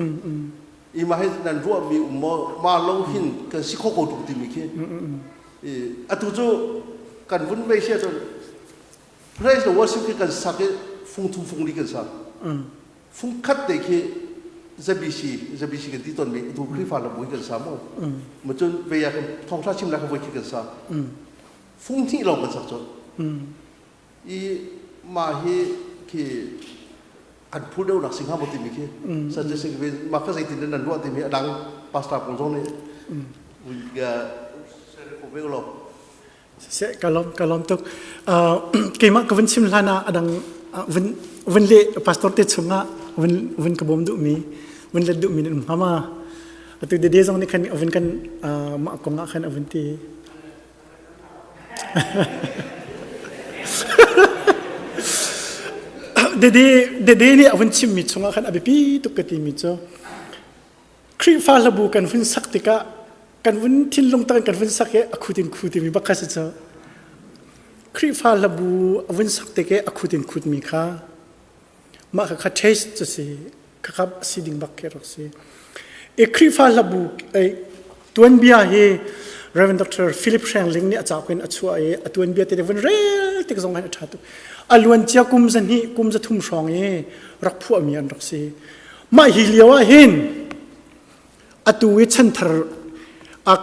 ima hi nan ruahmi um maw ma lo hin kan si kho ko tuk timi khi atu cu kan vun vei sia cun praise the worship khi kan sak i fung thum fung li kan sak fung khat te khi ZBC ZBC kan ti ton mi tu Khrihfa la bui kan sa mo ma cun ve ya kan thongtha chim la kan voi khi kan sa fung hnih lawng kan sak cun i mah hi khi an phu deuh nak sing ha maw timi khi suggestion ve mah kha zeitin nan ruah timi a dang pastor pawl zong nih ko ve lo se kalom kalom tuk keimah ka vun chim hlan ah adang vun vun le pastor te chungah vun vun ka bawm duh mi vun let duh mi nan um hama atu de de zong nih khan vun kan mah kong ah khan avun ti Dede nih a vun chimmi chungah khan a biapi tuk ka timi cu Khrihfa hlabu kan vun sak tikah kan vun thinlung tak in kan vun sak i a khut in khu timi bak kha si cu. Khrihfa hlabu a vun sak tik i a khut in khutmi kha mah kha kha taste cu si khakha si ding bak khi rak si. I Khrihfa hlabu tuanbia hi Reverend Dr. Philip Hrengling nih a cauk in a chuah i a tuanbia te vun rel tik zong hin a ṭha tuk. A luan cia kum zahnih kum zathum hrawng i rak phuahmi an rak si. Mah hi lio ah hin atu i chanthar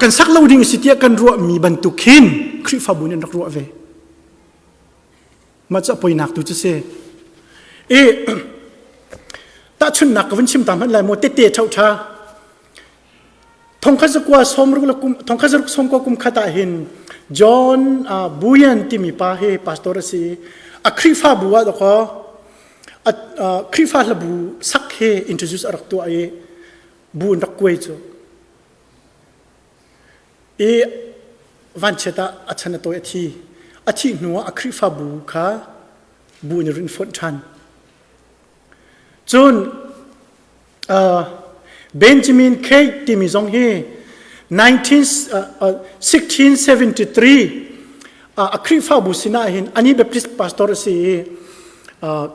kan sak lo ding si tiah kan ruahmi bantuk hin Khrihfabu nih an rak ruah ve. Mah cu a poinak tu cu si. I tahchunhnak ka vun chim ta hmanh lai maw tete ṭhoṭha thongkhat zakua sawmruk le kum thongkhat zaruk sawmkua kum khat ah hin John Buyan timi pa hi pastor a si a Khrihfabu ah dakaw a Khrihfa hlabu sak he introduce a rak tuah i bu an rak kuai cu. I vanchiat ah a chan a tawi a thi. A thih hnu ah a Khrihfabu kha bu in rin fonh ṭhan. Cun Benjamin Cake timi zong hi 19, 1673 a Khrihfabu sinah hin ani Baptist pastor a si i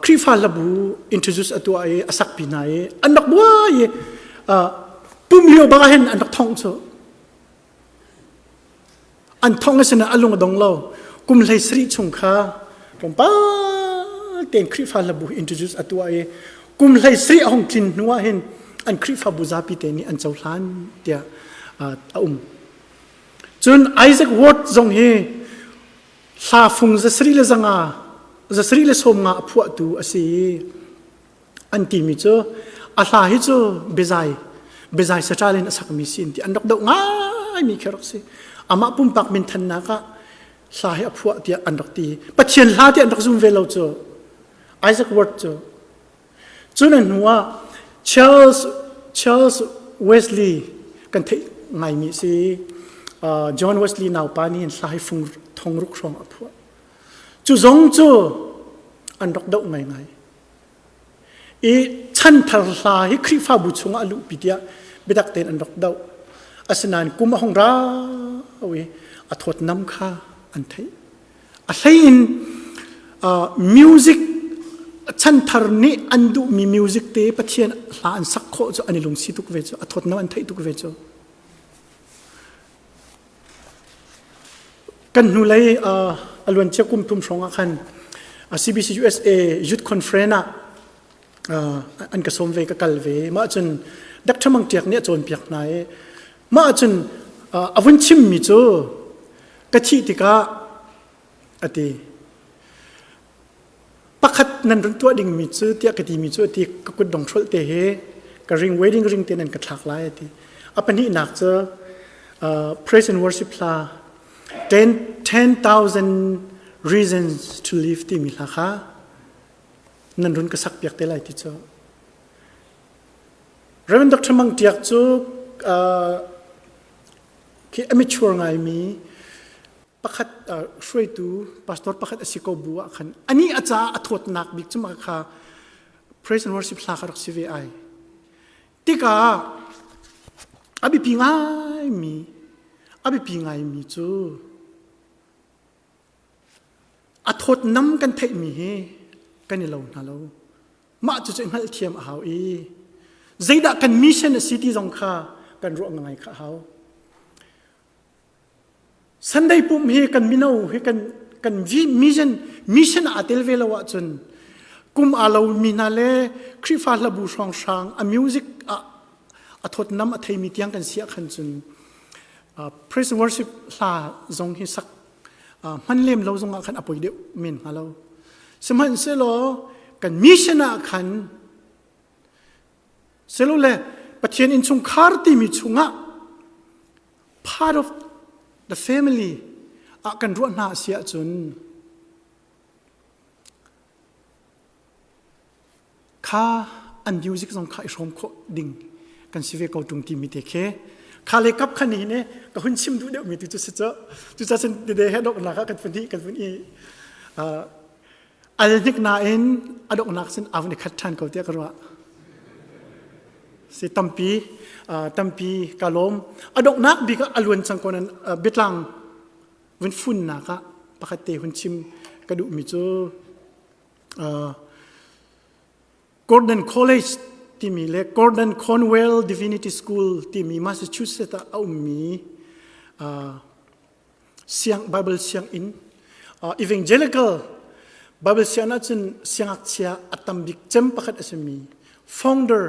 Khrihfa hlabu introduce a tuah i a sakpi hna i an rak buai i pum lio bak ah hin an rak thongh cu. An thongh a sinah a lung a dong lo. Kum hlei sarih chung kha tlawmpal tein Khrihfa hlabu introduce a tuah i kum hlei sarih a hung tlin hnu ah hin an Khrihfabu zapi te nih an cohlan tiah a um. Cun Isaac Watt zong hi hla fung zasarih le zanga zasarih le sawm nga a phuahtu a si i an timi cu a hla hi cu biazai biazai saṭal in a sakmi si an ti an rak doh ngaimi khi rak si amah pumpak minthannak ah hla hi a phuah tiah an rak ti Pathian hla tiah an rak zum ve lo cu Isaac Ward cu cun a hnu ah Charles Charles Wesley kan theih ngaimi si John Wesley naupa nih hla hi fung thong ruk hrawng a phuah cu zong cu an rak doh ngaingai I chanthar hla hi Khrihfabu chungah a luhpi tiah biatak tein an rak doh. Asinain kum a hung rau i a thawtnam kha an theih. A hlei in music chanthar nih an duhmi music te Pathian hla an sak khawh cu an i lungsi tuk ve cu a thawtnam an theih tuk ve cu. Kan hnulei a luancia kum thum hrawng ah khan CBC USA Youth Conference ah an ka sawm ve ka kal ve. Mah cun Dr. Mang Ṭiak nih a cawnpiak hna i mah cun a vun chimmi cu ka thih tikah a ti. Pakhat nan run tuah dingmi cu tiah ka timi cu a ti ka kut dong hrolh te hi ka ring wedding ring te nan ka thlak lai a ti. A pahnihnak cu praise and worship hla 10,000 reasons to live timi hla kha nan run ka sak piak te lai ti cu. Reverend Dr. Mang Tiak cu khi amateur ngaimi pakhat hruaitu pastor pakhat a si ko bu ah khan ani a caah a thawtnak bik cu mah kha praise and worship hla kha rak si ve ai tikah a biapi ngaimi a biapi ngaimi cu a thawtnam kan theihmi hi kan i lo hna lo mah cu cu hngalhthiam a hau i zeidah kan mission a si ti zong kha kan ruah ngai kha a hau Sunday pumh hi kan mino hi kan kan mission mission aa tel ve lo ahcun kum aa lo mi hna le Khrihfa hlabu hrawnghrang a music ah a thawtnam a theimi tiang kan si ah khan cun praise worship hla zong hi sak hman lem lo zong ah khan a poi deuh men hnga lo. Sihmanhsehlaw kan mission ah khan Silole Pathian innchungkhar timi chungah part of the family ah kan ruah hna a si ahcun kha an music zong kha i hrawm khawh ding kan si ve ko ṭung timi te khi kha le kap khan ni ne ka hun chim duh deuhmi tu cu si cu cucacun dede he donghnak ah kan vun hi kan vun i Al hnik nain a donghnak sin a vun i khat ṭhan ko tiah ka ruah. Si tampi tampi ka lawm. A donghnak bik ah a luan cang ko nan biatlang vun funnak ah pakhat te hun chim ka duhmi cu Gordon College timi le Gordon Conwell Divinity School timi Massachusetts ah a ummi siang Bible sianginn evangelical Bible sianginn ahcun siangngakchia a tam bik cem pakhat a simi founder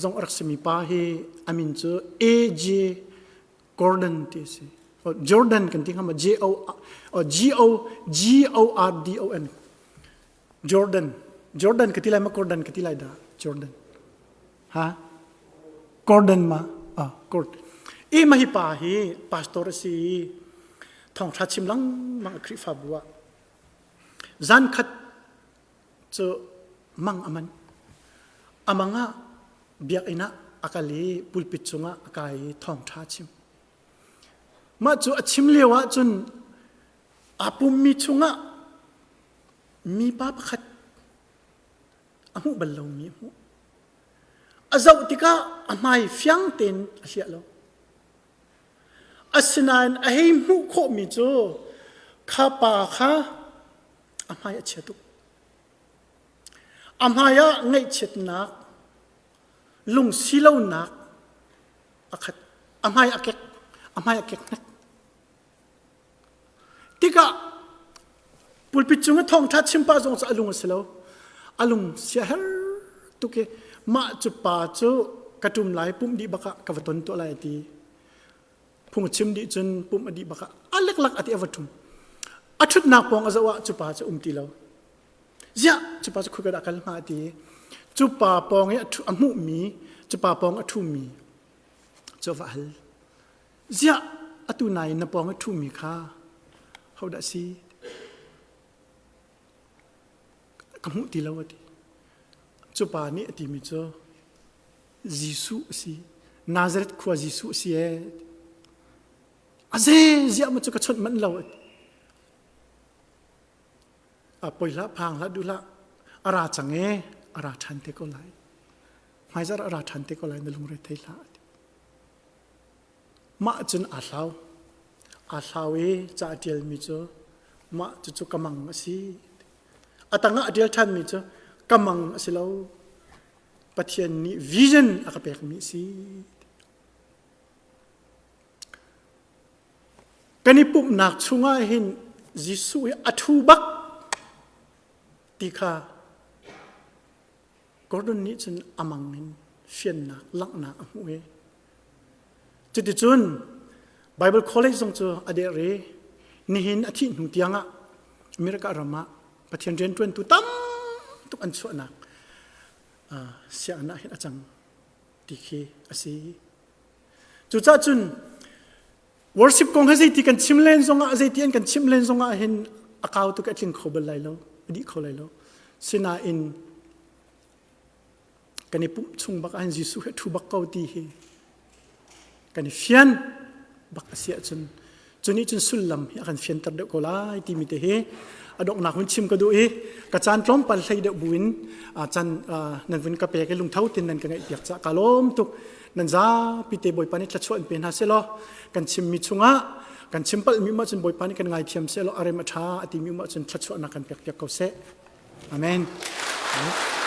zong a rak simi pa hi a min cu A.J. Gordon ti a si. Jordan kan ti hnga ma J O G O G O R D O N Jordan Jordan ka ti lai ma Gordon ka ti lai dah Jordan Ha? Gordon ma? Ah, Gordon. I ma hi pa hi pastor a si i thawngṭha chim lengmang a Khrihfabu ah zan khat cu mang a man. A mang ah biakinn ah a kal i pulpit cungah a kai i thawngṭha a chim. Mah cu a chim lio ah cun aa pummi chungah mipa pakhat a hmuh bal lomi a hmuh. A zoh tikah a hmai fiang tein a hliah lo. Asinain a hei hmuh khawhmi cu kha pa kha a hmai a chia tuk. A hmai ah ngaihchiatnak, lungsilonak a khat. A hmai a kek, a hmai a kek hnek. Tikah pulpit cung i thawngṭha chim pah zong cu a lung a si lo. A lung siaher tuk i mah cu pa cu ka ṭum lai pumh dih bak ah ka va ton tuah lai a ti. Phung a chim dih cun pumh a dih bak ah a leklak a ti a va ṭum. A ṭhutnak pawng a zoh ah cu pa cu um ti lo. Ziah cu pa cu khoi dah kal hnga a ti. Cu pa pawng i a hmuhmi, cu pa pawng a ṭhumi cu a va hal. Ziah atu nain na pawng i ṭhumi kha hodah a si? Ka hmuh ti lo a ti. Cu pa nih a timi cu Jesuh a si. Nazareth khua Jesuh a si ee. A ze ziah maw cu ka chawnh manh lo a ti. A poi hlah phang hlah duh hlah a ra cang ee a ra ṭhan te ko lai. Hmaizarh a ra ṭhan te ko lai na lungre thei hlah a ti. Mah cun aa hlau. Aa hlau i ca a ṭialmi cu mah cucu ka mang a si. A tangah a ṭial ṭhanmi cu ka mang a si lo. Pathian nih vision a ka pekmi a si. Kan i pumhnak chungah hin Jesuh hi a ṭhu bak ti kha Gordon nih cun a mang in fiannak langhnak a hmuh i cuticun Bible College zong cu a derh i nihin a thih hnu tiangah America ram ah Pathian rianṭuantu tam tuk an chuahnak sianginn ah hin a cang ti khi a si. Cucaah cun worship kong hi zeiti kan chim len zongah zeiti an kan chim len zongah hin a kau tuk a tling kho bal lai lo a dih kho lai lo sinain kan i pumh chung bak ahhin Jesuh he thu bak ko ti hi kan i fian bak a si ahcun cu nih cun sullam hi a kan fianter deuh ko lai timi te hi a donghnak hun chim ka duh i ka caan tlawmpal hlei deuh buin caan nan vun ka pek i lungtho tin nan ka ngaih piak ca ka lawm tuk nan zapi te Bawipa nih thluachuah in pe hna selaw kan chimmi chungah kan chim palhmi um ahcun Bawipa nih kan ngaithiam selaw a rem a ṭha a timi um ahcun thluachuahnak kan pek piak ko seh. Amen. Amen.